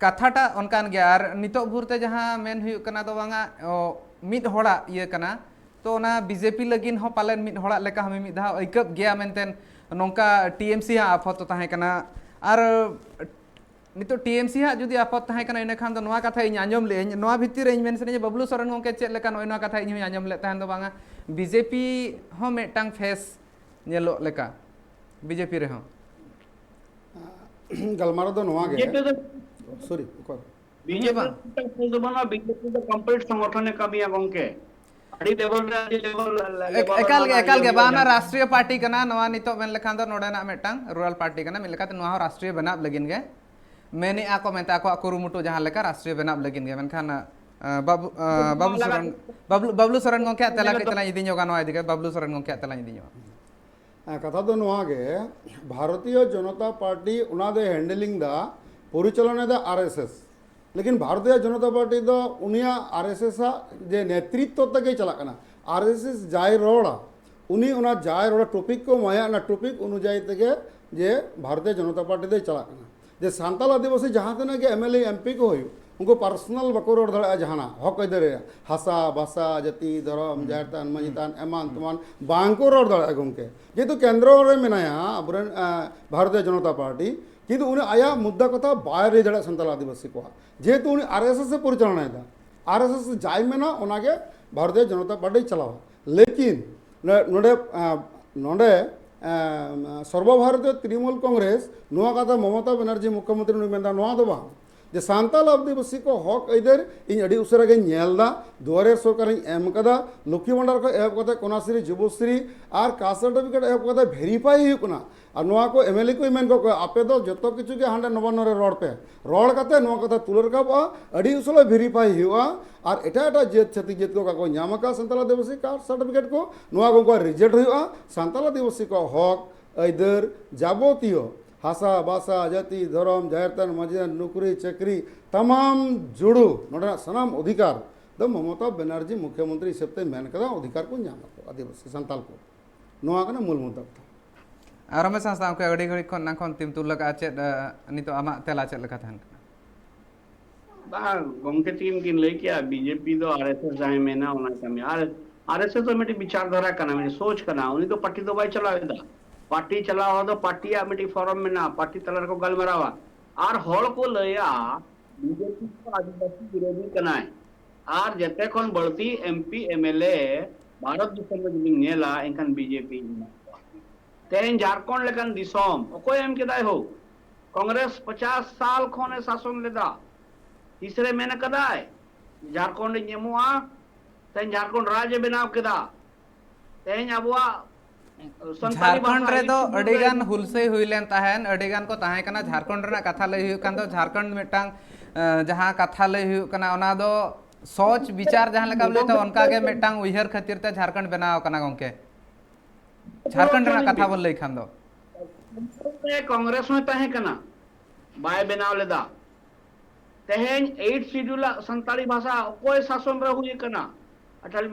ᱠᱟᱛᱷᱟᱴᱟᱜ ᱚᱱᱠᱟᱱ ᱜᱮᱭᱟ᱾ ᱟᱨ ᱱᱤᱛᱚᱜ ᱵᱷᱳᱨ ᱛᱮ ᱡᱟᱦᱟᱸ ᱢᱮᱱ ᱦᱩᱭᱩᱜ ᱠᱟᱱᱟ ᱫᱚ ᱵᱟᱝᱟ, ᱚ, ᱢᱤᱫ ᱦᱚᱲᱟᱜ ᱤᱭᱟᱹ ᱠᱟᱱᱟ, ᱛᱚ ᱚᱱᱟ ᱵᱤᱡᱮᱯᱤ ᱞᱟᱹᱜᱤᱫ ᱦᱚᱸ ᱯᱟᱞᱮᱱ ᱢᱤᱫ ᱦᱚᱲᱟᱜ ᱞᱮᱠᱟ ᱦᱚᱸ ᱢᱤᱢᱤᱫ ᱫᱷᱟᱣ ᱟᱹᱭᱠᱟᱹᱜ ᱜᱮᱭᱟ ᱢᱮᱱᱛᱮ ᱱᱚᱝᱠᱟ ᱴᱤᱮᱢᱥᱤ ᱦᱟᱸᱜ ᱟᱯᱟᱛᱚᱛᱚ ᱛᱟᱦᱮᱸ ᱠᱟᱱᱟ᱾ ᱟᱨ ᱱᱤᱛᱚᱜ ᱴᱤᱮᱢᱥᱤ ᱦᱟᱸᱜ ᱡᱩᱫᱤ ᱟᱯᱟᱛ ᱛᱟᱦᱮᱸ ᱠᱟᱱᱟ, ᱤᱱᱟᱹᱠᱷᱟᱱ ᱫᱚ ᱱᱚᱣᱟ ᱠᱟᱛᱷᱟ ᱤᱧ ᱟᱸᱡᱚᱢ ᱞᱮᱫᱟᱹᱧ, ᱱᱚᱣᱟ ᱵᱷᱤᱛᱤᱨ ᱨᱮ ᱤᱧ ᱢᱮᱱ ᱥᱟᱱᱟᱧᱟ, ᱵᱟᱵᱞᱩ ᱥᱚᱨᱮᱱ ᱜᱚᱢᱠᱮ ᱪᱮᱫ ᱞᱮᱠᱟ ᱱᱚᱜᱼᱚᱭ ᱱᱚᱣᱟ ᱠᱟᱛᱷᱟ ᱤᱧ ᱦᱚᱸᱧ ᱟᱸᱡᱚᱢ ᱞᱮᱫ ᱛᱟᱦᱮᱱ ᱫᱚ ᱵᱟᱝᱟ, ᱵᱤᱡᱮᱯᱤ ᱦᱚᱸ ᱢᱤᱫᱴᱟᱝ ᱯᱷᱮᱥ ᱧᱮᱞᱚᱜ ᱞᱮᱠᱟ ᱵᱤᱡᱮᱯᱤ ᱨᱮᱦᱚᱸ᱾ ᱜᱟᱞᱢᱟᱨᱟᱣ ᱫᱚ ᱱᱚᱣᱟ ᱜᱮ᱾ ᱵᱤᱡᱮᱯᱤ ᱫᱚ ᱥᱚᱨᱤ, ᱚᱠᱚᱭ? ᱵᱤᱡᱮᱯᱤ ᱵᱟᱝ᱾ ᱢᱤᱫᱴᱟᱝ ᱯᱷᱮᱥ ᱫᱚ ᱵᱟᱹᱱᱩᱜᱼᱟ, ᱵᱤᱡᱮᱯᱤ ᱫᱚ ᱠᱚᱢᱯᱞᱤᱴ ᱥᱚᱝᱜᱚᱴᱷᱚᱱᱮ ᱠᱟᱹᱢᱤᱭᱟ ᱜᱚᱝᱠᱮ᱾ ᱟᱹᱰᱤ ᱞᱮᱵᱮᱞ ᱨᱮ ᱟᱹᱰᱤ ᱞᱮᱵᱮᱞ ᱨᱮ ᱮᱠᱟᱞ ᱜᱮ ᱱᱚᱣᱟ ᱮᱠᱟᱞ ᱜᱮ ᱤᱭᱟᱹ ᱵᱟᱝ, ᱚᱱᱟ ᱦᱩᱭᱩᱜᱼᱟ᱾ ᱨᱟᱥᱴᱨᱤᱭᱚ ᱯᱟᱨᱴᱤ ᱠᱟᱱᱟ ᱱᱚᱣᱟ, ᱱᱤᱛᱚᱜ ᱢᱮᱱ ᱞᱮᱠᱷᱟᱱ ᱫᱚ ᱱᱚᱰᱮᱱᱟᱜ ᱢᱤᱫᱴᱟᱝ ᱨᱩᱨᱟᱞ ᱯᱟᱨᱴᱤ ᱠᱟᱱᱟ, ᱢᱮᱱ ᱞᱮᱠᱟᱛᱮ ᱱᱚᱣᱟ ᱦᱚᱸ ᱨᱟᱥᱴᱨᱤᱭᱚ ᱵᱮᱱᱟᱣ ᱞᱟᱹᱜᱤᱫ ᱜᱮ ᱢᱮᱱᱮᱜᱼᱟ ᱠᱚ ᱢᱮᱱᱛᱮ ᱟᱠᱚᱣᱟᱜ ᱠᱩᱨᱩᱢᱩᱴᱩ ᱡᱟᱦᱟᱸ ᱞᱮᱠᱟ ᱨᱟᱥᱴᱨᱤᱭᱚ ᱵᱮᱱᱟᱣ ᱞᱟᱹᱜᱤᱫ ᱜᱮ, ᱢᱮᱱᱠᱷᱟᱱ ᱟᱸ, ᱵᱟᱵᱩ ᱟᱸ, ᱵᱟᱵᱞᱩ ᱥᱚᱨᱮᱱ ᱵᱟᱵᱞᱩ, ᱵᱟᱵᱞᱩ ᱥᱚᱨᱮᱱ ᱜᱚᱢᱠᱮᱭᱟᱜ ᱛᱮᱞᱟ ᱠᱟᱹᱡ ᱛᱮᱞᱟᱧ ᱤᱫᱤ ᱧᱚᱜᱟ ᱱᱚᱣᱟ ᱤᱫᱤ ᱠᱟᱛᱮ, ᱵᱟᱵᱞᱩ ᱥᱚᱨᱮᱱ ᱜᱚᱢᱠᱮᱭᱟᱜ ᱛᱮᱞᱟᱧ ᱤᱫᱤ ᱧᱚᱜᱟ᱾ ᱦᱮᱸ, ᱠᱟᱛᱷᱟ ᱫᱚ ᱱᱚᱣᱟ ᱜᱮ, ᱵᱷᱟᱨᱚᱛᱤᱭᱚ ᱡᱚᱱᱚᱛᱟ ᱯᱟᱨᱴᱤ ᱚᱱᱟ ᱫᱚᱭ ᱦᱮᱱᱰᱮᱞᱤᱝ ᱫᱟ, ᱯᱚᱨᱤᱪᱟᱞᱚᱱᱟ ᱫᱟ ᱟᱨᱮᱥᱮᱥ᱾ ᱞᱮᱠᱤᱱ ᱵᱷᱟᱨᱚᱛᱤᱭᱚ ᱡᱚᱱᱚᱛᱟ ᱯᱟᱨᱴᱤ ᱫᱚ ᱩᱱᱤᱭᱟᱜ ᱟᱨᱮᱥᱮᱥ ᱟᱜ ᱡᱮ ᱱᱮᱛᱨᱤᱛᱛᱚ ᱛᱮᱜᱮ ᱪᱟᱞᱟᱜ ᱠᱟᱱᱟ᱾ ᱟᱨᱮᱥᱮᱥ ᱡᱟᱭ ᱨᱚᱲᱟ, ᱩᱱᱤ ᱚᱱᱟ ᱡᱟᱭ ᱨᱚᱲᱟ, ᱴᱚᱯᱤᱠ ᱠᱚ ᱮᱢᱟᱭᱟ, ᱚᱱᱟ ᱴᱚᱯᱤᱠ ᱚᱱᱩᱡᱟᱭᱤ ᱛᱮᱜᱮ ᱡᱮ ᱵᱷᱟᱨᱚᱛᱤᱭᱚ ᱡᱚᱱᱚᱛᱟ ᱯᱟᱨᱴᱤ ᱫᱚᱭ ᱪᱟᱞᱟᱜ ᱠᱟᱱᱟ᱾ ᱡᱮ ᱥᱟᱱᱛᱟᱲ ᱟᱹᱫᱤᱵᱟᱹᱥᱤ ᱡᱟᱦᱟᱸ ᱛᱤᱱᱟᱹᱜ ᱜᱮ ᱮᱢᱮᱞᱮ ᱮᱢᱯᱤ ᱠᱚ ᱦᱩᱭᱩᱜ, ᱩᱱᱠᱩ ᱯᱟᱨᱥᱚᱱᱟᱞ ᱵᱟᱠᱚ ᱨᱚᱲ ᱫᱟᱲᱮᱭᱟᱜᱼᱟ ᱡᱟᱦᱟᱱᱟᱜ ᱦᱚᱠ ᱟᱹᱭᱫᱟᱹᱨ ᱨᱮᱭᱟᱜ, ᱦᱟᱥᱟ ᱵᱷᱟᱥᱟ ᱡᱟᱹᱛᱤ ᱫᱷᱚᱨᱚᱢ ᱡᱟᱦᱮᱨ ᱛᱷᱟᱱ ᱢᱟᱹᱡᱷᱤ ᱛᱷᱟᱱ ᱮᱢᱟᱱ ᱛᱮᱢᱟᱱ ᱵᱟᱝ ᱠᱚ ᱨᱚᱲ ᱫᱟᱲᱮᱭᱟᱜᱼᱟ ᱜᱚᱢᱠᱮ᱾ ᱡᱮᱦᱮᱛᱩ ᱠᱮᱱᱫᱨᱚ ᱨᱮ ᱢᱮᱱᱟᱭᱟ ᱟᱵᱚᱨᱮᱱ ᱟᱸ, ᱵᱷᱟᱨᱚᱛᱤᱭᱚ ᱡᱚᱱᱚᱛᱟ ᱯᱟᱨᱴᱤ, ᱠᱤᱱᱛᱩ ᱩᱱᱤ ᱟᱭᱟᱜ ᱢᱩᱫᱽᱫᱟ ᱠᱟᱛᱷᱟ ᱵᱟᱭ ᱞᱟᱹᱭ ᱫᱟᱲᱮᱭᱟᱜᱼᱟ ᱥᱟᱱᱛᱟᱲ ᱟᱹᱫᱤᱵᱟᱹᱥᱤ ᱠᱚᱣᱟᱜ, ᱡᱮᱦᱮᱛᱩ ᱩᱱᱤ ᱟᱨᱮᱥᱮᱥ ᱮ ᱯᱚᱨᱤᱪᱟᱞᱚᱱᱟᱭᱮᱫᱟ᱾ ᱟᱨᱮᱥᱮᱥ ᱡᱟᱭ ᱢᱮᱱᱟ ᱚᱱᱟᱜᱮ ᱵᱷᱟᱨᱚᱛᱤᱭᱚ ᱡᱚᱱᱚᱛᱟ ᱯᱟᱨᱴᱤ ᱪᱟᱞᱟᱣᱟ᱾ ᱞᱮᱠᱤᱱ ᱱᱚᱰᱮ, ᱱᱚᱰᱮ ᱟᱸ, ᱥᱚᱨᱵᱚ ᱵᱷᱟᱨᱚᱛᱤᱭᱚ ᱛᱨᱤᱱᱢᱩᱞ ᱠᱚᱝᱜᱨᱮᱥ ᱱᱚᱣᱟ ᱠᱟᱛᱷᱟ ᱢᱚᱢᱚᱛᱟ ᱵᱟᱱᱟᱨᱡᱤ ᱢᱩᱠᱷᱭᱚᱢᱚᱱᱛᱨᱤ ᱱᱩᱭ ᱢᱮᱱᱫᱟ ᱱᱚᱣᱟ ᱫᱚ ᱵᱟᱝ, ᱡᱮ ᱥᱟᱱᱛᱟᱲ ᱟᱹᱫᱤᱵᱟᱹᱥᱤ ᱠᱚ ᱦᱚᱠ ᱟᱹᱭᱫᱟᱹᱨ ᱤᱧ ᱟᱹᱰᱤ ᱩᱥᱟᱹᱨᱟ ᱜᱮᱧ ᱧᱮᱞ ᱮᱫᱟ, ᱫᱩᱣᱟᱨᱮ ᱥᱚᱨᱠᱟᱨᱤᱧ ᱮᱢ ᱠᱟᱫᱟ, ᱞᱚᱠᱠᱷᱤ ᱵᱷᱟᱱᱰᱟᱨ ᱠᱷᱚᱱ ᱮᱦᱚᱵ ᱠᱟᱛᱮ ᱠᱚᱱᱟᱥᱨᱤ ᱡᱩᱵᱚᱥᱨᱤ ᱟᱨ ᱠᱟᱥᱴ ᱥᱟᱨᱴᱤᱯᱷᱤᱠᱮᱴ ᱮᱦᱚᱵ ᱠᱟᱛᱮ ᱵᱷᱮᱨᱤᱯᱷᱟᱭ ᱦᱩᱭᱩᱜ ᱠᱟᱱᱟ᱾ ᱟᱨ ᱱᱚᱣᱟ ᱠᱚ ᱮᱢᱮᱞᱮ ᱠᱚ ᱢᱮᱱ ᱠᱚ ᱟᱯᱮ ᱫᱚ ᱡᱚᱛᱚ ᱠᱤᱪᱷᱩ ᱜᱮ ᱦᱟᱸᱰᱮ ᱱᱚᱵᱟᱱᱱᱚ ᱨᱮ ᱨᱚᱲ ᱯᱮ, ᱨᱚᱲ ᱠᱟᱛᱮ ᱱᱚᱣᱟ ᱠᱟᱛᱷᱟ ᱛᱩᱞᱟᱹ ᱨᱟᱠᱟᱵᱚᱜᱼᱟ, ᱟᱹᱰᱤ ᱩᱥᱟᱹᱨᱟ ᱵᱷᱮᱨᱤᱯᱷᱟᱭ ᱦᱩᱭᱩᱜᱼᱟ᱾ ᱟᱨ ᱮᱴᱟᱜ ᱮᱴᱟᱜ ᱡᱟᱹᱛ ᱪᱷᱟᱹᱛᱤᱠ ᱡᱟᱹᱛ ᱠᱚ ᱚᱠᱟ ᱠᱚ ᱧᱟᱢ ᱟᱠᱟᱫ ᱥᱟᱱᱛᱟᱲ ᱟᱹᱫᱤᱵᱟᱹᱥᱤ ᱠᱟᱥᱴ ᱥᱟᱨᱴᱤᱯᱷᱤᱠᱮᱴ ᱠᱚ, ᱱᱚᱣᱟ ᱠᱚ ᱩᱱᱠᱩᱣᱟᱜ ᱨᱤᱡᱮᱠᱴ ᱦᱩᱭᱩᱜᱼᱟ᱾ ᱥᱟᱱᱛᱟᱲ ᱟᱹᱫᱤᱵᱟᱹᱥᱤ ᱠᱚᱣᱟᱜ ᱦᱚᱠ ᱟᱹᱭᱫᱟᱹᱨ ᱡᱟᱵᱚᱛᱤᱭᱚ ᱦᱟᱥᱟ ᱵᱷᱟᱥᱟ ᱡᱟᱹᱛᱤ ᱫᱷᱚᱨᱚᱢ ᱡᱟᱦᱮᱨ ᱛᱷᱟᱱ ᱢᱟᱹᱡᱷᱤ ᱛᱷᱟᱱ ᱱᱩᱠᱨᱤ ᱪᱟᱹᱠᱨᱤ ᱛᱟᱢᱟᱢ ᱡᱩᱲᱩ ᱱᱚᱰᱮᱱᱟᱜ ᱥᱟᱱᱟᱢ ᱚᱫᱷᱤᱠᱟᱨ ᱫᱚ ᱢᱚᱢᱚᱛᱟ ᱵᱮᱱᱟᱨᱡᱤ ᱢᱩᱠᱷᱭᱚᱢᱚᱱᱛᱨᱤ ᱦᱤᱥᱟᱹᱵ ᱛᱮ ᱢᱮᱱ ᱠᱟᱫᱟ, ᱚᱫᱷᱤᱠᱟᱨ ᱠᱚ ᱧᱟᱢ ᱟᱠᱚ ᱟᱹᱫᱤᱵᱟᱹᱥᱤ ᱥᱟᱱᱛᱟᱲ ᱠᱚ᱾ ᱱᱚᱣᱟ ᱠᱟᱱᱟ ᱢᱩᱞ ᱢᱩᱫᱽᱫᱟ ᱠᱟᱛᱷᱟ᱾ ᱟᱨ ᱨᱚᱢᱮᱥ ᱦᱟᱸᱥᱫᱟ, ᱜᱚᱢᱠᱮ ᱟᱹᱰᱤ ᱜᱷᱟᱹᱲᱤᱡ ᱠᱷᱚᱱ ᱮᱱᱟᱝ ᱠᱷᱚᱱ ᱛᱤᱢ ᱛᱩᱞ ᱞᱟᱜᱟᱜᱼᱟ, ᱪᱮᱫ ᱟᱸ, ᱱᱤᱛᱚᱜ ᱟᱢᱟᱜ ᱛᱮᱞᱟ ᱪᱮᱫ ᱞᱮᱠᱟ ᱛᱟᱦᱮᱱ ᱠᱟᱱᱟ? ᱵᱟᱝ, ᱜᱚᱢᱠᱮ ᱛᱤᱠᱤᱱ ᱠᱤᱱ ᱞᱟᱹᱭ ᱠᱮᱜᱼᱟ, ᱵᱤᱡᱮᱯᱤ ᱫᱚ ᱟᱨᱮᱥᱮᱥ ᱡᱟᱦᱟᱸᱭ ᱢᱮᱱᱟ ᱚᱱᱟ ᱠᱟᱹᱢᱤ᱾ ᱟᱨ ᱟᱨ ᱮᱥ ᱮᱥ ᱫᱚ ᱢᱤᱫᱴᱤᱡ ᱵᱤᱪᱟᱨ ᱫᱷᱟᱨᱟ ᱠᱟᱱᱟ, ᱢᱤᱫᱴᱤᱡ ᱥᱳᱪ ᱠᱟᱱᱟ᱾ ᱩᱱᱤ ᱫᱚ ᱯᱟᱨᱴᱤ ᱫᱚ ᱵᱟᱭ ᱪᱟᱞᱟᱣ ᱮᱫᱟ᱾ ᱯᱟᱨᱴᱤ ᱪᱟᱞᱟᱣ ᱦᱚᱲ ᱫᱚ ᱯᱟᱨᱴᱤᱭᱟᱜ ᱢᱤᱫᱴᱤᱡ ᱯᱷᱚᱨᱚᱢ ᱢᱮᱱᱟᱜᱼᱟ, ᱯᱟᱨᱴᱤ ᱛᱟᱞᱟ ᱨᱮᱠᱚ ᱜᱟᱞᱢᱟᱨᱟᱣᱟ᱾ ᱟᱨ ᱦᱚᱲ ᱠᱚ ᱞᱟᱹᱭᱟ ᱵᱤᱡᱮᱯᱤ ᱫᱚ ᱟᱹᱫᱤᱵᱟᱹᱥᱤ ᱵᱤᱨᱳᱫᱷᱤ ᱠᱟᱱᱟᱭ᱾ ᱟᱨ ᱡᱮᱛᱮ ᱠᱷᱚᱱ ᱵᱟᱹᱲᱛᱤ M P, M L A Bharat ᱫᱤᱥᱚᱢ ᱨᱮ ᱡᱩᱫᱤᱢ ᱧᱮᱞᱟ, ᱮᱱᱠᱷᱟᱱ ᱵᱤᱡᱮᱯᱤ ᱢᱮᱱᱟᱜ ᱠᱚᱣᱟ᱾ ᱛᱮᱦᱮᱧ ᱡᱷᱟᱲᱠᱷᱚᱸᱰ ᱞᱮᱠᱟᱱ ᱫᱤᱥᱚᱢ ᱚᱠᱚᱭ ᱮᱢ ᱠᱮᱫᱟᱭ ᱦᱳ? ᱠᱚᱝᱜᱨᱮᱥ ᱯᱚᱪᱟᱥ ᱥᱟᱞ ᱠᱷᱚᱱ ᱮ ᱥᱟᱥᱚᱱ ᱞᱮᱫᱟ᱾ ᱛᱤᱥᱨᱮ ᱢᱮᱱ ᱠᱟᱫᱟᱭ ᱡᱷᱟᱲᱠᱷᱚᱸᱰ ᱤᱧ ᱮᱢᱚᱜᱼᱟ? ᱛᱮᱦᱮᱧ ᱡᱷᱟᱲᱠᱷᱚᱸᱰ ᱨᱟᱡᱽ ᱮ ᱵᱮᱱᱟᱣ ᱠᱮᱫᱟ᱾ ᱛᱮᱦᱮᱧ ᱟᱵᱚᱣᱟᱜ ᱥᱟᱱᱛᱟᱲᱤ ᱡᱷᱟᱲᱠᱷᱚᱸᱰ ᱵᱷᱟᱥᱟ ᱨᱮᱫᱚ ᱟᱹᱰᱤ ᱜᱟᱱ ᱦᱩᱞᱥᱟᱹᱭ ᱦᱩᱭ ᱞᱮᱱ ᱛᱟᱦᱮᱸᱱ, ᱟᱹᱰᱤ ᱜᱟᱱ ᱠᱚ ᱛᱟᱦᱮᱸ ᱠᱟᱱᱟ᱾ ᱡᱷᱟᱲᱠᱷᱚᱸᱰ ᱨᱮᱱᱟᱜ ᱠᱟᱛᱷᱟ ᱞᱟᱹᱭ ᱦᱩᱭᱩᱜ ᱠᱷᱟᱱ ᱫᱚ, ᱡᱷᱟᱲᱠᱷᱚᱸᱰ ᱢᱤᱫᱴᱟᱝ, ᱮ, ᱡᱟᱦᱟᱸ ᱠᱟᱛᱷᱟ ᱞᱟᱹᱭ ᱦᱩᱭᱩᱜ ᱠᱟᱱᱟ, ᱚᱱᱟ ᱫᱚ ᱥᱚᱪ ᱵᱤᱪᱟᱨ ᱡᱟᱦᱟᱸ ᱞᱮᱠᱟᱢ ᱞᱟᱹᱭ ᱛᱟᱦᱮᱸ, ᱚᱱᱠᱟ ᱜᱮ ᱢᱤᱫᱴᱟᱝ ᱩᱭᱦᱟᱹᱨ ᱠᱷᱟᱹᱛᱤᱨ ᱛᱮ ᱡᱷᱟᱲᱠᱷᱚᱸᱰ ᱵᱮᱱᱟᱣ ᱟᱠᱟᱱᱟ ᱜᱚᱢᱠᱮ᱾ ᱡᱷᱟᱲᱠᱷᱚᱸᱰ ᱨᱮᱱᱟᱜ ᱠᱟᱛᱷᱟ ᱵᱚᱱ ᱞᱟᱹᱭ ᱠᱷᱟᱱ ᱫᱚ᱾ ᱠᱚᱝᱜᱨᱮᱥ ᱦᱚᱸᱭ ᱛᱟᱦᱮᱸ ᱠᱟᱱᱟ, ᱵᱟᱭ ᱵᱮᱱᱟᱣ ᱞᱮᱫᱟ᱾ ᱛᱮᱦᱮᱧ ᱮᱭᱤᱴ ᱥᱤᱰᱩᱞ ᱟᱜ ᱥᱟᱱᱛᱟᱲᱤ ᱵᱷᱟᱥᱟ ᱚᱠᱚᱭ ᱥᱟᱥᱚᱱ ᱨᱮ ᱦᱩᱭ ᱠᱟᱱᱟ? ᱟᱴᱟᱞ-,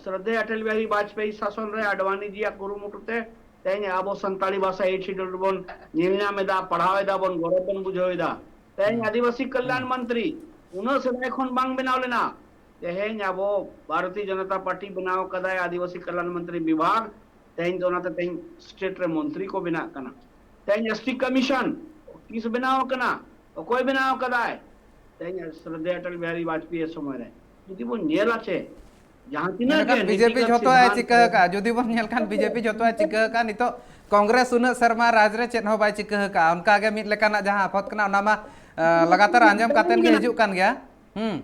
ᱥᱨᱚᱫᱷᱮᱭ ᱟᱴᱚᱞ ᱵᱤᱦᱟᱨᱤ ᱵᱟᱡᱽᱯᱮᱭᱤ ᱥᱟᱥᱚᱱ ᱨᱮ ᱟᱰᱣᱟᱱᱤ ᱡᱤᱭᱟᱜ ᱠᱩᱨᱩᱢᱩᱴᱩ ᱛᱮ ᱛᱮᱦᱮᱧ ᱟᱵᱚ ᱥᱟᱱᱛᱟᱲᱤ ᱵᱷᱟᱥᱟ ᱮᱭᱤᱴ ᱥᱤᱰᱩᱞ ᱨᱮᱵᱚᱱ ᱧᱮᱞ ᱧᱟᱢ ᱮᱫᱟ, ᱯᱟᱲᱦᱟᱣ ᱮᱫᱟ ᱵᱚᱱ, ᱜᱚᱨᱚᱵ ᱵᱚᱱ ᱵᱩᱡᱷᱟᱹᱣ ᱮᱫᱟ᱾ ᱛᱮᱦᱮᱧ ᱦᱩᱸ᱾ ᱟᱹᱫᱤᱵᱟᱹᱥᱤ ᱠᱚᱞᱭᱟᱱ ᱦᱩᱸ᱾ ᱢᱚᱱᱛᱨᱤ ᱩᱱᱟᱹᱜ ᱥᱮᱫᱟᱭ ᱠᱷᱚᱱ ᱵᱟᱝ ᱵᱮᱱᱟᱣ ᱞᱮᱱᱟ᱾ ᱛᱮᱦᱮᱧ ᱟᱵᱚ ᱵᱷᱟᱨᱚᱛᱤᱭᱚ ᱡᱚᱱᱚᱛᱟ ᱯᱟᱨᱴᱤ ᱵᱮᱱᱟᱣ ᱠᱟᱫᱟᱭ ᱟᱹᱫᱤᱵᱟᱹᱥᱤ ᱠᱚᱞᱭᱟᱱ ᱢᱚᱱᱛᱨᱤ ᱵᱤᱵᱷᱟᱜᱽ᱾ ᱛᱮᱦᱮᱧ ᱫᱚ ᱚᱱᱟᱛᱮ ᱛᱮᱦᱮᱧ ᱥᱴᱮᱴ ᱨᱮ ᱢᱚᱱᱛᱨᱤ ᱠᱚ ᱵᱮᱱᱟᱜ ᱠᱟᱱᱟ᱾ ᱛᱮᱦᱮᱧ ᱮᱥ ᱴᱤ ᱠᱚᱢᱤᱥᱚᱱ ᱛᱤᱥ ᱵᱮᱱᱟᱣ ᱠᱟᱱᱟ? ᱚᱠᱚᱭ ᱵᱮᱱᱟᱣ ᱠᱟᱫᱟᱭ? ᱛᱮᱦᱮᱧ ᱥᱨᱚᱫᱷᱮᱭ ᱟᱴᱚᱞ ᱵᱤᱦᱟᱨᱤ ᱵᱟᱡᱽᱯᱮᱭᱤ ᱥᱚᱢᱚᱭ ᱨᱮ ᱡᱩᱫᱤ ᱵᱚᱱ ᱧᱮᱞᱟ ᱪᱮ, ᱡᱟᱦᱟᱸ ᱛᱤᱱᱟᱹᱜ ᱜᱮ ᱢᱮᱱᱠᱷᱟᱱ ᱱᱤᱛᱤ ᱵᱤᱡᱮᱯᱤ ᱜᱚᱛ ᱡᱷᱚᱛᱚᱣᱟᱜ ᱮ ᱥᱤᱫᱽᱫᱷᱟᱱᱛ ᱪᱤᱠᱟᱹ ᱠᱚ ᱟᱠᱟᱫᱼᱟ᱾ ᱡᱩᱫᱤ ᱵᱚᱱ ᱧᱮᱞ ᱠᱷᱟᱱ ᱵᱤᱡᱮᱯᱤ ᱡᱷᱚᱛᱚᱣᱟᱜ ᱮ ᱪᱤᱠᱟᱹ ᱟᱠᱟᱫᱼᱟ᱾ ᱱᱤᱛᱚᱜ ᱠᱚᱝᱜᱨᱮᱥ ᱩᱱᱟᱹᱜ ᱥᱮᱨᱢᱟ ᱨᱟᱡᱽ ᱨᱮ ᱪᱮᱫ ᱦᱚᱸ ᱵᱟᱭ ᱪᱤᱠᱟᱹ ᱟᱠᱟᱫᱼᱟ᱾ ᱚᱱᱠᱟ ᱜᱮ ᱢᱤᱫ ᱞᱮᱠᱟᱱᱟᱜ ᱡᱟᱦᱟᱸ ᱟᱯᱚᱛ ᱠᱟᱱᱟ, ᱚᱱᱟ ᱢᱟ, ᱮ, ᱞᱟᱜᱟᱛᱟᱨ ᱟᱸᱡᱚᱢ ᱠᱟᱛᱮᱫ ᱜᱮ ᱦᱤᱡᱩᱜ ᱠᱟᱱ ᱜᱮᱭᱟ᱾ ᱦᱩᱸ᱾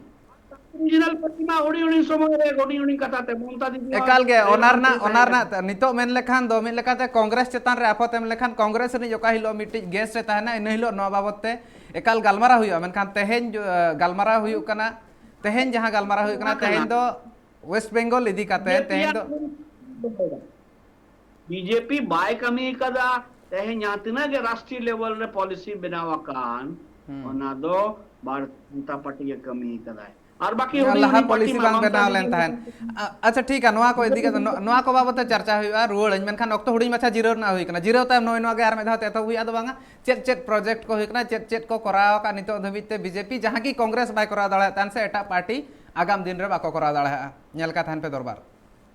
ᱨᱤᱡᱤᱱᱟᱞ ᱯᱟᱨᱴᱤ ᱢᱟ ᱦᱩᱰᱤᱧ ᱦᱩᱰᱤᱧ ᱥᱚᱢᱚᱭ ᱨᱮ ᱦᱩᱰᱤᱧ ᱦᱩᱰᱤᱧ ᱠᱟᱛᱷᱟ ᱛᱮ ᱢᱚᱢᱚᱛᱟ ᱫᱤᱫᱤ ᱦᱚᱸ ᱮᱠᱟᱞ ᱜᱮ, ᱨᱮᱞ ᱚᱱᱟ ᱢᱚᱱᱛᱨᱤ ᱨᱮᱱᱟᱜ, ᱚᱱᱟ ᱛᱟᱦᱮᱸ ᱨᱮᱱᱟᱜ ᱠᱟᱱᱟ᱾ ᱱᱤᱛᱚᱜ ᱢᱮᱱ ᱞᱮᱠᱷᱟᱱ ᱫᱚ ᱢᱤᱫ ᱞᱮᱠᱟᱛᱮ ᱠᱚᱝᱜᱨᱮᱥ ᱪᱮᱛᱟᱱ ᱨᱮ ᱟᱯᱷᱚᱛ ᱮᱢ ᱞᱮᱠᱷᱟᱱ, ᱠᱚᱝᱜᱨᱮᱥ ᱨᱤᱱᱤᱡ ᱚᱠᱟ ᱦᱤᱞᱳᱜ ᱢᱤᱫᱴᱤᱡ ᱜᱮᱥᱴ ᱮ ᱛᱟᱦᱮᱱᱟ, ᱤᱱᱟᱹ ᱦᱤᱞᱳᱜ ᱱᱚᱣᱟ ᱵᱟᱵᱚᱛ ᱛᱮ ᱮᱠᱟᱞ ᱜᱟᱞᱢᱟᱨᱟᱣ ᱦᱩᱭᱩᱜᱼᱟ᱾ ᱢᱮᱱᱠᱷᱟᱱ ᱛᱮᱦᱮᱧ ᱡᱚ-, ᱜᱟᱞᱢᱟᱨᱟᱣ ᱦᱩᱭᱩᱜ ᱠᱟᱱᱟ, ᱛᱮᱦᱮᱧ ᱡᱟᱦᱟᱸ ᱜᱟᱞᱢᱟᱨᱟᱣ ᱦᱩᱭᱩᱜ ᱠᱟᱱᱟ, ᱚᱱᱟ ᱠᱟᱱᱟ᱾ ᱛᱮᱦᱮᱧ ᱫᱚ ᱣᱮᱥᱴ ᱵᱮᱝᱜᱚᱞ ᱤᱫᱤ ᱠᱟᱛᱮ, ᱛᱮᱦᱮᱧ ᱫᱚ ᱵᱤᱡᱮᱯᱤ ᱵᱟᱭ ᱠᱟᱹᱢᱤ ᱠᱟᱫᱟ᱾ ᱛᱮᱦᱮᱧ ᱡᱟᱦᱟᱸ ᱛᱤᱱᱟᱹᱜ ᱜᱮ ᱨᱟᱥᱴᱨᱤᱭᱚ ᱞᱮᱵᱮᱞ ᱨᱮ ᱯᱚᱞᱤᱥᱤ ᱵᱮᱱᱟᱣ ᱟᱠᱟᱱ, ᱦᱩᱸ᱾ ᱚᱱᱟ ᱫᱚ ᱵᱷᱟᱨᱚᱛᱤᱭᱚ ᱡᱚᱱᱚᱛᱟ ᱯᱟᱨᱴᱤ ᱜᱮ ᱠᱟᱹᱢᱤ ᱠᱟᱫᱟᱭ᱾ ᱟᱨ ᱵᱟᱠᱤ ᱦᱩᱰᱤᱧ ᱞᱟᱦᱟ ᱦᱩᱰᱤᱧ ᱯᱟᱨᱴᱤ ᱯᱚᱞᱤᱥᱤ ᱢᱟ ᱵᱟᱝ ᱢᱚᱢᱚᱛᱟ ᱵᱮᱱᱟᱣ ᱞᱮᱱ ᱫᱤᱫᱤ ᱛᱟᱦᱮᱸᱫ᱾ ᱟ-, ᱟᱪᱪᱷᱟ, ᱴᱷᱤᱠᱟ, ᱱᱚᱣᱟ ᱠᱚ ᱤᱫᱤ ᱠᱟᱛᱮ, ᱱᱚ-, ᱱᱚᱣᱟ ᱠᱚ ᱵᱟᱵᱚᱛ ᱛᱮ ᱪᱟᱨᱪᱟ ᱦᱩᱭᱩᱜᱼᱟ ᱨᱩᱣᱟᱹᱲᱟᱹᱧ, ᱢᱮᱱᱠᱷᱟᱱ ᱚᱠᱛᱚ ᱦᱩᱰᱤᱧ ᱢᱟᱪᱷᱟ ᱡᱤᱨᱟᱹᱣ ᱨᱮᱱᱟᱜ ᱦᱩᱭ ᱠᱟᱱᱟ᱾ ᱡᱤᱨᱟᱹᱣ ᱛᱟᱭᱚᱢ ᱱᱚᱜᱼᱚᱭ ᱱᱚᱣᱟ ᱜᱮ ᱟᱨ ᱢᱤᱫ ᱫᱷᱟᱣ ᱛᱮ ᱮᱛᱚᱦᱚᱵ ᱦᱩᱭᱩᱜᱼᱟ, ᱟᱫᱚ ᱵᱟᱝᱟ, ᱪᱮᱫ ᱪᱮᱫ ᱯᱨᱚᱡᱮᱠᱴ ᱠᱚ ᱦᱩᱭᱩᱜ ᱠᱟᱱᱟ, ᱪᱮᱫ ᱪᱮᱫ ᱠᱚ ᱠᱚᱨᱟᱣ ᱟᱠᱟᱫ ᱱᱤᱛᱚᱜ ᱫᱷᱟᱹᱵᱤᱡ ᱛᱮ ᱵᱤᱡᱮᱯᱤ, ᱡᱟᱦᱟᱸ ᱠᱤ ᱠᱚᱝᱜᱨᱮᱥ ᱵᱟᱭ ᱠᱚᱨᱟᱣ ᱫᱟᱲᱮᱭᱟᱜ ᱛᱟᱦᱮᱸᱫ ᱥᱮ ᱮᱴᱟᱜ ᱯᱟᱨᱴᱤ, ᱟᱜᱟᱢ ᱫᱤᱱ ᱨᱮ ᱵᱟᱠᱚ ᱠᱚᱨᱟᱣ ᱫᱟᱲᱮᱭᱟᱜᱼᱟ᱾ ᱧᱮᱞ ᱠᱟᱛᱮ ᱛᱟᱦᱮᱱ ᱯᱮ ᱫᱚᱨᱵᱟᱨ᱾